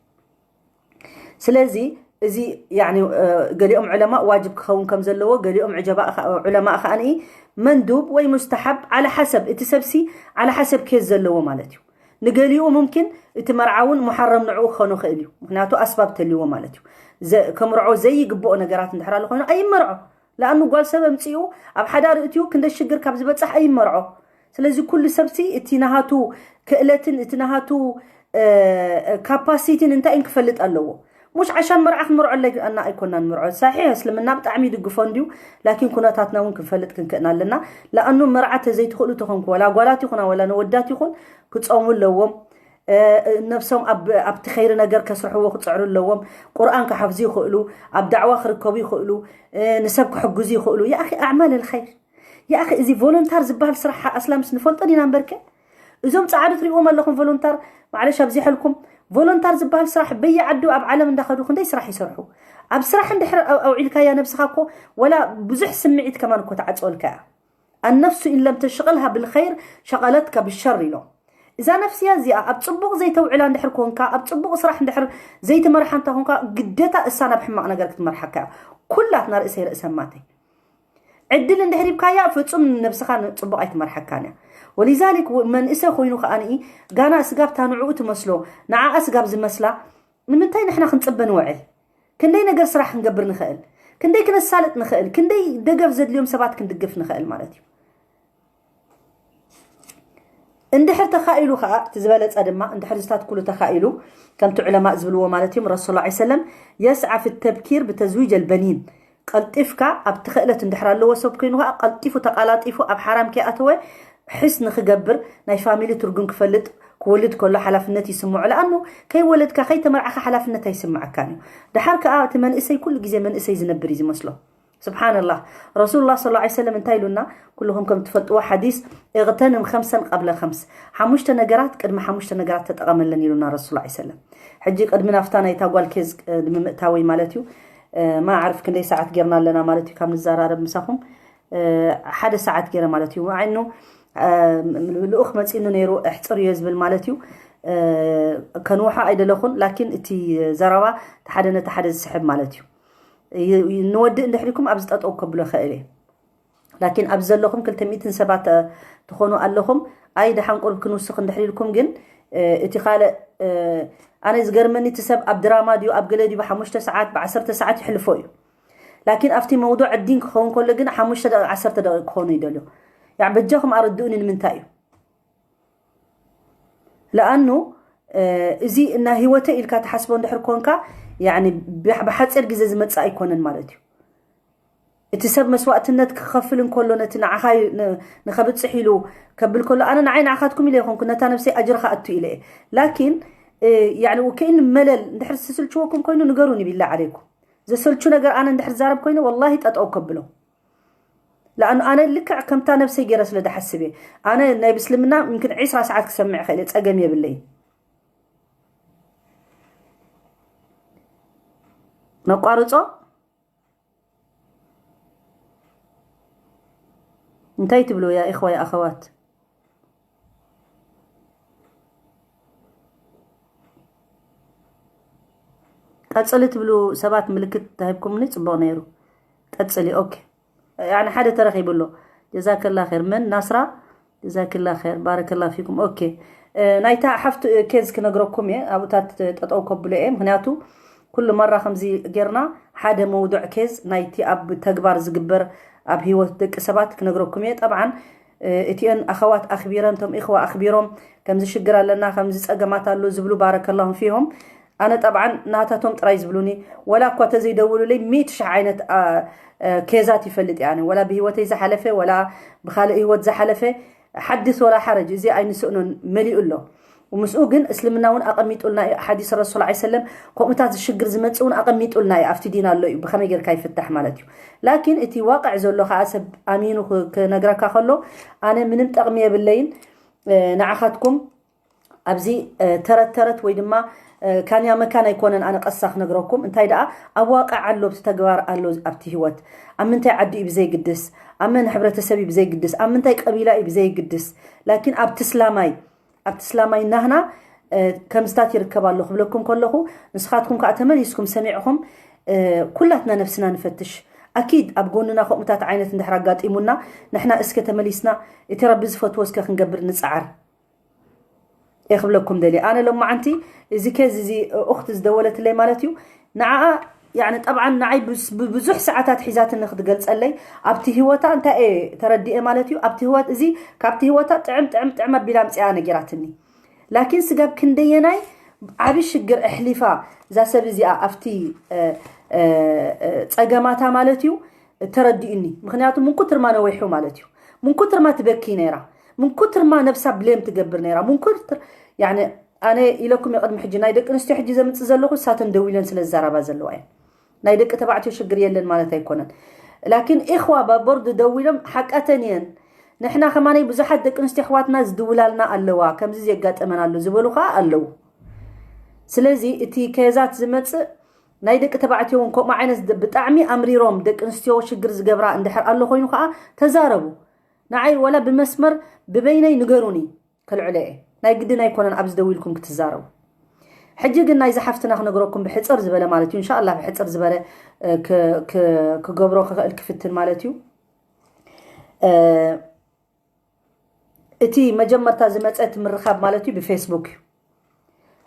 ስለዚ እዚ ያኒ ገሊኦም ዑለማ ዋጅብ ክኸውን ከም ዘለዎ፣ ገሊኦም ዑጀባ ዑለማ ከኣ መንዱብ ወይ ሙስተሓብ፣ ዓላ ሓሰብ እቲ ሰብሲ ዓላ ሓሰብ ኬዝ ዘለዎ ማለት እዩ። ንገሊኡ ሙምኪን እቲ መርዓ እውን ሙሓረም ንዕኡ ክኾኖ ክእል እዩ፣ ምክንያቱ ኣስባብ ተልዎ ማለት እዩ። ከምርዖ ዘይግብኦ ነገራት እንድሕር ኣሎ ኮይኑ ኣይመርዖ። ለኣኑ ጓል ሰብ ኣምፅኡ ኣብ ሓዳር እትዩ ክንደ ሽግር ካብ ዝበፅሕ ኣይመርዖ። ስለዚ ኩሉ ሰብሲ እቲ ናሃቱ ክእለትን እቲ ናሃቱ ካፓሲቲን እንታይ ክፈልጥ ኣለዎ። ሙሽ ዓሻን መርዓ ክንምርዖ ኣለና ኣይኮናን ምርዖ። ሳሒሕ እስልምና ብጣዕሚ ይድግፎ እንድዩ፣ ላኪን ኩነታትና እውን ክንፈልጥ ክንክእን ኣለና። ለኣኑ መርዓ ተዘይትኽእሉ ተኾንኩ ወላ ጓላት ይኹና ወላ ነወዳት ይኹን ክፀሙ ኣለዎም። ነብሶም ኣብቲ ኸይሪ ነገር ከስርሕዎ ክፅዕሩ ኣለዎም። ቁርኣን ክሓፍዙ ይኽእሉ፣ ኣብ ዳዕዋ ክርከቡ ይኽእሉ፣ ንሰብ ክሕግዙ ይኽእሉ። ያኣኺ ኣዕማል ልኸይር ያኣኺ፣ እዚ ቮለንታር ዝበሃል ስራሕ ኣስላምስ ንፈልጦ ዲና እምበርከ? እዞም ፃዕዱ ትሪእዎም ኣለኹም ቮለንታር፣ ማዕለሽ ኣብዚሐልኩም። ቮለንታር ዝበሃል ስራሕ በየዓዱ ኣብ ዓለም እንዳኸዱ ክንደይ ስራሕ ይሰርሑ። ኣብ ስራሕ እንድሕር ኣውዒልካያ ነብስኻ እኮ ወላ ብዙሕ ስምዒት ከማን እኮ ተዓፀወልካ እያ። ኣነፍሱ ኢን ለም ተሽቕልሃ ብልኸይር ሸቐለትካ ብሸር ኢሎም። እዛ ነፍስያ እዚኣ ኣብ ጽቡቕ ዘይተውዕላ እንድሕር ኮንካ፣ ኣብ ጽቡቕ ስራሕ እንድሕር ዘይትመርሓ እንተ ኮንካ፣ ግደታ እሳ ናብ ሕማቕ ነገር ክትመርሓካ እያ። ኩላትና ርእሰይ ርእሰማተይ ዕድል እንድሕር ሂብካያ፣ ፍጹም ነብስኻ ንጽቡቕ ኣይትመርሓካን እያ። ወሊዛሊክ መንእሰ ኮይኑ ከኣ ንኢ ጋና ስጋብ ታንዕኡ ትመስሎ፣ ንዓኣ ስጋብ ዝመስላ ንምንታይ ንሕና ክንጽበ ንውዕል? ክንደይ ነገር ስራሕ ክንገብር ንኽእል፣ ክንደይ ክነሳልጥ ንኽእል፣ ክንደይ ደገፍ ዘድልዮም ሰባት ክንድግፍ ንኽእል ማለት እዩ። እንድሕር ተኻኢሉ ከዓ እቲ ዝበለፀ ድማ እንድሕር ዝታት ኩሉ ተኻኢሉ ከምቲ ዑለማእ ዝብልዎ ማለት እዮም ረሱል ላ ሰለም የስዓ ፊ ተብኪር ብተዝዊጅ ኣልበኒን ቀልጢፍካ ኣብቲ ክእለት እንድሕር ኣለዎ ሰብ ኮይኑ ከዓ ቀልጢፉ ተቃላጢፉ ኣብ ሓራም ከይኣተወ ሕስ ንክገብር ናይ ፋሚሊ ትርጉም ክፈልጥ ክወልድ ከሎ ሓላፍነት ይስምዖ ለኣኑ ከይወለድካ ከይተመርዓካ ሓላፍነት ኣይስምዓካን እዩ። ድሓር ከዓ እቲ መንእሰይ ኩሉ ግዜ መንእሰይ ዝነብር እዩ ዝመስሎ። ስብሓንላህ ረሱሉላ ስ ሰለም እንታይ ኢሉና? ኩልኹም ከም ትፈልጥዎ ሓዲስ እቕተንም ከምሰን ቀብለ ከምስ ሓሙሽተ ነገራት ቅድሚ ሓሙሽተ ነገራት ተጠቐመለን ኢሉና ረሱል ላ ሰለም። ሕጂ ቅድሚ ናፍታ ናይታ ጓል ኬዝ ንምምእታወይ ማለት እዩ። ማዕርፍ ክንደይ ሰዓት ጌርና ኣለና ማለት እዩ ካብ ንዘራረብ ምሳኹም። ሓደ ሰዓት ገይረ ማለት እዩ። ዓይኑ ልኡኽ መፂኑ ነይሩ እሕፅር እዮ ዝብል ማለት እዩ። ከንውሖ ኣይደለኹን ላኪን እቲ ዘረባ ሓደ ነቲ ሓደ ዝስሕብ ማለት እዩ። ንወድእ እንድሕሪኩም ኣብዚ ጠጠው ከብሎ ኽእል እየ። ላኪን ኣብዚ ዘለኹም ክልተ ሚእትን ሰባት ትኾኑ ኣለኹም። ኣይ ደሓን ቁርብ ክንውስኽ እንድሕር ኢልኩም ግን እቲ ካልእ ኣነ ዝገርመኒ እቲ ሰብ ኣብ ድራማ ድዩ ኣብ ገለ ድዩ ብሓሙሽተ ሰዓት ብዓሰርተ ሰዓት ይሕልፎ እዩ። ላኪን ኣብቲ መውዱዕ ዲን ክኸውን ከሎ ግን ሓሙሽተ ደቂቕ ዓሰርተ ደቂቕ ክኾኑ ይደልዮ። ያ በጃኹም ኣረድኡኒ ንምንታይ እዩ? ለኣኑ እዚ እና ህይወተ ኢልካ ትሓስቦ እንድሕር ኮንካ ብሓፂር ግዜ ዝመፅእ ኣይኮነን ማለት እዩ። እቲ ሰብ መስዋእትነት ክኸፍል እንከሎ ነቲ ንዓኻ ንኸብፅሕ ኢሉ ከብል ከሎ ኣነ ንዓይ ንዓኻትኩም ኢለ ይኮንኩ ነታ ነብሰይ ኣጅር ከኣቱ ኢለ እየ። ላኪን ከይን መለል እንድሕር ዝስልችወኩም ኮይኑ ንገሩን ይብላ ዓለይኩም። ዘሰልቹ ነገር ኣነ እንድሕር ዛረብ ኮይነ ወላሂ ጠጠው ከብሎ። ለኣኑ ኣነ ልክዕ ከምታ ነብሰይ ገይረ ስለ ዝሓስብ እየ። ኣነ ናይ ብስልምና ምምክን ዒስራ ሰዓት ክሰምዕ ክእል እየ፣ ፀገም የብለይን። ነቋርፆ እንታይ ትብሉ ያ ኢኽዋ ያ ኣኸዋት? ቀፅሊ ትብሉ ሰባት ምልክት ተሂብኩምኒ ፅቡቕ ነይሩ። ቀፅሊ ኦኬ። ያኒ ሓደ ተረኺቡ ኣሎ። ጀዛከላ ኸይር መን ናስራ ጀዛክላ ኸይር ባረከላ ፊኩም። ኦኬ ናይታ ሓፍቱ ኬዝ ክነግረኩም እየ ኣብኡታት ጠጠው ከብሎ እየ ምክንያቱ ኩሉ መራ ከምዚ ጌርና ሓደ መውዱዕ ኬዝ ናይቲ ኣብ ተግባር ዝግበር ኣብ ህይወት ደቂ ሰባት ክነግረኩም እየ። ጠብዓን እቲአን ኣኸዋት ኣኽቢረን ቶም ኢኽዋ ኣኽቢሮም ከምዚ ሽግር ኣለና ከምዚ ፀገማት ኣሎ ዝብሉ ባረከላሁም ፊሆም። ኣነ ጠብዓን ናታቶም ጥራይ ዝብሉኒ ወላ እኳ ተዘይደውሉለይ ሚእቲ ሽሕ ዓይነት ኬዛት ይፈልጥ እየ ኣነ ወላ ብህይወተይ ዝሓለፈ ወላ ብካልእ ህይወት ዝሓለፈ ሓድስ ወላ ሓረጅ እዚ ኣይንስእኖን መሊኡ ኣሎ። ምስኡ ግን እስልምና እውን ኣቐሚጡልና እዩ ሓዲስ ረሱል ላ ሰለም ከምኡታት ዝሽግር ዝመፅእ እውን ኣቐሚጡልና እዩ ኣብቲ ዲን ኣሎ እዩ ብኸመይ ጌርካ ይፍታሕ ማለት እዩ። ላኪን እቲ ዋቅዕ ዘሎ ከዓ ሰብ ኣሚኑ ክነግረካ ከሎ ኣነ ምንም ጠቕሚ የብለይን። ንዓኻትኩም ኣብዚ ተረት ተረት ወይ ድማ ካንያ መካን ኣይኮነን ኣነ ቀሳ ክነግረኩም እንታይ ደኣ ኣብ ዋቃዕ ኣሎ ኣብቲ ተግባር ኣሎ ኣብቲ ህይወት ኣብ ምንታይ ዓዲ እዩ ብዘይግድስ ኣብ መን ሕብረተሰብ እዩ ብዘይግድስ ኣብ ምንታይ ቀቢላ እዩ ብዘይግድስ ላኪን ኣብቲ ስላማይ ኣብቲ ስላማይ ናህና ከምዝታት ይርከብ ኣሎ ክብለኩም ከለኹ ንስኻትኩም ከዓ ተመሊስኩም ሰሚዕኹም ኩላትና ነፍስና ንፈትሽ ኣኪድ ኣብ ጎንና ከምኡታት ዓይነት እንድሕር ኣጋጢሙና ንሕና እስከ ተመሊስና እቲ ረቢ ዝፈትዎ እስከ ክንገብር ንፅዓር እየ ክብለኩም ደልየ ኣነ ሎማዓንቲ እዚ ኬዝ እዚ እኽቲ ዝደወለትለይ ማለት እዩ ንዓኣ ያኒ ጠብዓን ንዓይ ብብዙሕ ሰዓታት ሒዛትኒ ክትገልፀለይ ኣብቲ ህይወታ እንታይ እየ ተረዲኤ ማለት እዩ ኣብቲ ህይወት እዚ ካብቲ ህይወታ ጥዕም ጥዕም ጥዕም ኣቢላ ኣምፅኣ ነጊራትኒ ላኪን ስጋብ ክንደየናይ ዓብ ሽግር ኣሕሊፋ እዛ ሰብ እዚኣ ኣብቲ ፀገማታ ማለት እዩ ተረዲኡኒ ምክንያቱ ምንኩትርማ ነዊሑ ማለት እዩ ምንኩትርማ ትበኪ ነይራ ምንኩትርማ ነብሳ ብሌም ትገብር ነይራ ምንኩትር ያኒ ኣነ ኢለኩም የቅድሚ ሕጂ ናይ ደቂ ኣንስትዮ ሕጂ ዘምፅእ ዘለኹ እሳተን ደው ኢለን ስለ ዝዛረባ ዘለዋ እየን ናይ ደቂ ተባዕትዮ ሽግር የለን ማለት ኣይኮነን ላኪን ኢኽዋ ባቦርድ ደው ኢሎም ሓቃተን እየን ንሕና ከማነይ ብዙሓት ደቂ ኣንስትዮ ኣሕዋትና ዝድውላልና ኣለዋ ከምዚ ዘጋጠመን ኣሎ ዝበሉ ከዓ ኣለዉ ስለዚ እቲ ከዛት ዝመፅእ ናይ ደቂ ተባዕትዮ እውን ከምኡ ዓይነት ብጣዕሚ ኣምሪሮም ደቂ ኣንስትዮ ሽግር ዝገብራ እንድሕር ኣሎ ኮይኑ ከዓ ተዛረቡ ንዓይ ወላ ብመስመር ብበይነይ ንገሩኒ ከልዕሎ እየ ናይ ግድን ኣይኮነን ኣብዚ ደው ኢልኩም ክትዛረቡ። ሕጂ ግን ናይዚ ሓፍትና ክነግረኩም ብሕፅር ዝበለ ማለት እዩ። እንሻላ ብሕፅር ዝበለ ክገብሮ ክኽእል ክፍትን ማለት እዩ። እቲ መጀመርታ ዝመፀ እቲ ምርኻብ ማለት እዩ ብፌስቡክ እዩ።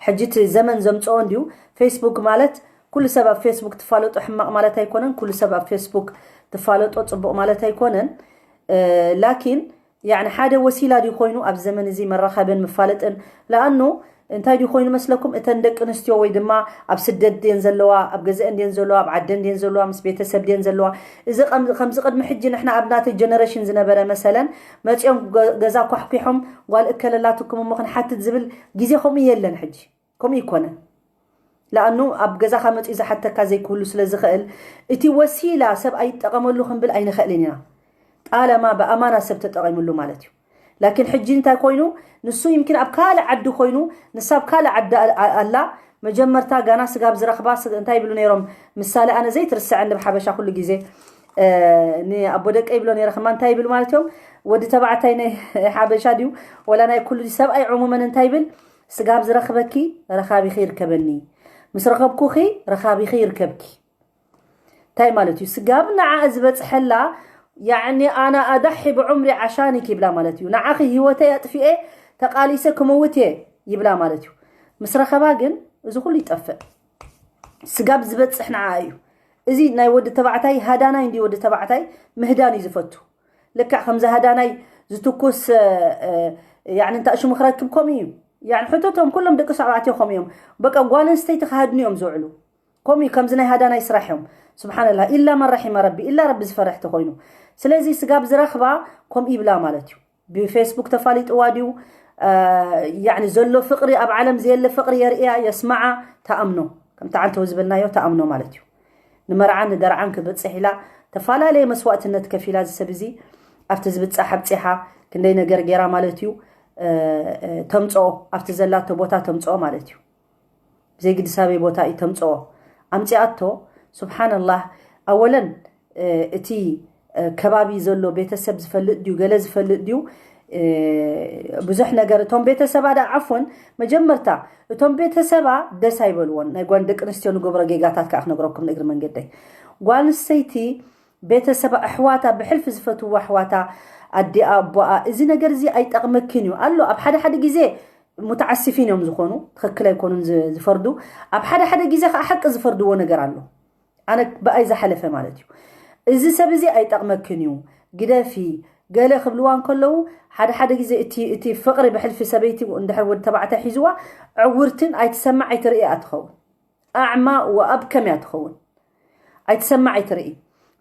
ሕጂ እቲ ዘመን ዘምፅኦ እንዲዩ። ፌስቡክ ማለት ኩሉ ሰብ ኣብ ፌስቡክ ትፋለጦ ሕማቕ ማለት ኣይኮነን። ኩሉ ሰብ ኣብ ፌስቡክ ትፋለጦ ፅቡቕ ማለት ኣይኮነን። ላኪን ያኒ ሓደ ወሲላ ድዩ ኮይኑ ኣብ ዘመን እዚ መራኸብን መፋለጥን? ለኣኑ እንታይ ድዩ ኮይኑ መስለኩም? እተን ደቂ ኣንስትዮ ወይ ድማ ኣብ ስደት ድየን ዘለዋ፣ ኣብ ገዘአን ድየን ዘለዋ፣ ኣብ ዓደን ድየን ዘለዋ፣ ምስ ቤተሰብ ድየን ዘለዋ? እዚ ከምዚ ቅድሚ ሕጂ ንሕና ኣብ ናተይ ጀነሬሽን ዝነበረ መሰለን መፂኦም ገዛ ኳሕኲሖም ጓል እከለላትኩም እሞ ክንሓትት ዝብል ግዜ ከምኡ የለን። ሕጂ ከምኡ ይኮነ። ለኣኑ ኣብ ገዛኻ መፂኡ ዝሓተካ ዘይክህሉ ስለ ዝኽእል እቲ ወሲላ ሰብ ኣይጠቐመሉ ክንብል ኣይንኽእልን ኢና። ጣለማ ብኣማና ሰብ ተጠቒምሉ ማለት እዩ። ላኪን ሕጂ እንታይ ኮይኑ ንሱ ይምኪን ኣብ ካልእ ዓዲ ኮይኑ ንሳ ኣብ ካልእ ዓዲ ኣላ። መጀመርታ ጋና ስጋብ ዝረኽባ እንታይ ይብሉ ነይሮም? ምሳሌ ኣነ ዘይትርስዐኒ ብሓበሻ ኩሉ ግዜ ንኣቦ ደቀ ይብሎ ነይረ ከማ እንታይ ይብል ማለት እዮም? ወዲ ተባዕታይ ናይ ሓበሻ ድዩ ወላ ናይ ኩሉ ሰብኣይ ዕሙመን እንታይ ይብል? ስጋብ ዝረኽበኪ ረኻቢኺ ይርከበኒ፣ ምስ ረኸብኩኺ ረኻቢኺ ይርከብኪ። እንታይ ማለት እዩ? ስጋብ ንዓ ዝበፅሐላ ያዕኒ ኣና ኣዳሒ ብዑምሪ ዓሻኒክ ይብላ ማለት እዩ። ንዓኺ ህይወተይ ኣጥፊኤ ተቃሊሰ ክመውት እየ ይብላ ማለት እዩ። ምስ ረኸባ ግን እዚ ኩሉ ይጠፍእ። ስጋብ ዝበፅሕ ንዓ እዩ። እዚ ናይ ወዲ ተባዕታይ ሃዳናይ እንዲ ወዲ ተባዕታይ ምህዳን እዩ ዝፈቱ። ልክዕ ከምዚ ሃዳናይ ዝትኩስ ያዕኒ እንታይ ሽሙ ክረክብ ከምኡ እዩ። ያዕኒ ሕቶቶም ኩሎም ደቂ ሰባትዮ ከምኡ እዮም። በቃ ጓል ኣንስተይቲ ክሃድኑ እዮም ዝውዕሉ። ከምኡ ከምዚ ናይ ሃዳናይ ስራሕ እዮም። ስብሓንላ ኢላ መን ረሒመ ረቢ ኢላ ረቢ ዝፈርሕ ተኮይኑ። ስለዚ ስጋብ ዝረኽባ ከምኡ ይብላ ማለት እዩ። ብፌስቡክ ተፋሊጥዋ ድዩ ያዕኒ ዘሎ ፍቅሪ ኣብ ዓለም ዘየለ ፍቅሪ የርእያ የስማዓ ተኣምኖ ከምቲ ዓንተው ዝበልናዮ ተኣምኖ ማለት እዩ። ንመርዓን ንደርዓን ክበፅሕ ኢላ ተፈላለየ መስዋእትነት ከፊላ ዝሰብ እዚ ኣብቲ ዝብፃሕ ኣብፂሓ ክንደይ ነገር ገይራ ማለት እዩ። ተምፅኦ ኣብቲ ዘላቶ ቦታ ተምፅኦ ማለት እዩ። ብዘይግዲ ሳበይ ቦታ እዩ ተምፅኦ። ኣምፂኣቶ። ስብሓንላህ ኣወለን እቲ ከባቢ ዘሎ ቤተሰብ ዝፈልጥ ድዩ ገለ ዝፈልጥ ድዩ? ብዙሕ ነገር እቶም ቤተሰባ ዳ ዓፎን መጀመርታ እቶም ቤተሰባ ደስ ኣይበልዎን። ናይ ጓል ደቂ ኣንስትዮ ንገብሮ ጌጋታት ከዓ ክነግረኩም ንእግሪ መንገደይ። ጓል ኣንስተይቲ ቤተሰባ ኣሕዋታ ብሕልፊ ዝፈትዋ ኣሕዋታ ኣዲኣ ኣቦኣ እዚ ነገር እዚ ኣይጠቕመኪን እዩ ኣሎ ኣብ ሓደ ሓደ ግዜ ሙተዓሲፊን እዮም ዝኾኑ ትኽክል ኣይኮኑን ዝፈርዱ ኣብ ሓደ ሓደ ግዜ ከዓ ሓቂ ዝፈርድዎ ነገር ኣሎ። ኣነ ብኣይ ዝሓለፈ ማለት እዩ። እዚ ሰብ እዚ ኣይጠቕመክን እዩ ግደፊ ገለ ክብልዋ እንከለዉ ሓደ ሓደ ግዜ እቲ እቲ ፍቕሪ ብሕልፊ ሰበይቲ እንድሕር ወዲ ተባዕታይ ሒዝዋ ዕውርትን ኣይትሰማዕ ኣይትርኢ እያ ትኸውን። ኣዕማ ወኣብከም እያ ትኸውን። ኣይትሰማዕ ኣይትርኢ።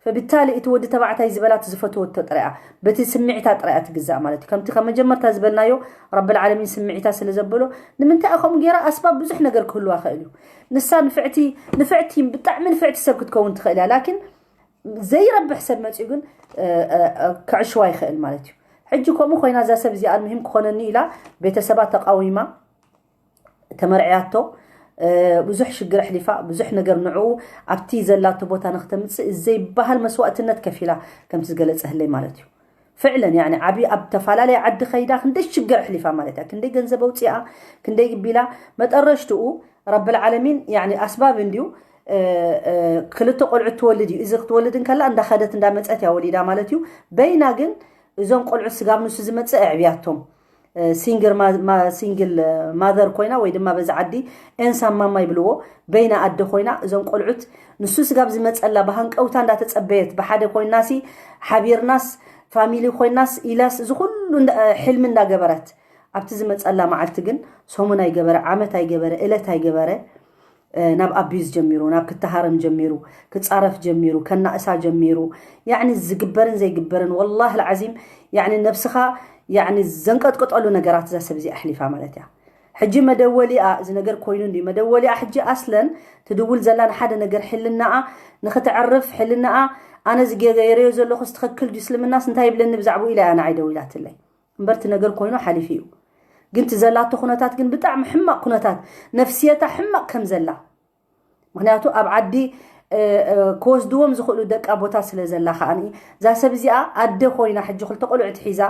ፈብታሊ እቲ ወዲ ተባዕታይ ዝበላት ዝፈትወቶ ጥራያ በቲ ስምዒታ ጥራያ ትግዛእ ማለት እዩ። ከምቲ ካብ መጀመርታ ዝበልናዮ ረብል ዓለሚን ስምዒታ ስለ ዘበሎ ንምንታይ ከምኡ ገይራ ኣስባብ ብዙሕ ነገር ክህልዋ ክእል እዩ። ንሳ ንፍዕቲ ንፍዕቲ ብጣዕሚ ንፍዕቲ ሰብ ክትከውን ትኽእል እያ ላኪን ዘይረብሕ ሰብ መፅኡ ግን ክዕሽዋ ይኽእል ማለት እዩ። ሕጂ ከምኡ ኮይና እዛ ሰብ እዚኣ ኣልምሂም ክኾነኒ ኢላ ቤተሰባ ተቃዊማ ተመርዕያቶ ብዙሕ ሽግር ኣሕሊፋ ብዙሕ ነገር ንዕኡ ኣብቲ ዘላቶ ቦታ ንክተምፅእ ዘይበሃል መስዋእትነት ከፊላ ከምቲ ዝገለፀህለይ ማለት እዩ። ፍዕለን ያኒ ዓብዪ ኣብ ተፈላለየ ዓዲ ከይዳ ክንደይ ሽግር ኣሕሊፋ ማለት እያ። ክንደይ ገንዘብ ኣውፅኣ ክንደይ ቢላ መጠረሽትኡ ረብል ዓለሚን ያኒ ኣስባብ እንድዩ ክልተ ቆልዑት ትወልድ እዩ። እዚ ክትወልድ እንከላ እንዳኸደት እንዳመፀት እያ ወሊዳ ማለት እዩ። በይና ግን እዞም ቆልዑት ስጋብ ንሱ ዝመፅእ ኣዕብያቶም ሲንግል ሲንግል ማዘር ኮይና ወይ ድማ በዚ ዓዲ ኤንሳ ማማ ይብልዎ በይና ኣደ ኮይና እዞም ቆልዑት ንሱ ስጋብ ዝመፀላ ብሃንቀውታ እንዳተፀበየት ብሓደ ኮይናሲ ሓቢርናስ ፋሚሊ ኮይናስ ኢላስ እዚ ኩሉ ሕልሚ እንዳገበረት ኣብቲ ዝመፀላ መዓልቲ ግን ሰሙን ኣይገበረ ዓመት ኣይገበረ እለት ኣይገበረ ናብ ኣቢዝ ጀሚሩ ናብ ክተሃረም ጀሚሩ ክፃረፍ ጀሚሩ ከናእሳ ጀሚሩ ያኒ ዝግበርን ዘይግበርን ወላሂ ልዓዚም ያኒ ነብስኻ ያኒ ዘንቀጥቅጠሉ ነገራት እዛ ሰብ እዚ ኣሕሊፋ ማለት እያ። ሕጂ መደወሊኣ እዚ ነገር ኮይኑ እንዲ መደወሊኣ ሕጂ ኣስለን ትድውል ዘላ ንሓደ ነገር ሕልናኣ ንክትዕርፍ ሕልናኣ ኣነ ዝገይረዮ ዘለኹ ዝትኽክል ድዩ እስልምናስ እንታይ ይብለኒ ብዛዕባኡ ኢላ እያ ንዓይ ደዊላትለይ። እምበር እቲ ነገር ኮይኑ ሓሊፉ እዩ። ግን እቲ ዘላቶ ኩነታት ግን ብጣዕሚ ሕማቕ ኩነታት ነፍስየታ ሕማቕ ከም ዘላ ምክንያቱ ኣብ ዓዲ ክወስድዎም ዝኽእሉ ደቂ ኣቦታት ስለ ዘላ ከዓኒ እዛ ሰብ እዚኣ ኣደ ኮይና ሕጂ ክልተ ቆልዑት ሒዛ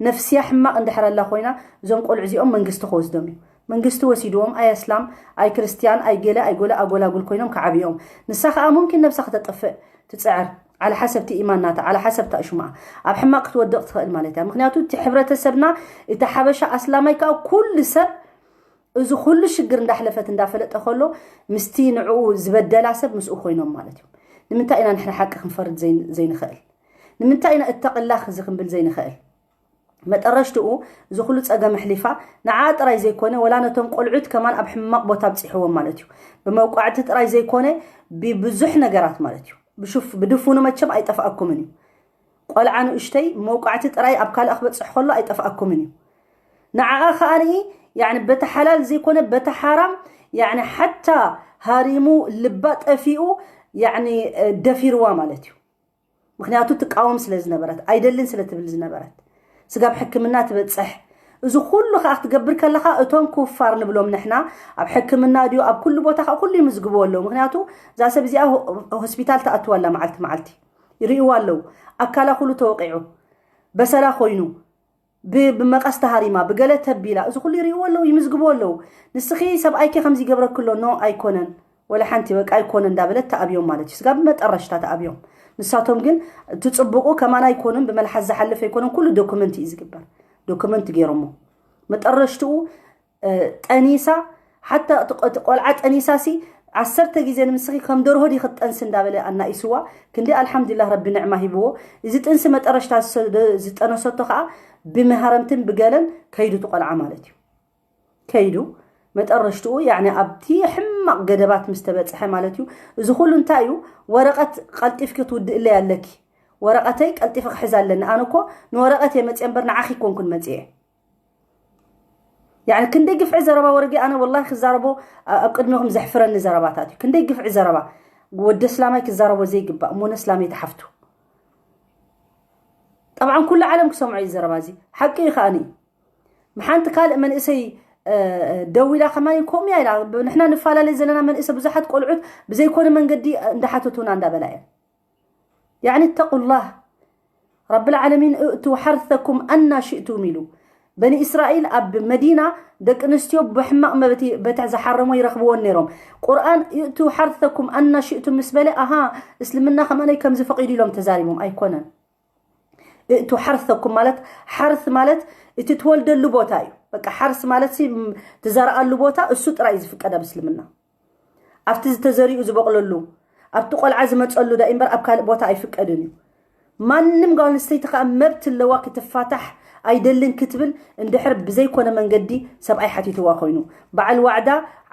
ነፍስያ ሕማቕ እንድሕረላ ኮይና እዞም ቆልዑ እዚኦም መንግስቲ ክወስዶም እዩ። መንግስቲ ወሲድዎም ኣይ ኣስላም ኣይ ክርስትያን ኣይ ገለ ኣይ ጎለ ኣጎላጉል ኮይኖም ክዓብዮም። ንሳ ከዓ ሙምኪን ነብሳ ክተጥፍእ ትፅዕር። ዓለ ሓሰብቲ ኢማን ናታ ዓለ ሓሰብታ እሹማኣ ኣብ ሕማቕ ክትወድቕ ትኽእል ማለት እያ። ምክንያቱ እቲ ሕብረተሰብና እቲ ሓበሻ ኣስላማይ ከዓ ኩሉ ሰብ እዚ ኩሉ ሽግር እንዳሕለፈት እንዳፈለጠ ከሎ ምስቲ ንዕኡ ዝበደላ ሰብ ምስኡ ኮይኖም ማለት እዩ። ንምንታይ ኢና ንሕና ሓቂ ክንፈርድ ዘይንኽእል? ንምንታይ ኢና እተቕላኽ እዚ ክንብል ዘይንኽእል? መጠረሽትኡ እዚ ኩሉ ፀገም ኣሕሊፋ ንዓ ጥራይ ዘይኮነ ወላ ነቶም ቆልዑት ከማን ኣብ ሕማቕ ቦታ ኣብፂሕዎም ማለት እዩ። ብመውቃዕቲ ጥራይ ዘይኮነ ብብዙሕ ነገራት ማለት እዩ። ብድፉኑ መቸም ኣይጠፍኣኩምን እዩ። ቆልዓ ንእሽተይ መውቃዕቲ ጥራይ ኣብ ካልእ ክበፅሕ ከሎ ኣይጠፍኣኩምን እዩ። ንዓኣ ከዓኒ ያኒ በቲ ሓላል ዘይኮነ በቲ ሓራም ያኒ ሓታ ሃሪሙ ልባ ጠፊኡ ያኒ ደፊርዋ ማለት እዩ። ምክንያቱ ትቃወም ስለ ዝነበረት ኣይደልን ስለ ትብል ዝነበረት ስጋብ ሕክምና ትበፅሕ። እዚ ኩሉ ከዓ ክትገብር ከለካ እቶም ኩፋር ንብሎም ንሕና ኣብ ሕክምና ድዩ ኣብ ኩሉ ቦታ ከዓ ኩሉ ይምዝግብዎ ኣለዉ። ምክንያቱ እዛ ሰብ እዚኣ ሆስፒታል ተኣትዋ ኣላ መዓልቲ መዓልቲ ይርእይዋ ኣለዉ። ኣካላ ኩሉ ተወቂዑ በሰላ ኮይኑ ብመቐስ ተሃሪማ ብገለ ተቢላ እዚ ኩሉ ይርእይዎ ኣለዉ ይምዝግብዎ ኣለዉ። ንስኺ ሰብኣይኪ ከምዚ ይገብረኪ ኣሎ ኖ ኣይኮነን ወላ ሓንቲ በቃ ኣይኮነ እንዳበለት ተኣብዮም ማለት እዩ። ስጋ ብመጠረሽታ ተኣብዮም። ንሳቶም ግን እቲ ፅቡቁ ከማን ኣይኮኑን ብመልሓስ ዝሓልፍ ኣይኮነን ኩሉ ዶኩመንት እዩ ዝግበር። ዶኩመንት ገይሮሞ መጠረሽትኡ ጠኒሳ ሓታ እቲ ቆልዓ ጠኒሳ ሲ ዓሰርተ ግዜ ንምስኺ ከም ደርሆ ዲ ክትጠንሲ እንዳበለ ኣናኢስዋ። ክንዲ ኣልሓምዱሊላህ ረቢ ንዕማ ሂብዎ። እዚ ጥንሲ መጠረሽታ ዝጠነሰቶ ከዓ ብመሃረምትን ብገለን ከይዱ እቲ ቆልዓ ማለት እዩ። ከይዱ መጠረሽትኡ ያኒ ኣብቲ ሕማቕ ገደባት ምስ ተበፅሐ ማለት እዩ። እዚ ኩሉ እንታይ እዩ? ወረቐት ቀልጢፍኪ ክትውድእለይ ኣለኪ። ወረቐተይ ቀልጢፈ ክሕዝ ኣለኒ። ኣነ እኮ ንወረቐት እየ መፅየ እምበር ንዓኺ ኮንኩን መፅየ። ያኒ ክንደይ ግፍዒ ዘረባ ወረጌ ኣነ ወላሂ ክዛረቦ ኣብ ቅድሚኹም ዘሕፍረኒ ዘረባታት እዩ። ክንደይ ግፍዒ ዘረባ ወዲ እስላማይ ክዛረቦ ዘይግባእ እሞ ነስላመይ ተሓፍቱ። ጠብዓን ኩሉ ዓለም ክሰምዖ እዩ ዘረባ እዚ ሓቂ እዩ ከዓኒ። ሓንቲ ካልእ መንእሰይ ደዊላ ከማን ከምኡ እያ ኢላ። ንሕና ንፈላለይ ዘለና መንእሰ ብዙሓት ቆልዑት ብዘይኮነ መንገዲ እንዳሓተቱና እንዳበላ እየን። ያኒ ተቁላህ ረብል ዓለሚን እእቱ ሓርሰኩም ኣና ሽእቱም ኢሉ። በኒ እስራኤል ኣብ መዲና ደቂ ኣንስትዮ ብሕማቕ መበቲ በትዕ ዝሓረሞ ይረኽብዎን ነይሮም። ቁርኣን እእቱ ሓርሰኩም ኣና ሽእቱም ምስ በለ ኣሃ እስልምና ከማነይ ከምዚ ፈቒዱ ኢሎም ተዛሪቦም ኣይኮነን። እእቱ ሓርሰኩም ማለት ሓርስ ማለት እቲ ትወልደሉ ቦታ እዩ። በቃ ሓርስ ማለት ትዘርኣሉ ቦታ እሱ ጥራይ እዩ ዝፍቀድ ኣብ እስልምና። ኣብቲ ዝተዘሪኡ ዝበቕለሉ ኣብቲ ቆልዓ ዝመፀሉ ዳ እምበር ኣብ ካልእ ቦታ ኣይፍቀድን እዩ። ማንም ጓል ኣንስተይቲ ከዓ መብት ኣለዋ ክትፋታሕ ኣይደልን ክትብል እንድሕር ብዘይኮነ መንገዲ ሰብኣይ ሓቲትዋ ኮይኑ በዓል ዋዕዳ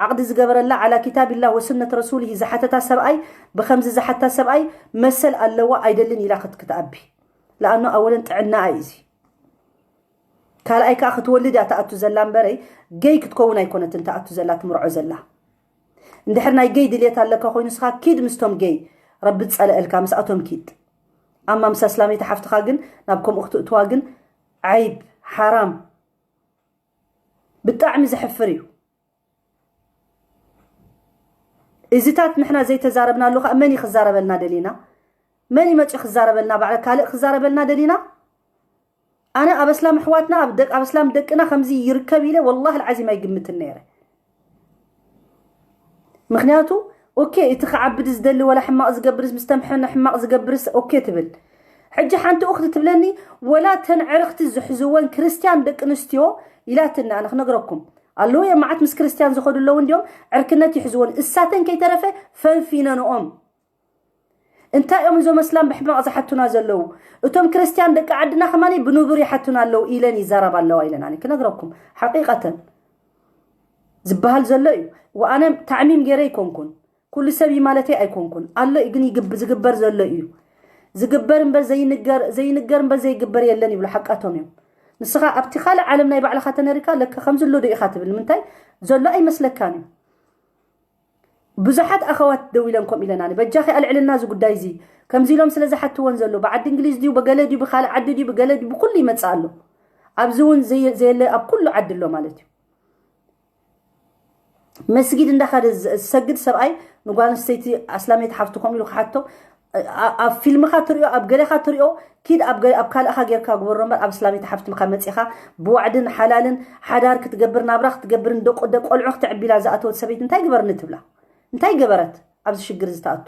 ዓቕዲ ዝገበረላ ዓላ ኪታቢላ ወሱነት ረሱልሂ ዝሓተታ ሰብኣይ ብከምዚ ዝሓታ ሰብኣይ መሰል ኣለዋ ኣይደልን ኢላ ክትኣቢ ለኣኖ ኣወለን ጥዕና እዩ እዚ። ካልኣይ ከዓ ክትወልድ እያ ተኣቱ ዘላ እምበረይ ገይ ክትከውን ኣይኮነትን ተኣቱ ዘላ ትምርዖ ዘላ። እንድሕር ናይ ገይ ድልየት ኣለካ ኮይኑ ስኻ ኪድ ምስቶም ገይ ረቢ ዝፀለአልካ ምስኣቶም ኪድ። ኣማ ምስ ኣስላመይቲ ሓፍትኻ ግን ናብ ከምኡ ክትእትዋ ግን ዓይብ ሓራም ብጣዕሚ ዘሕፍር እዩ። እዚታት ንሕና ዘይተዛረብናሉ ከዓ መን እዩ ክዛረበልና ደሊና? መን ይመፅኡ ክዛረበልና? ባዕለ ካልእ ክዛረበልና ደሊና? ኣነ ኣብ ኣስላም ኣሕዋትና ኣብ ደቂ ኣብ ኣስላም ደቅና ከምዚ ይርከብ ኢለ ወላሂ ልዓዚም ኣይግምትን ነይረ። ምክንያቱ ኦኬ እቲ ክዓብድ ዝደሊ ወላ ሕማቕ ዝገብርስ ምስ ተምሐነ ሕማቕ ዝገብርስ ኦኬ ትብል። ሕጂ ሓንቲ ኡክቲ ትብለኒ ወላ ተን ዕርክቲ ዝሕዝወን ክርስትያን ደቂ ኣንስትዮ ኢላትኒ ኣነ ክነግረኩም ኣለዉ እዮም መዓት ምስ ክርስትያን ዝኸዱ ኣለዉ እንዲዮም ዕርክነት ይሕዝወን እሳተን ከይተረፈ ፈንፊነንኦም እንታይ እዮም እዞም ኣስላም ብሕማቕ ዝሓቱና ዘለዉ እቶም ክርስትያን ደቂ ዓድና ከማኒ ብንቡር ይሓቱና ኣለዉ ኢለን ይዛረባ ኣለዋ ኢለን ኣነ ክነግረኩም ሓቂቀተን ዝበሃል ዘሎ እዩ ወኣነ ታዕሚም ገይረ ይኮንኩን ኩሉ ሰብ እዩ ማለተይ ኣይኮንኩን ኣሎ እዩ ግን ዝግበር ዘሎ እዩ ዝግበር እምበር ዘይንገር ዘይንገር እምበር ዘይግበር የለን ይብሉ ሓቃቶም እዮም ንስኻ ኣብቲ ካልእ ዓለም ናይ ባዕልኻ ተነሪካ ለካ ከምዚ ኣሎ ዶ ኢኻ ትብል ንምንታይ ዘሎ ኣይመስለካን እዩ ብዙሓት ኣኸዋት ደው ኢለን ኮም ኢለን ኣነ በጃኺ ኣልዕልና እዚ ጉዳይ እዚ ከምዚ ኢሎም ስለ ዝሓትወን ዘሎ ብዓዲ እንግሊዝ ድዩ ብገለ ድዩ ብካልእ ዓዲ ድዩ ብገለ ድዩ ብኩሉ ይመፅእ ኣሎ ኣብዚ እውን ዘየለ ኣብ ኩሉ ዓዲ ኣሎ ማለት እዩ መስጊድ እንዳኸደ ዝሰግድ ሰብኣይ ንጓል ኣንስተይቲ ኣስላመይቲ ሓፍቲ ከምኡ ኢሉ ክሓቶ፣ ኣ-፣ ኣብ ፊልምኻ ትሪኦ፣ ኣብ ገሌኻ ትሪኦ፣ ኪድ ኣብ ገ-፣ ኣብ ካልእኻ ጌርካ ግበሮ እምበር፣ ኣብ ኣስላመይቲ ሓፍትኻ መጺኻ ብዋዕድን ሓላልን ሓዳር ክትገብር፣ ናብራ ክትገብርን ደቆ-፣ ደቆ ቆልዑ ክተዕቢ ኢላ ዝኣተወት ሰበይቲ እንታይ ግበርኒ ትብላ? እንታይ ገበረት ኣብዚ ሽግር እዚ ትኣቱ?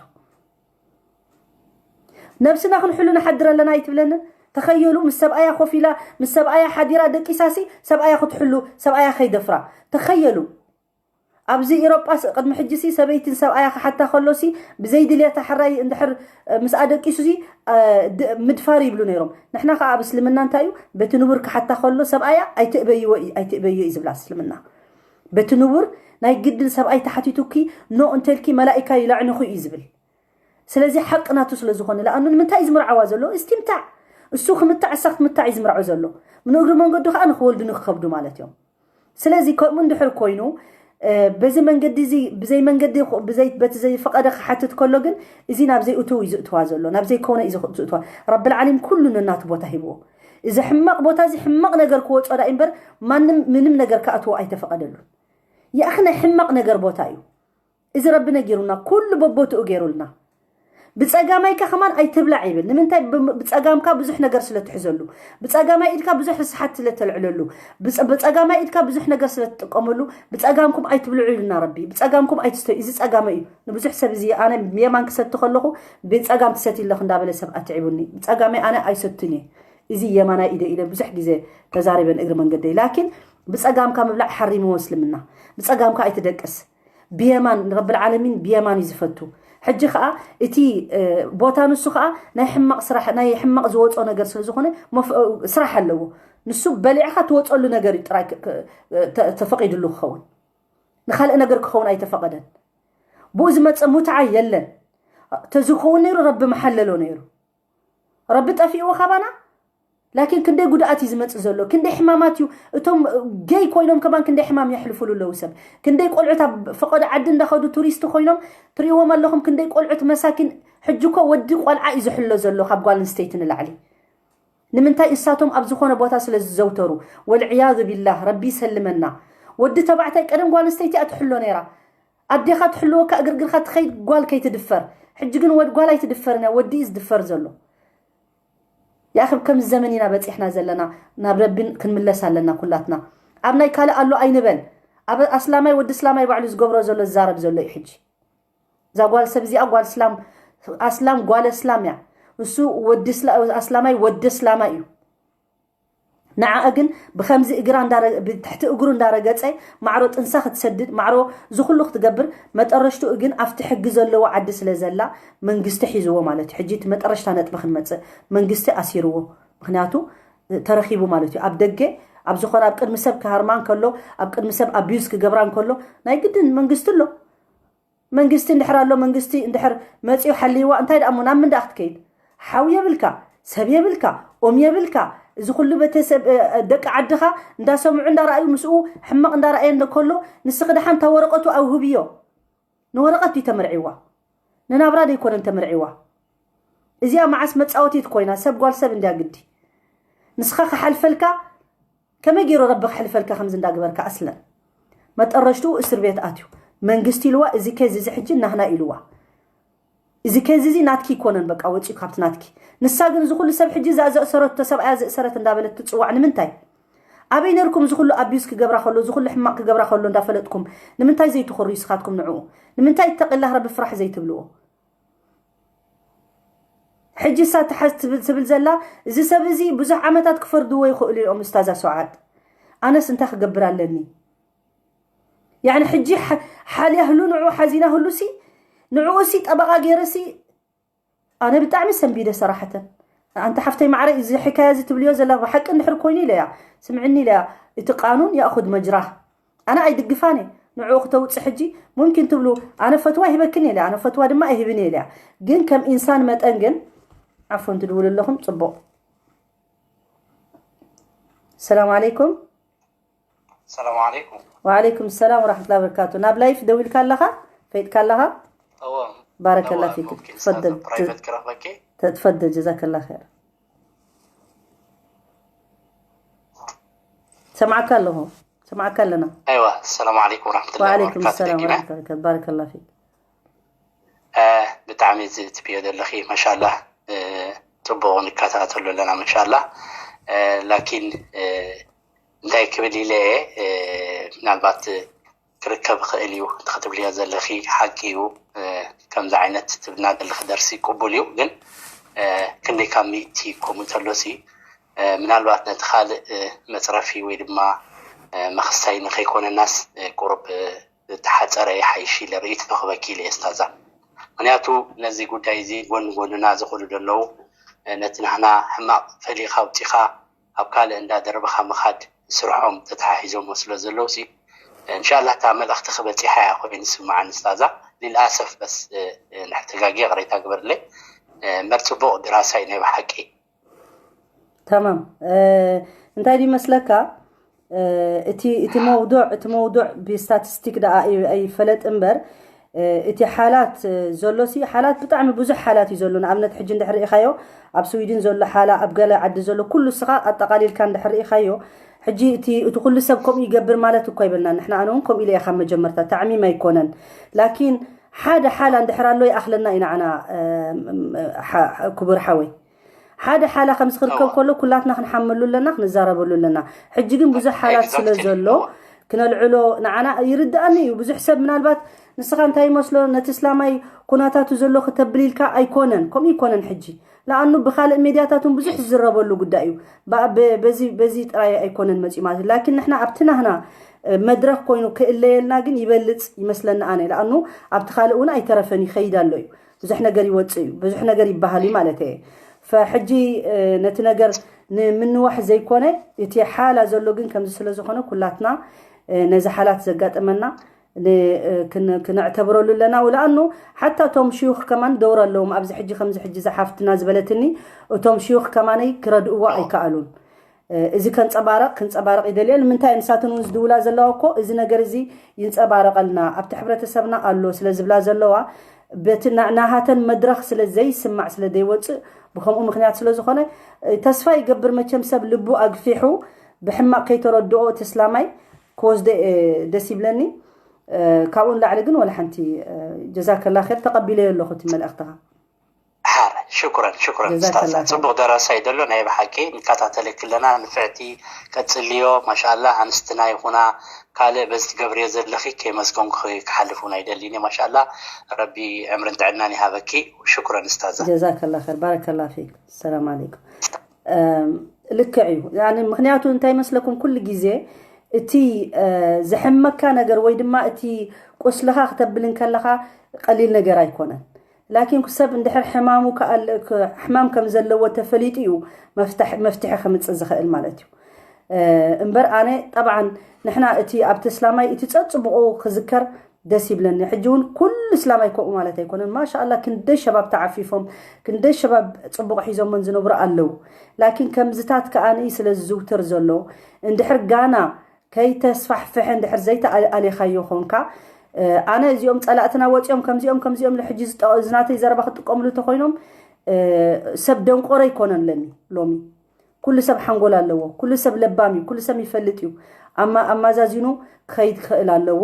ነብስና ክንሕሉ ንሓድር ኣለና ኣይትብለንን? ተኸየሉ። ምስ ሰብኣያ ኮፍ ኢላ፣ ምስ ሰብኣያ ሓዲራ ደቂሳሲ፣ ሰብኣያ ክትሕሉ፣ ሰብኣያ ከይደፍራ። ተኸየሉ። ኣብዚ ኢሮጳ ስ-፣ ቅድሚ ሕጂ ሲ ሰበይቲ ንሰብኣያ ክሓታ ከሎ ሲ ብዘይድልየታ ሕራይ እንድሕር፣ እ፣ ምስኣ ደቂሱ ሲ፣ እ፣ ድ-፣ ምድፋር ይብሉ ነይሮም። ንሕና ከኣ ኣብ እስልምና እንታይ እዩ? በቲ ንቡር ክሓታ ከሎ ሰብኣያ ኣይትእበይዎ እዩ፣ ኣይትእበይዮ እዩ ዝብላ እስልምና። በቲ ንቡር ናይ ግድን ሰብኣይ ተሓቲቱኪ ኖ እንተልኪ መላኢካ ይለዕንኹ እዩ ዝብል። ስለዚ ሓቂ ናቱ ስለ ዝኾነ፣ ለኣኑ ንምንታይ እዩ ዝምርዓዋ ዘሎ? እስቲምታዕ። እሱ ክምታዕ፣ እሳ ክትምታዕ እዩ ዝምርዖ ዘሎ። ንእግሪ መንገዱ ከኣ ንክወልዱ ንክከብዱ ማለት እዮም። ስለዚ ከምኡ እንድሕር ኮይኑ፣ እ፣ በዚ መንገዲ እዚ፣ ብዘይ መንገዲ ይኹ-፣ ብዘይ፣ በቲ ዘይፈቐደ ክሓትት ከሎ ግን፣ እዚ ናብ ዘይእትው እዩ ዝእትዋ ዘሎ፣ ናብ ዘይከውነ እዩ ዝኽ-፣ ዝእትዋ። ረብል ዓሊም ኩሉ ነናቱ ቦታ ሂብዎ። እዚ ሕማቕ ቦታ እዚ ሕማቕ ነገር ክወጾ ዳኢ እምበር፣ ማንም ምንም ነገር ክኣትዎ ኣይተፈቐደሉን። ያእኺ ናይ ሕማቕ ነገር ቦታ እዩ። እዚ ረቢ ነጊሩና፣ ኩሉ በቦትኡ ገይሩልና። ብጸጋማይካ ከማን ኣይትብላዕ ይብል። ንምንታይ? ብ-፣ ብጸጋምካ ብዙሕ ነገር ስለ ትሕዘሉ፣ ብጸጋማይ ኢድካ ብዙሕ ርስሓት ስለ ተልዕለሉ፣ ብጸ-፣ ብጸጋማይ ኢድካ ብዙሕ ነገር ስለ ትጥቀመሉ፣ ብጸጋምኩም ኣይትብልዑ ኢሉና ረቢ። ብጸጋምኩም ኣይትስተዩ። እዚ ጸጋመይ እዩ። ንብዙሕ ሰብ እዚ ኣነ የማን ክሰቲ ከለኹ፣ "ብጸጋም ትሰቲ ኣለኽ" እንዳበለ ሰብ ኣትዒቡኒ። ብጸጋመይ ኣነ ኣይሰትን እየ። እዚ የማናይ ኢደ ኢለ ብዙሕ ግዜ ተዛሪበን እግሪ መንገደይ። ላኪን ብጸጋምካ ምብላዕ ሓሪምዎ እስልምና። ብጸጋምካ ኣይትደቅስ። ብየማን፣ ረብል ዓለሚን ብየማን እዩ ዝፈቱ። ሕጂ ኸኣ እቲ፣ እ፣ ቦታ ንሱ ኸኣ ናይ ሕማቕ ስራሕ፣ ናይ ሕማቕ ዝወጾ ነገር ስለ ዝኾነ መፍ-፣ እ፣ ስራሕ ኣለዎ። ንሱ በሊዕኻ ትወጸሉ ነገር እዩ ጥራይ ክ-፣ ክ-፣ ተ-፣ ተፈቒድሉ ክኸውን። ንኻልእ ነገር ክኸውን ኣይተፈቐደን። ብኡ ዝመጸ ሙትዓ የለን። ተዝኸውን ነይሩ ረቢ መሓለሎ ነይሩ። ረቢ ጠፊእዎ ካባና? ላኪን ክንደይ ጉድኣት እዩ ዝመጽእ ዘሎ፣ ክንደይ ሕማማት እዩ። እቶም ጌይ ኮይኖም ከማን ክንደይ ሕማም የሕልፉሉ ኣለዉ ሰብ። ክንደይ ቆልዑት ኣብ ፈቐዶ ዓዲ እንዳኸዱ ቱሪስት ኮይኖም ትሪእዎም ኣለኹም። ክንደይ ቆልዑት መሳኪን፣ ሕጂ እኮ ወዲ ቆልዓ እዩ ዝሕሎ ዘሎ ካብ ጓል ኣንስተይቲ ንላዕሊ። ንምንታይ? እሳቶም ኣብ ዝኾነ ቦታ ስለ ዝዘውተሩ። ወልዕያዙ ቢላህ፣ ረቢ ይሰልመና። ወዲ ተባዕታይ ቀደም ጓል ኣንስተይቲ እያ ትሕሎ ነይራ። ኣዴኻ ትሕልወካ፣ እግርግርካ ትኸይድ ጓል ከይትድፈር። ሕጂ ግን ወድ-፣ ጓል ኣይትድፈርን እያ፣ ወዲ እዩ ዝድፈር ዘሎ። ያኣኺ፣ ከምዚ ዘመን ኢና በጺሕና ዘለና፣ ናብ ረቢ ክንምለስ ኣለና ኩላትና። ኣብ ናይ ካልእ ኣሎ ኣይንበል። ኣብ ኣስላማይ፣ ወዲ እስላማይ ባዕሉ ዝገብሮ ዘሎ፣ ዝዛረብ ዘሎ እዩ ሕጂ። እዛ ጓል ሰብ እዚኣ ጓል እስላም፣ ኣስላም ጓል እስላም እያ። እሱ ወዲ እስላ-፣ ኣስላማይ ወዲ እስላማይ እዩ። ንዓኣ ግን ብኸምዚ እግራ እንዳረ-፣ ብትሕቲ እግሩ እንዳረገጸ ማዕሮ ጥንሳ ክትሰድድ፣ ማዕሮ ዝኹሉ ክትገብር፣ መጠረሽትኡ ግን ኣብቲ ሕጊ ዘለዎ ዓዲ ስለ ዘላ መንግስቲ ሒዝዎ ማለት እዩ። ሕጂ እቲ መጠረሽታ ነጥቢ ክንመጽእ፣ መንግስቲ ኣሲርዎ። ምኽንያቱ ተረኺቡ ማለት እዩ። ኣብ ደገ ኣብ ዝኾነ፣ ኣብ ቅድሚ ሰብ ክሃርማ እንከሎ፣ ኣብ ቅድሚ ሰብ ኣቢዩዝ ክገብራ እንከሎ ናይ ግድን መንግስቲ ኣሎ። መንግስቲ እንድሕር ኣሎ፣ መንግስቲ እንድሕር መጺኡ ሓልይዋ፣ እንታይ ደኣ እሞ ናብ ምን ደኣ ክትከይድ? ሓው የብልካ፣ ሰብ የብልካ፣ ኦም የብልካ። እዚ ኩሉ ቤተሰብ፣ እ፣ እ፣ ደቂ ዓድኻ እንዳሰምዑ እንዳረኣዩ ምስኡ ሕማቕ እንዳረኣየ እንከሎ፣ ንስኺ ደሓን እታ ወረቐቱ ኣውህብዮ። ንወረቐት እዩ ተመርዒዋ። ንናብራ ደይኮነን ተመርዒዋ። እዚኣ መዓስ መጻወቲት ኮይና፣ ሰብ ጓል ሰብ እንድያ ግዲ። ንስኻ ክሓልፈልካ፣ ከመይ ገይሩ ረቢ ክሕልፈልካ ከምዚ እንዳግበርካ ኣስለን? መጠረሽትኡ እስር ቤት ኣትዩ። መንግስቲ ኢልዋ፣ እዚ ኬዝ እዚ ሕጂ ናህና ኢልዋ። እዚ ኬዝ እዚ ናትኪ ይኮነን፣ በቃ ወፂኡ ካብቲ ናትኪ። ንሳ ግን እዚ ኩሉ ሰብ ሕጂ እዛ ዘእሰረቶ ሰብኣያ ዘእሰረት እንዳበለት ትፅዋዕ ንምንታይ? ኣበይ ነርኩም እዚ ኩሉ ኣቢዩዝ ክገብራ ከሎ፣ እዚ ኩሉ ሕማቕ ክገብራ ከሎ እንዳፈለጥኩም ንምንታይ ዘይትኾሩ ይስኻትኩም ንዕኡ? ንምንታይ እተቂላህ ረቢ ፍራሕ ዘይትብልዎ? ሕጂ እሳ ትሓዝ ትብል፣ ትብል ዘላ፣ እዚ ሰብ እዚ ብዙሕ ዓመታት ክፈርድዎ ይኽእሉ እዮም፣ ኡስታዛ ሱዓድ። ኣነስ እንታይ ክገብር ኣለኒ? ያዕኒ፣ ሕጂ ሓ-፣ ሓልያህሉ ንዕኡ ሓዚናህሉ ሲ፣ ንዕኡ ሲ ጠበቓ ገይረ ሲ፣ ኣነ ብጣዕሚ ሰንቢደ ሰራሕተን። ኣንቲ ሓፍተይ ማዕረ፣ እዚ ሕካያ እዚ ትብልዮ ዘላ ብሓቂ እንድሕር ኮይኑ ኢለያ፣ ስምዕኒ ኢለያ፣ እቲ ቃኑን ያእኹድ መጅራህ። ኣነ ኣይድግፋን እየ። ንዕኡ ክተውፅእ ሕጂ ሙምኪን ትብሉ፣ ኣነ ፈትዋ ሂበክን እየ ኢለ፣ ኣነ ፈትዋ ድማ ኣይህብን እየ ኢለ። ግን ከም ኢንሳን መጠን ግን፣ ዓፎን ትድውሉ ኣለኹም፣ ፅቡቕ። ሰላም ዓለይኩም። ሰላም ዓለይኩም። ወዓለይኩም ሰላም ወራሕመቱላሂ ወበረካቱ። ናብ ላይፍ ደዊልካ ኣለኻ? ፈይጥካ ኣለኻ? እወ። ባረከላ እወ፣ ፊክ። ሙምኪን ትፈደል፣ ፕራይቬት ክረኽበኪ? ተ-፣ ትፈደል፣ ጀዛከላ ኸይር። ሰምዓካ ኣለኹ። ሰምዓካ ኣለና። ኣይዋ፣ ሰላም ዓለይኩም ወራሕመቱላሂ ወዓለይኩም ወበረካቱ። ሰላም ደጊመ። ወራሕመቱላሂ ወበረካቱ። ባረከላ ፊክ። ብጣዕሚ እዚ ትብዮ ዘለኺ ማሻላ ጽቡቕ ንከታተሎ ኣለና ማሻላ። ላኪን እንታይ ክብል ኢለ እየ፣ ምናልባት ክርከብ ይኽእል እዩ ክትብልዮ ዘለኺ ሓቂ እዩ። ከምዚ ዓይነት ትብልና ዘለኺ ደርሲ ቅቡል እዩ፣ ግን ክንደይ ካብ ሚእቲ ከምኡ እንተሎሲ ምናልባት ነቲ ካልእ መፅረፊ ወይ ድማ መኽሰይ ንኸይኮነናስ ቁሩብ ዝተሓፀረ ይሓይሽ ኢለ ርእይቶ ክበኪ ኢለ እየ ስታዛ። ምክንያቱ ነዚ ጉዳይ እዚ ጎን ጎንና ዝኽእሉ ዘለዉ ነቲ ናህና ሕማቕ ፈሊኻ ኣውፂኻ ኣብ ካልእ እንዳደረብኻ ምኻድ ስርሖም ተተሓሒዞሞ ስለ ዘለዉ ሲ እንሻላ እታ መልእኽቲ ክበፂሓ እያ ኮይኑ ዝስምዓኒ ስታዛ። ሊልኣሰፍ በስ ንሕተጋጊ ቅሬታ ግበርለይ። እምበር ፅቡቕ ድራሳይ ናይ ብሓቂ። ተማም እንታይ ድዩ መስለካ እቲ እቲ መውዱዕ እቲ መውዱዕ ብስታቲስቲክ ደኣ ኣይፈለጥ እምበር እቲ ሓላት ዘሎ ሲ ሓላት ብጣዕሚ ብዙሕ ሓላት እዩ ዘሎ። ንኣብነት ሕጂ እንድሕር ርኢኻዮ ኣብ ስዊድን ዘሎ ሓላ ኣብ ገለ ዓዲ ዘሎ ኩሉ ስኻ ኣጠቓሊልካ እንድሕር ርኢኻዮ ሕጂ እቲ እቲ ኩሉ ሰብ ከምኡ ይገብር ማለት እኮ ኣይበልና። ንሕና ኣነ እውን ከምኡ ኢለ ኢኻ መጀመርታ ታዕሚም ኣይኮነን ላኪን ሓደ ሓላ እንድሕር ኣሎ ይኣኽለና ኢና ዓና ክቡር ሓወይ ሓደ ሓላ ከም ዝኽርከብ ከሎ ኩላትና ክንሓመሉ ኣለና ክንዛረበሉ ኣለና። ሕጂ ግን ብዙሕ ሓላት ስለ ዘሎ ክነልዕሎ ንዓና ይርድኣኒ እዩ። ብዙሕ ሰብ ምናልባት ንስኻ እንታይ ይመስሎ ነቲ እስላማይ ኩነታቱ ዘሎ ክተብል ኢልካ ኣይኮነን። ከምኡ ይኮነን ሕጂ ለኣኑ ብካልእ ሜድያታት እውን ብዙሕ ዝዝረበሉ ጉዳይ እዩ። በዚ ጥራይ ኣይኮነን መፅኡ ማለት ላኪን ንሕና ኣብቲ ናህና መድረክ ኮይኑ ክእለየልና ግን ይበልፅ ይመስለኒ ኣነ ለኣኑ ኣብቲ ካልእ እውን ኣይተረፈን ይኸይድ ኣሎ እዩ። ብዙሕ ነገር ይወፅእ እዩ ብዙሕ ነገር ይበሃል እዩ ማለት እየ። ፈሕጂ ነቲ ነገር ንምንዋሕ ዘይኮነ እቲ ሓላ ዘሎ ግን ከምዚ ስለ ዝኾነ ኩላትና ነዚ ሓላት ዘጋጠመና ክነዕተብረሉ ኣለና። ውልኣኑ ሓታ እቶም ሽዩኽ ከማን ደውር ኣለዎም ኣብዚ ሕጂ ከምዚ ሕጂ ዝሓፍትና ዝበለትኒ እቶም ሽዩኽ ከማነይ ክረድእዎ ኣይከኣሉን። እዚ ከንፀባረቕ ክንፀባረቕ ይደልዮ ንምንታይ ንሳትን እውን ዝድውላ ዘለዋ እኮ እዚ ነገር እዚ ይንፀባረቐልና ኣብቲ ሕብረተሰብና ኣሎ ስለ ዝብላ ዘለዋ በቲ ናሃተን መድረኽ ስለ ዘይስማዕ ስለ ዘይወፅእ ብከምኡ ምክንያት ስለ ዝኾነ ተስፋ ይገብር መቸም ሰብ ልቡ ኣግፊሑ ብሕማቕ ከይተረድኦ እቲ እስላማይ ክወስዶ ደስ ይብለኒ። ካብኡ ንላዕሊ ግን ወላ ሓንቲ ጀዛከላ ር ተቐቢለዮ ኣለኹ እቲ መልእኽትኻ። ሓረ ሽኩረን ሽኩረን ስታዛ ጽቡቅ ደራሳይ ደሎ ናይ ብሓቂ ንከታተለኪ ኣለና። ንፍዕቲ ቀጽልዮ ማሻላ ኣንስትና ይኹና ካልእ በዚ ትገብርዮ ዘለኺ ከይመስገንኩ ክሓልፍ እውን ኣይደልን እየ። ማሻላ ረቢ ዕምርን ጥዕናን ይሃበኪ። ሽኩረን ስታዛ። ጀዛከላ ር ባረከላ ፊክ። ሰላም ኣለይኩም። ልክዕ እዩ። ምክንያቱ እንታይ ይመስለኩም ኩሉ ግዜ እቲ ዘሕመካ ነገር ወይ ድማ እቲ ቁስልኻ ክተብል እንከለኻ ቀሊል ነገር ኣይኮነን። ላኪን ሰብ እንድሕር ሕማሙ ሕማም ከም ዘለዎ ተፈሊጡ እዩ መፍትሒ ከምፅእ ዝኽእል ማለት እዩ። እምበር ኣነ ጠብዓን ንሕና እቲ ኣብቲ እስላማይ እቲ ፀፅቡቑ ክዝከር ደስ ይብለኒ። ሕጂ እውን ኩሉ እስላማይ ከምኡ ማለት ኣይኮነን። ማሻኣላ ክንደይ ሸባብ ተዓፊፎም ክንደይ ሸባብ ፅቡቕ ሒዞሞን ዝነብሩ ኣለዉ። ላኪን ከምዝታት ከኣ ስለ ዝዝውተር ዘሎ እንድሕር ጋና ከይተስፋሕፍሐ እንድሕር ዘይተኣሌኻዮ ኾንካ ኣነ እዚኦም ፀላእትና ወፂኦም ከምዚኦም ከምዚኦም ንሕጂ ዝጠ- ዝናተይ ዘረባ ክጥቀምሉ እንተኾይኖም ሰብ ደንቆሮ ኣይኮነን ለሚ ሎሚ ኩሉ ሰብ ሓንጎል ኣለዎ። ኩሉ ሰብ ለባም እዩ። ኩሉ ሰብ ይፈልጥ እዩ። ኣማ ኣማዛዚኑ ክኸይድ ክኽእል ኣለዎ።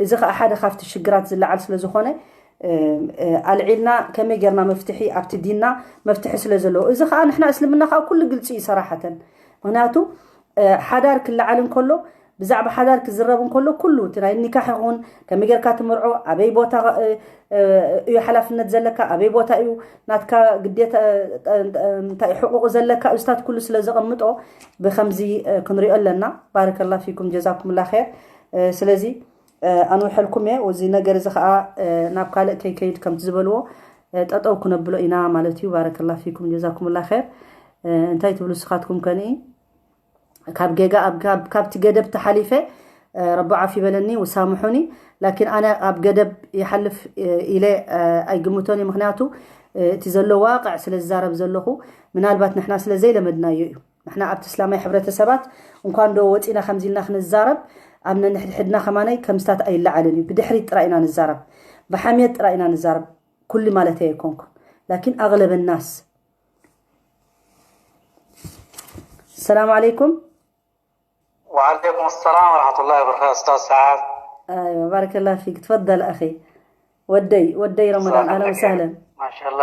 እዚ ከዓ ሓደ ካብቲ ሽግራት ዝለዓል ስለ ዝኾነ ኣልዒልና ከመይ ጌርና መፍትሒ ኣብቲ ዲንና መፍትሒ ስለ ዘለዎ እዚ ከዓ ንሕና እስልምና ከዓ ኩሉ ግልፂ እዩ ሰራሓተን። ምክንያቱ ሓዳር ክለዓል እንከሎ ብዛዕባ ሓዳር ክዝረብ እንከሎ ኩሉ እቲ ናይ ኒካሕ ይኹን ከመይ ጌርካ ትምርዖ ኣበይ ቦታ እዩ ሓላፍነት ዘለካ ኣበይ ቦታ እዩ ናትካ ግዴታ እንታይ ሕቁቁ ዘለካ እዝታት ኩሉ ስለ ዘቐምጦ ብከምዚ ክንሪኦ ኣለና። ባረከላ ፊኩም ጀዛኩምላ ር። ስለዚ ኣንውሐልኩም እየ። እዚ ነገር እዚ ከዓ ናብ ካልእ ከይከይድ ከምቲ ዝበልዎ ጠጠው ክነብሎ ኢና ማለት እዩ። ባረከላ ፊኩም ጀዛኩምላ ር። እንታይ ትብሉ ስኻትኩም ከኒ ካብ ጌጋ ካብቲ ገደብ ተሓሊፈ ረቢ ዓፍ ይበለኒ ውሳምሑኒ። ላኪን ኣነ ኣብ ገደብ ይሓልፍ ኢለ ኣይግምቶን እዩ። ምክንያቱ እቲ ዘሎ ዋቅዕ ስለ ዝዛረብ ዘለኹ ምናልባት ንሕና ስለ ዘይለመድናዮ እዩ። ንሕና ኣብቲ እስላማይ ሕብረተሰባት እንኳን ዶ ወፂና ከምዚ ኢልና ክንዛረብ ኣብ ነንሕድሕድና ከማነይ ከምስታት ኣይለዓልን እዩ። ብድሕሪት ጥራይ ኢና ንዛረብ፣ ብሓምየት ጥራይ ኢና ንዛረብ። ኩሉ ማለት ኣይኮንኩን ላኪን ኣግለበ ናስ السلام عليكم. وعليكم السلام ورحمة الله وبركاته أستاذ سعد. أيوة بارك الله فيك تفضل أخي. ወደይ ወደይ ረመዳን፣ ኣህለን ወሰህለን። ማሻላ፣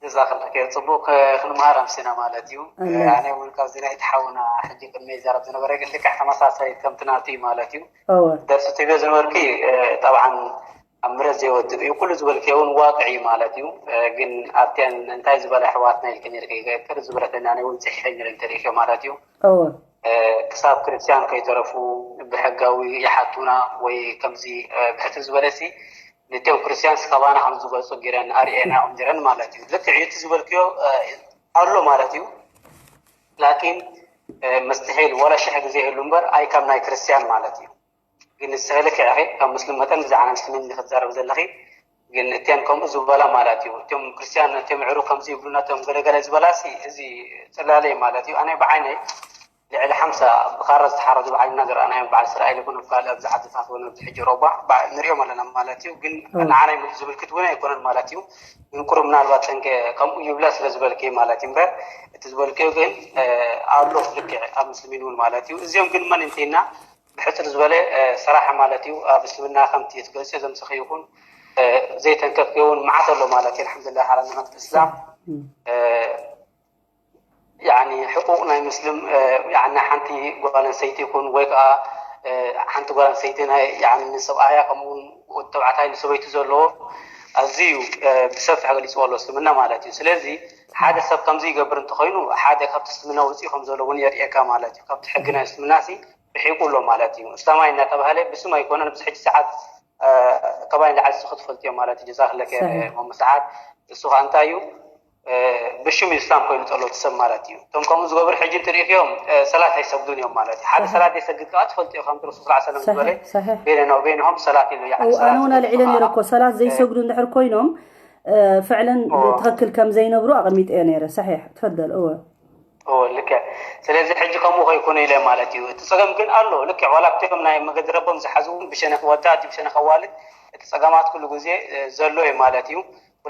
ጀዛክላ ኸይር። ፅቡቅ ክንመሃር ኣምሲና ማለት እዩ። ኣነ እውን ካብዚ ናይ ተሓውና ሕጂ ቅድሚ ይዛረብ ዝነበረ ግን ልክዕ ተመሳሳይ ከምቲ ናቱ ማለት እዩ። ደርሲ ትብዮ ዝነበርኪ ጠብዓን ኣብ ምረት ዘይወድቅ እዩ። ኩሉ ዝበልክዮ እውን ዋቅዕ እዩ ማለት እዩ። ግን ኣብቲያን እንታይ ዝበለ ኣሕዋትና ኢልክን ኢልከ ይገቅር ዝበለተኛ ናይ እውን ፅሒፈኝ ኢለ እንተሪእክዮ ማለት እዩ። ክሳብ ክርስቲያን ከይተረፉ ብሕጋዊ ይሓቱና ወይ ከምዚ ብሕቲ ዝበለሲ ንቲኦም ክርስቲያን ስካባና ከም ዝገልፁ ጊረን ኣርእየና እዮም ጊረን ማለት እዩ። ልክዕ እዩ እቲ ዝበልክዮ ኣሎ ማለት እዩ። ላኪን መስተሒል ወላ ሽሕ ግዜ ይህሉ እምበር ኣይ ከም ናይ ክርስቲያን ማለት እዩ። ግን ንስኺ ልክዕ ኢኺ፣ ከም ምስልም መጠን ብዛዕባ ምስልሚን ኢኺ ትዛረቢ ዘለኺ። ግን እቲያን ከምኡ ዝበላ ማለት እዩ። እቶም ክርስቲያን እቶም ዕሩ ከምዚ ይብሉና እቶም ገለገለ ዝበላሲ እዚ ፅላለይ ማለት እዩ። ኣነ ብዓይነይ ልዕሊ ሓምሳ ብኻራ ዝተሓረዱ ብዓይንና ዝረኣናዮም በዓል እስራኤል ይኹን ኣብ ካልእ ኣብዚ ዓድታት እውን ኣብዚ ሕጂ ሮባ ንሪኦም ኣለና ማለት እዩ። ግን ንዓናይ ዝብልክት እውን ኣይኮነን ማለት እዩ። ግን ቁሩብ ምናልባት ጠንቀ ከምኡ ይብላ ስለ ዝበልክዮ ማለት እዩ እምበር እቲ ዝበልክዮ ግን ኣሎ ልክዕ ኣብ ምስልሚን እውን ማለት እዩ። እዚኦም ግን መን እንተይና ብሕፅር ዝበለ ሰራሕ ማለት እዩ። ኣብ እስልምና ከምቲ ትገልፅዮ ዘምፅኺ ይኹን ዘይተንከፍክዮ እውን መዓት ኣሎ ማለት እዩ። ኣልሓምዱሊላህ ዓላ ኒዕመት እስላም ያኒ ሕቁቕ ናይ ምስልም ያኒ ሓንቲ ጓል ኣንስተይቲ ይኹን ወይ ከዓ ሓንቲ ጓል ኣንስተይቲ ናይ ያኒ ንሰብኣያ ከምኡ እውን ወዲ ተባዕታይ ንሰበይቱ ዘለዎ ኣዝዩ ብሰፊሕ ገሊፅዎ ኣሎ እስልምና ማለት እዩ። ስለዚ ሓደ ሰብ ከምዚ ይገብር እንተኾይኑ ሓደ ካብቲ እስልምና ውፅኢ ከም ዘሎ እውን የርእየካ ማለት እዩ። ካብቲ ሕጊ ናይ እስልምና ሲ ርሒቁ ኣሎ ማለት እዩ። እስላማይ እናተባህለ ብስም ኣይኮነን ኣብዚ ሕጂ ሰዓት ከባይ ንላዕሊ ንስኺ ትፈልጥዮ ማለት እዩ። ጀዛክላ ኸይር ሞሞ ሰዓድ። እሱ ከዓ እንታይ እዩ ብሽም ኢስላም ኮይኑ ጸሎት ሰብ ማለት እዩ። እቶም ከምኡ ዝገብሩ ሕጂ እንትሪእኽዮም ሰላት ኣይሰግዱን እዮም ማለት እዩ። ሓደ ሰላት ዘይሰግድ ከዓ ትፈልጥዮ ከምቲ ረሱል ስላ ሰለም ዝበለ በይነና ወበይንሆም ሰላት ኢሉ። ኣነ እውን ኣልዒለ ነይረ እኮ ሰላት ዘይሰግዱ እንድሕር ኮይኖም ፍዕለን ትኽክል ከም ዘይነብሩ ኣቐሚጠዮ ነይረ። ሰሒሕ ትፈደል እወ ልክዕ። ስለዚ ሕጂ ከምኡ ከይኮነ ኢለ ማለት እዩ። እቲ ጸገም ግን ኣሎ። ልክዕ ዋላ ኣብቲኦም ናይ መገዲ ረቦም ዝሓዝውን ብሸነኽ ወዳት ብሸነኽ ኣዋልድ እቲ ጸገማት ኩሉ ግዜ ዘሎ እዩ ማለት እዩ።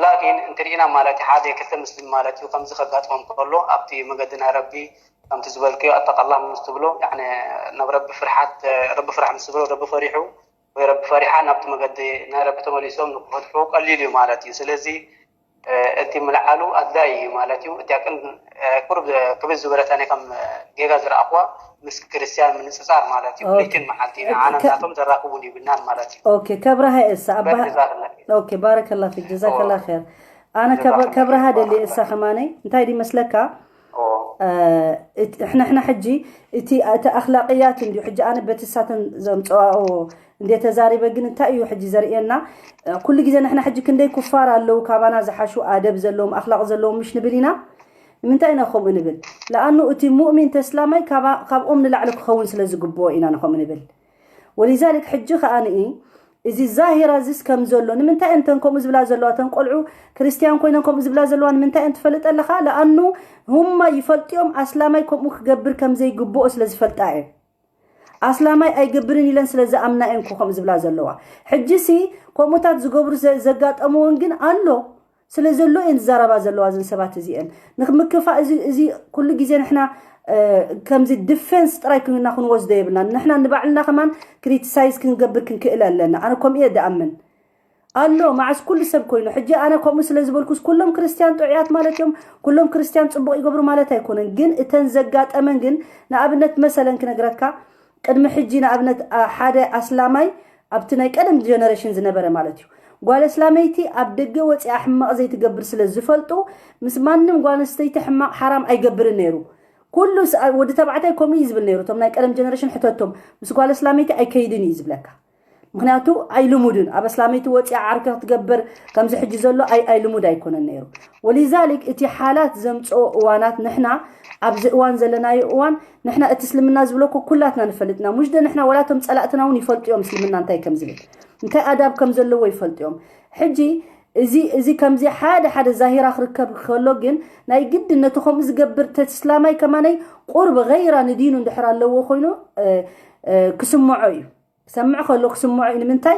ላኪን እንትርኢና ማለት ሓደ ክልተ ምስሊም ማለት እዩ ከምዚ ከጋጥሞም ከሎ ኣብቲ መገዲ ናይ ረቢ ከምቲ ዝበልክዮ ኣተቃላ ምስ ትብሎ ናብ ረቢ ፍርሓት ረቢ ፍራሕ ምስ ትብሎ ረቢ ፈሪሑ ወይ ረቢ ፈሪሓ ናብቲ መገዲ ናይ ረቢ ተመሊሶም ንክፈትሑ ቀሊል እዩ ማለት እዩ። ስለዚ እቲ ምልዓሉ ኣድላይ እዩ ማለት እዩ። እቲያ ቅን ቁሩብ ክብል ዝበለታ ናይ ከም ጌጋ ዝረኣኽዋ ምስ ክርስቲያን ምንፅፃር ማለት እዩ። ለይትን መዓልቲ ንዓና ናቶም ዘራኽቡን ይብልናን ማለት እዩ። ኦኬ ከብረሃ እሳ ኣባሃ ኦኬ ባረከላ ፊክ ጀዛከላ ኸይር። ኣነ ከብረሃ ደሊ እሳ ከማነይ እንታይ ድመስለካ ንሕና ሕጂ እቲ እቲ ኣኽላቅያት እንዲዩ ሕጂ ኣነ በቲ ሳተን ዘምፅዋኦ እንደ ተዛሪበ ግን እንታይ እዩ ሕጂ ዘርእየና ኩሉ ግዜ ንሕና ሕጂ ክንደይ ኩፋር ኣለዉ ካባና ዝሓሹ ኣደብ ዘለዎም ኣኽላቕ ዘለዎም ምሽ ንብል ኢና ንምንታይ ኢና ከምኡ ንብል ለኣኑ እቲ ሙእሚን ተስላማይ ካብኦም ንላዕሊ ክኸውን ስለ ዝግብኦ ኢና ንከምኡ ንብል ወሊዛሊክ ሕጂ ከኣ ንኢ እዚ ዛሂራ እዚስ ከም ዘሎ ንምንታይ እየን ተን ከምኡ ዝብላ ዘለዋ ተን ቆልዑ ክርስትያን ኮይነን ከምኡ ዝብላ ዘለዋ ንምንታይ እየን ትፈልጥ ኣለኻ ለኣኑ ሁማ ይፈልጥዮም ኣስላማይ ከምኡ ክገብር ከም ዘይግብኦ ስለ ዝፈልጣ እየን ኣስላማይ ኣይገብርን ኢለን ስለ ዝኣምና እየን ከምኡ ዝብላ ዘለዋ ሕጂ ሲ ከምኡታት ዝገብሩ ዘጋጠምዎን ግን ኣሎ ስለ ዘሎ እየን ዝዛረባ ዘለዋ እዘን ሰባት እዚአን ንምክፋእ እዚ ኩሉ ግዜ ንሕና ከምዚ ዲፌንስ ጥራይ ክና ክንወስዶ የብልና ንሕና ንባዕልና ከማን ክሪቲሳይዝ ክንገብር ክንክእል ኣለና ኣነ ከምኡ እየ ድኣምን ኣሎ መዓስ ኩሉ ሰብ ኮይኑ ሕጂ ኣነ ከምኡ ስለ ዝበልኩስ ኩሎም ክርስትያን ጥዑያት ማለት እዮም ኩሎም ክርስትያን ፅቡቅ ይገብሩ ማለት ኣይኮነን ግን እተን ዘጋጠመን ግን ንኣብነት መሰለን ክነግረካ ቅድሚ ሕጂ ንኣብነት ሓደ ኣስላማይ ኣብቲ ናይ ቀደም ጀነሬሽን ዝነበረ ማለት እዩ ጓል ኣስላመይቲ ኣብ ደገ ወፂኣ ሕማቕ ዘይትገብር ስለ ዝፈልጡ ምስ ማንም ጓል ኣንስተይቲ ሕማቕ ሓራም ኣይገብርን ነይሩ ኩሉ ወዲ ተባዕታይ ከምኡ እዩ ዝብል ነይሩ እቶም ናይ ቀደም ጀነሬሽን ሕተቶም ምስ ጓል ኣስላመይቲ ኣይከይድን እዩ ዝብለካ ምክንያቱ ኣይልሙድን ኣብ ኣስላመይቲ ወፂኣ ዓርኪ ክትገብር ከምዚ ሕጂ ዘሎ ኣይ ኣይልሙድ ኣይኮነን ነይሩ ወሊዛሊክ እቲ ሓላት ዘምፅኦ እዋናት ንሕና ኣብዚ እዋን ዘለናዮ እዋን ንሕና እቲ እስልምና ዝብለኮ ኩላትና ንፈልጥና ሙሽ ዶ ንሕና ወላ እቶም ፀላእትና እውን ይፈልጡ እዮም እስልምና እንታይ ከም ዝብል እንታይ ኣዳብ ከም ዘለዎ ይፈልጡ እዮም ሕጂ እዚ እዚ ከምዚ ሓደ ሓደ ዛሂራ ክርከብ ከሎ ግን ናይ ግድን ነቲ ከምኡ ዝገብር ተስላማይ ከማነይ ቁርብ ገይራ ንዲኑ እንድሕር ኣለዎ ኮይኑ ክስምዖ እዩ ክሰምዕ ከሎ ክስምዖ እዩ ንምንታይ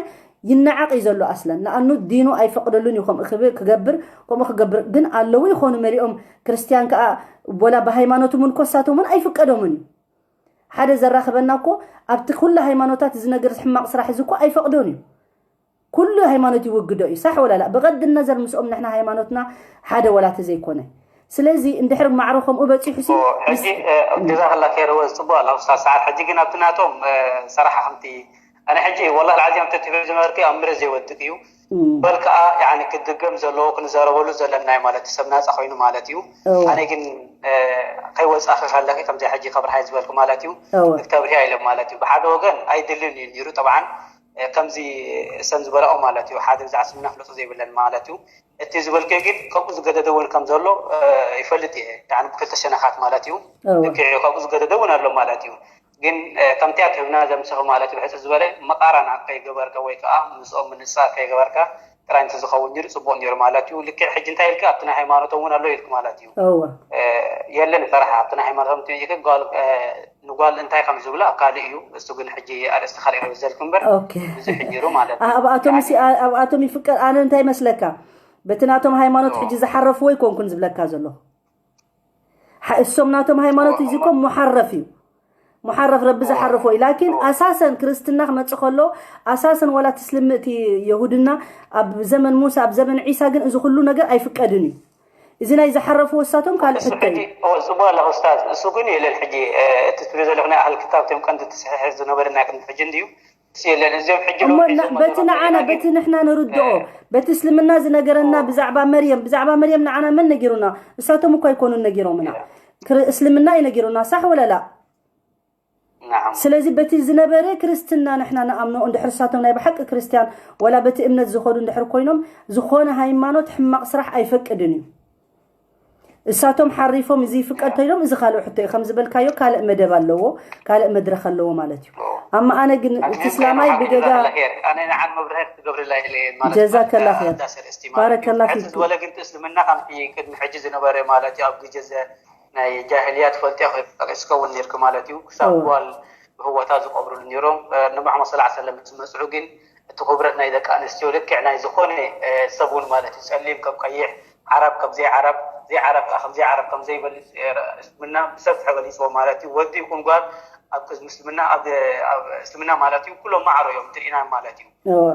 ይነዓቕ እዩ ዘሎ ኣስለን ንኣኑ ዲኑ ኣይፈቕደሉን እዩ ከምኡ ክብል ክገብር ከምኡ ክገብር ግን ኣለዉ ይኾኑ መሊኦም ክርስትያን ከዓ ወላ ብሃይማኖቶም እውን ኮሳቶም እውን ኣይፍቀዶምን እዩ ሓደ ዘራኽበና እኮ ኣብቲ ኩሉ ሃይማኖታት እዚ ነገር ሕማቕ ስራሕ እዚ እኮ ኣይፈቕዶን እዩ ኩሉ ሃይማኖት ይውግዶ እዩ። ሳሕ ወላላ ብቐድም ነዘር ምስኦም ንሕና ሃይማኖትና ሓደ ወላተ ዘይኮነ። ስለዚ እንድሕር ማዕረ ከምኡ በፂሑ ሲ ሕጂ ግዛ ከላ ከይረወ ዝፅቡቅ ኣላ ውስታ ሰዓት ሕጂ ግን ኣብቲ ናቶም ሰራሓ ከምቲ ኣነ ሕጂ ወላ ዓዚም ተትብዮ ዝነበርክ ኣብ ምረት ዘይወድቅ እዩ። በል ከዓ ክትድገም ዘለዎ ክንዘረበሉ ዘለና ማለት ሰብ ናፃ ኮይኑ ማለት እዩ። ኣነ ግን ከይወፃኺ ከለኪ ከምዚ ሕጂ ከብርሃይ ዝበልኩ ማለት እዩ። ክተብርሂያ ኢሎም ማለት እዩ። ብሓደ ወገን ኣይድልን እዩ ነይሩ ጠብዓን ከምዚ እሰን ዝበላኦ ማለት እዩ። ሓደ ብዛዕ ስምና ፍለጦ ዘይብለን ማለት እዩ። እቲ ዝበልከ ግን ከምኡ ዝገደደ እውን ከም ዘሎ ይፈልጥ እየ። ብክልተ ሸነኻት ማለት እዩ። ልክዕ እዩ፣ ከምኡ ዝገደደ እውን ኣሎ ማለት እዩ። ግን ከምቲ ኣትህብና ዘምስኺ ማለት እዩ። ብሕፅር ዝበለ መቃራና ከይገበርካ ወይ ከዓ ምስኦም ምንፃር ከይገበርካ ጥራይ እንተዝኸውን ነይሩ ፅቡቅ ነይሩ ማለት እዩ። ልክዕ ሕጂ እንታይ ኢልካ ኣብቲ ናይ ሃይማኖቶም እውን ኣሎ ኢልክ ማለት እዩ። የለን ሰራሓ ኣብቲ ናይ ሃይማኖቶም ትይክ ጓል ንጓል እንታይ ከም ዝብላ ካልእ እዩ። እሱ ግን ሕጂ ኣርእስቲ ካልእ እዩ ዘልክ እምበር ብዙሕ ነይሩ ማለት እዩ። ኣብኣቶም ኣብኣቶም ይፍቀር ኣነ እንታይ መስለካ በቲ ናቶም ሃይማኖት ሕጂ ዝሓረፍዎ ይኮንኩን ዝብለካ ዘለኹ። እሶም ናቶም ሃይማኖት እዚ ኮም ሙሓረፍ እዩ። ሙሓረፍ ረቢ ዝሓረፎ እዩ። ላኪን ኣሳሰን ክርስትና ክመፅእ ከሎ ኣሳሰን ዋላ ትስልምእቲ የሁድና ኣብ ዘመን ሙሳ ኣብ ዘመን ዒሳ ግን እዚ ኩሉ ነገር ኣይፍቀድን እዩ። እዚ ናይ ዝሓረፍዎ እሳቶም ካልእ ሕቶ እዩ። እሱ በላ ኡስታዝ እሱ ግን የለን ሕጂ እቲ ትብሎ ዘለኹ ናይ ኣህል ክታብ ቶም ቀንዲ ትስሕሕ ዝነበረ ናይ ቅድሚ ሕጂ እንድዩ እሱ የለን እዚኦም ሕጂ እሞ በቲ ንዓና በቲ ንሕና ንርድኦ በቲ እስልምና ዝነገረና ብዛዕባ መርየም ብዛዕባ መርየም ንዓና መን ነጊሩና? እሳቶም እኮ ኣይኮኑን ነጊሮምና። እስልምና እዩ ነጊሩና ሳሕ ወለላ? ስለዚ በቲ ዝነበረ ክርስትና ንሕና ንኣምኖ እንድሕር እሳቶም ናይ ብሓቂ ክርስትያን ወላ በቲ እምነት ዝኸዱ እንድሕር ኮይኖም ዝኾነ ሃይማኖት ሕማቕ ስራሕ ኣይፈቅድን እዩ። እሳቶም ሓሪፎም እዚ ይፍቀድ ተይሎም እዚ ካልእ ሕቶ እዩ ከም ዝበልካዮ ካልእ መደብ ኣለዎ ካልእ መድረክ ኣለዎ ማለት እዩ። ኣማ ኣነ ግን እቲ እስላማይ ብገጋ ኣነ ንዓን መብርሀ ክትገብርላ ኢለ ማለት ጀዛከላ ኸይር ባረከላ ፊክ ዝበለ ግን እስልምና ከምቲ ቅድሚ ሕጂ ዝነበረ ማለት እዩ ኣብ ግዜ ናይ ጃህልያ ትፈልጥዮ ጠቂስከ እውን ነርክ ማለት እዩ። ክሳብ ጓል ብህወታ ዝቀብሩሉ ነይሮም። ነቢ መሓመድ ሰለላሁ ዐለይሂ ወሰለም ምስ መፅዑ ግን እቲ ክብረት ናይ ደቂ ኣንስትዮ ልክዕ ናይ ዝኾነ ሰብ እውን ማለት እዩ ጸሊም ከም ቀይሕ፣ ዓረብ ከም ዘይዓረብ፣ ዘይዓረብ ከዓ ከም ዘይዓረብ ከም ዘይበልፅ እስልምና ብሰፊሑ ገሊፅዎ ማለት እዩ። ወዲ ይኹን ጓል ኣብ ቅድሚ እስልምና ኣብ እስልምና ማለት እዩ ኩሎም ማዕሮ እዮም ትርኢና ማለት እዩ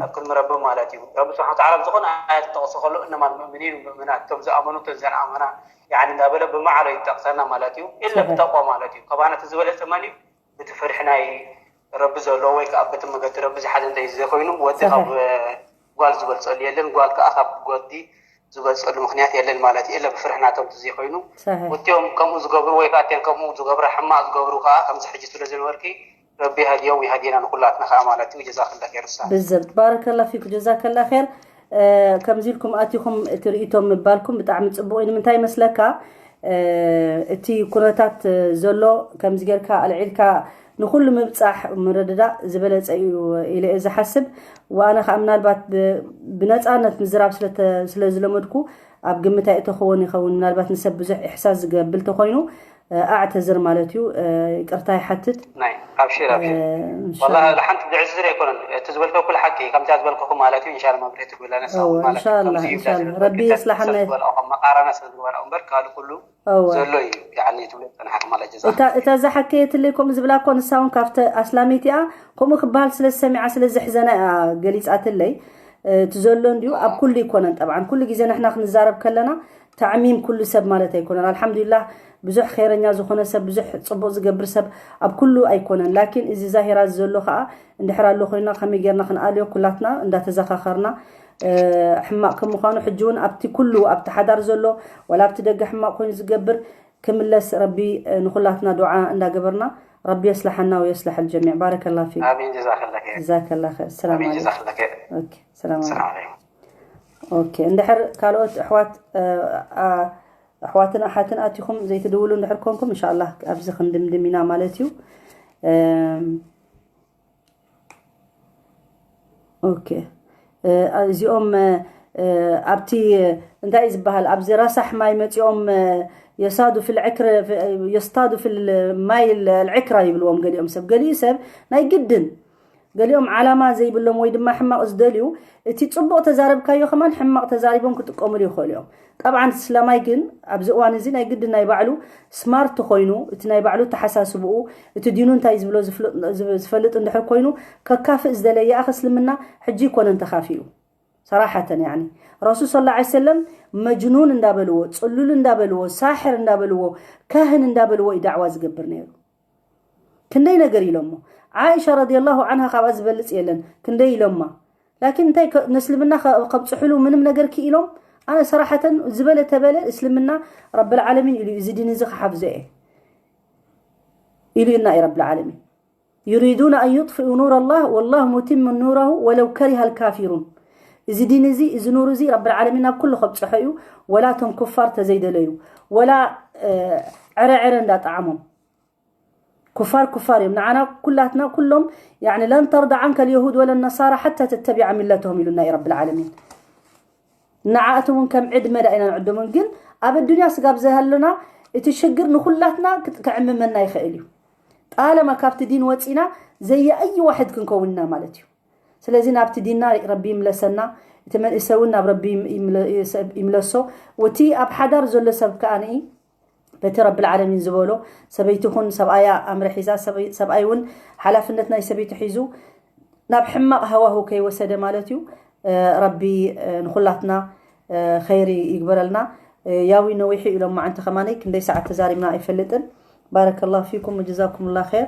ኣብ ቅድሚ ረቢ ማለት እዩ። ረቢ ስብሓን ዓረብ ዝኾነ ኣያት ጠቕሶ ከሎ እነማ ሙእምኒን ሙእምናት እቶም ዝኣመኑ እቶም ዘንኣመና ያኒ እንዳበለ ብማዕረ ይጠቕሰና ማለት እዩ። ኢለ ብተቋ ማለት እዩ። ከባና እቲ ዝበለፀ መን እዩ? ብቲ ፍርሒ ናይ ረቢ ዘሎ ወይ ከዓ በቲ መገዲ ረቢ ዝሓዘ እንተ ዘይኮይኑ ወዲ ካብ ጓል ዝበልፀሉ የለን፣ ጓል ከዓ ካብ ወዲ ዝበልፀሉ ምክንያት የለን ማለት እዩ። ኢለ ብፍርሒ ናቶም እንተ ዘይኮይኑ እቲኦም ከምኡ ዝገብሩ ወይ ከዓ እቲኦም ከምኡ ዝገብራ ሕማቅ ዝገብሩ ከዓ ከምዚ ሕጂ ስለ ዝነበርኪ ረቢ ይሃድዮም ይሃድየና ንኩላትና ከዓ ማለት እዩ። ጀዛክላ ኸይር ኡስታዝ። ብዘብት ባረከላ ፊክ ጀዛከላ ኸይር። ከምዚ ኢልኩም ኣቲኹም እቲ ርእይቶ ምባልኩም ብጣዕሚ ፅቡቅ እዩ። ንምንታይ ይመስለካ እቲ ኩነታት ዘሎ ከምዚ ጌርካ ኣልዒልካ ንኩሉ ምብፃሕ ምርድዳእ ዝበለፀ እዩ ኢለ እየ ዝሓስብ። ወኣነ ከዓ ምናልባት ብነፃነት ምዝራብ ስለ ዝለመድኩ ኣብ ግምት ኣይእተኸዎን ይኸውን። ምናልባት ንሰብ ብዙሕ ኢሕሳስ ዝገብር ተኾይኑ ኣዕተዝር ማለት እዩ። ይቅርታ ይሓትት። ናይ ኣብሽር ኣብሽር ወላ ሓንቲ ዝዕዝር ኣይኮነን እቲ ዝበልከ ኩሉ ሓቂ ከምዚኣ ዝበልከኹ ማለት እዩ። ኢንሻላ መብርሂ ትብለነ ኢንሻላ ኢንሻላ ረቢ የስላሓና መቃራና ስለ ዝግበራ እምበር ካልእ ኩሉ ዘሎ እዩ። ያኒ ትብሎ ዝፀናሓ ከማላ ጀዛ እታ እታ ዝሓከየትለይ ከምኡ ዝብላ እኮ ንሳ እውን ካብተ ኣስላመይቲ እያ ከምኡ ክበሃል ስለ ዝሰሚዓ ስለ ዘሕዘና እያ ገሊፃትለይ። እቲ ዘሎ እንድዩ ኣብ ኩሉ ይኮነን ጠብዓን ኩሉ ግዜ ንሕና ክንዛረብ ከለና ተዕሚም ኩሉ ሰብ ማለት ኣይኮነን። ኣልሓምዱሊላህ ብዙሕ ኸይረኛ ዝኾነ ሰብ ብዙሕ ፅቡቕ ዝገብር ሰብ ኣብ ኩሉ ኣይኮነን። ላኪን እዚ ዛሂራ ዘሎ ከዓ እንድሕር ኣሎ ኮይና ከመይ ጌርና ክንኣልዮ ኩላትና እንዳተዘኻኸርና ሕማቕ ከም ምዃኑ ሕጂ እውን ኣብቲ ኩሉ ኣብቲ ሓዳር ዘሎ ወላ ኣብቲ ደገ ሕማቕ ኮይኑ ዝገብር ክምለስ ረቢ ንኩላትና ዱዓ እንዳገበርና ረቢ የስልሓና ወየስልሕ ልጀሚዕ። ባረከላ ፊክ። ኣሚን ጀዛከላ ኸይር። ጀዛከላ ኸይር። ሰላም ኣሚን ዓለይኩም። ጀዛከላ ኸይር። ኦኬ፣ ሰላም ሰላም ዓለይኩም። ዓለይኩም። ኦኬ፣ እንድሕር ካልኦት ኣሕዋት እ፣ ኣ፣ ኣሕዋትን ኣሓትን ኣቲኹም ዘይትድውሉ እንድሕር ኮንኩም እንሻላ ኣብዚ ክንድምድም ኢና ማለት እዩ። እም፣ ኦኬ እ፣ እዚኦም እ፣ ኣብቲ እንታይ እዩ ዝበሃል ኣብዚ ራሳሕ ማይ መፂኦም እ፣ የሳዱ ፊል ዕክር የስታዱ ፊል ማይ ልዕክራ ይብልዎም ገሊኦም ሰብ ገሊኡ ሰብ ናይ ግድን ገሊኦም ዓላማ ዘይብሎም ወይ ድማ ሕማቕ ዝደልዩ፣ እቲ ጽቡቕ ተዛረብካዮ ከማን ሕማቕ ተዛሪቦም ክጥቀምሉ ይኽእሉ እዮም። ጠብዓን፣ እስላማይ ግን ኣብዚ እዋን እዚ ናይ ግዲ ናይ ባዕሉ ስማርት ኮይኑ፣ እቲ ናይ ባዕሉ ተሓሳስብኡ፣ እቲ ዲኑ እንታይ ዝብሎ ዝፍልጥ- ዝብ- ዝፈልጥ እንድሕር ኮይኑ፣ ከካፍእ ዝደለየ ኣኸ እስልምና ሕጂ ይኮነን ተኻፊኡ። ሰራሓተን፣ ያኒ፣ ረሱል ሰለላሁ ዐለይሂ ወሰለም መጅኑን እንዳበልዎ፣ ጽሉል እንዳበልዎ፣ ሳሕር እንዳበልዎ፣ ካህን እንዳበልዎ እዩ ዳዕዋ ዝገብር ነይሩ። ክንደይ ነገር ኢሎሞ። ዓኢሻ ረዲየላሁ ዓንሃ ካብኣ ዝበልጽ የለን። ክንደይ ኢሎማ። ላኪን እንታይ ከ- ንእስልምና ከ- ከብጽሕሉ ምንም ነገር ክኢሎም? ኣነ ሰራሓተን ዝበለ ተበለ እስልምና ረብል ዓለሚን ኢሉ እዩ፣ እዚ ዲን እዚ ክሓፍዞ እየ ኢሉ እና እዩ ረብል ዓለሚን። يريدون أن يطفئوا نور الله والله متم نوره ولو كره الكافرون። እዚ ዲን እዚ፣ እዚ ኑር እዚ ረብል ዓለሚን ናብ ኩሉ ከብጽሖ እዩ። ወላ እቶም ኩፋር ተዘይደለዩ፣ ወላ ዕረዕረ እንዳጣዓሞም። ኩፋር ኩፋር እዮም። ንዓና ኩላትና ኩሎም፣ ያኒ፣ لن ترضى عنك اليهود ولا النصارى حتى تتبع ملتهم ኢሉና እዩ ረብል ዓለሚን። ንዓኣቶም እውን ከም ዕድመ ዳ ኢና ንዕድሞም። ግን ኣብ ኣዱንያ ስጋብ ዘሃለና እቲ ሽግር ንኹላትና ክጥ- ክዕምመና ይኽእል እዩ። ጣለማ ካብቲ ዲን ወፂና ዘየኣይ ዋሕድ ክንከውን ኢና ማለት እዩ። ስለዚ ናብቲ ዲንና ረቢ ይምለሰና፣ እቲ መንእሰይ እውን ናብ ረቢ ይምለ- ይምለሶ። ወቲ ኣብ ሓዳር ዘሎ ሰብ ከኣ ንኢ በቲ ረብል ዓለሚን ዝበሎ፣ ሰበይቲ ኹን ሰብኣያ ኣምረ ሒዛ፣ ሰበይ- ሰብኣይ እውን ሓላፍነት ናይ ሰበይቲ ሒዙ ናብ ሕማቕ ሃዋሁ ከይወሰደ ማለት እዩ። ረቢ ንኹላትና ኸይሪ ይግበረልና። ያዊ ነዊሑ ኢሎም ማዓንቲ ከማነይ ክንደይ ሰዓት ተዛሪብና ኣይፈልጥን። ባረከላሁ ፊኩም ወጀዛኩምላ ኸይር።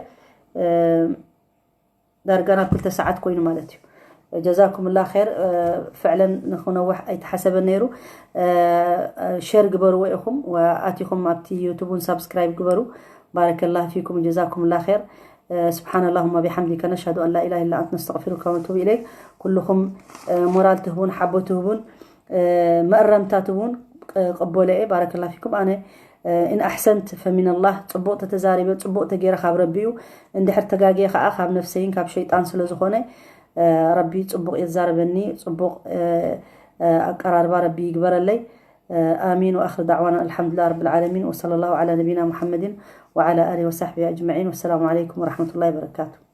ዳርጋ ናብ ክልተ ሰዓት ኮይኑ ማለት እዩ። ጀዛኩምላ ኸይር። ፍዕለን ንክነውሕ ኣይተሓሰበን ነይሩ። ሸር ግበርዎ ኢኹም፣ ኣቲኹም ኣብቲ ዩቱብ እውን ሳብስክራይብ ግበሩ። ባረከላሁ ፊኩም ጀዛኩምላ ኸይር። سبحان اللهم بحمدك نشهد أن لا إله إلا أنت نستغفرك ونتوب إليك። ኩልኹም ሞራል ትህቡን ሓቦ ትህቡን መእረምታት እውን ቅበሎ እየ። ባረከላ ፊኩም። ኣነ إن أحسنت فمن الله፣ ፅቡቕ ተተዛሪበ፣ ፅቡቕ ተገይረ ካብ ረቢ እዩ። እንድሕር ተጋግየ ከዓ ካብ ነፍሰይን ካብ ሸይጣን ስለ ዝኾነ ረቢ ፅቡቕ የዛረበኒ፣ ፅቡቕ ኣቀራርባ ረቢ ይግበረለይ። آمين وآخر دعوانا الحمد لله رب العالمين وصلى الله على نبينا محمد وعلى آله وصحبه أجمعين والسلام عليكم ورحمة الله وبركاته።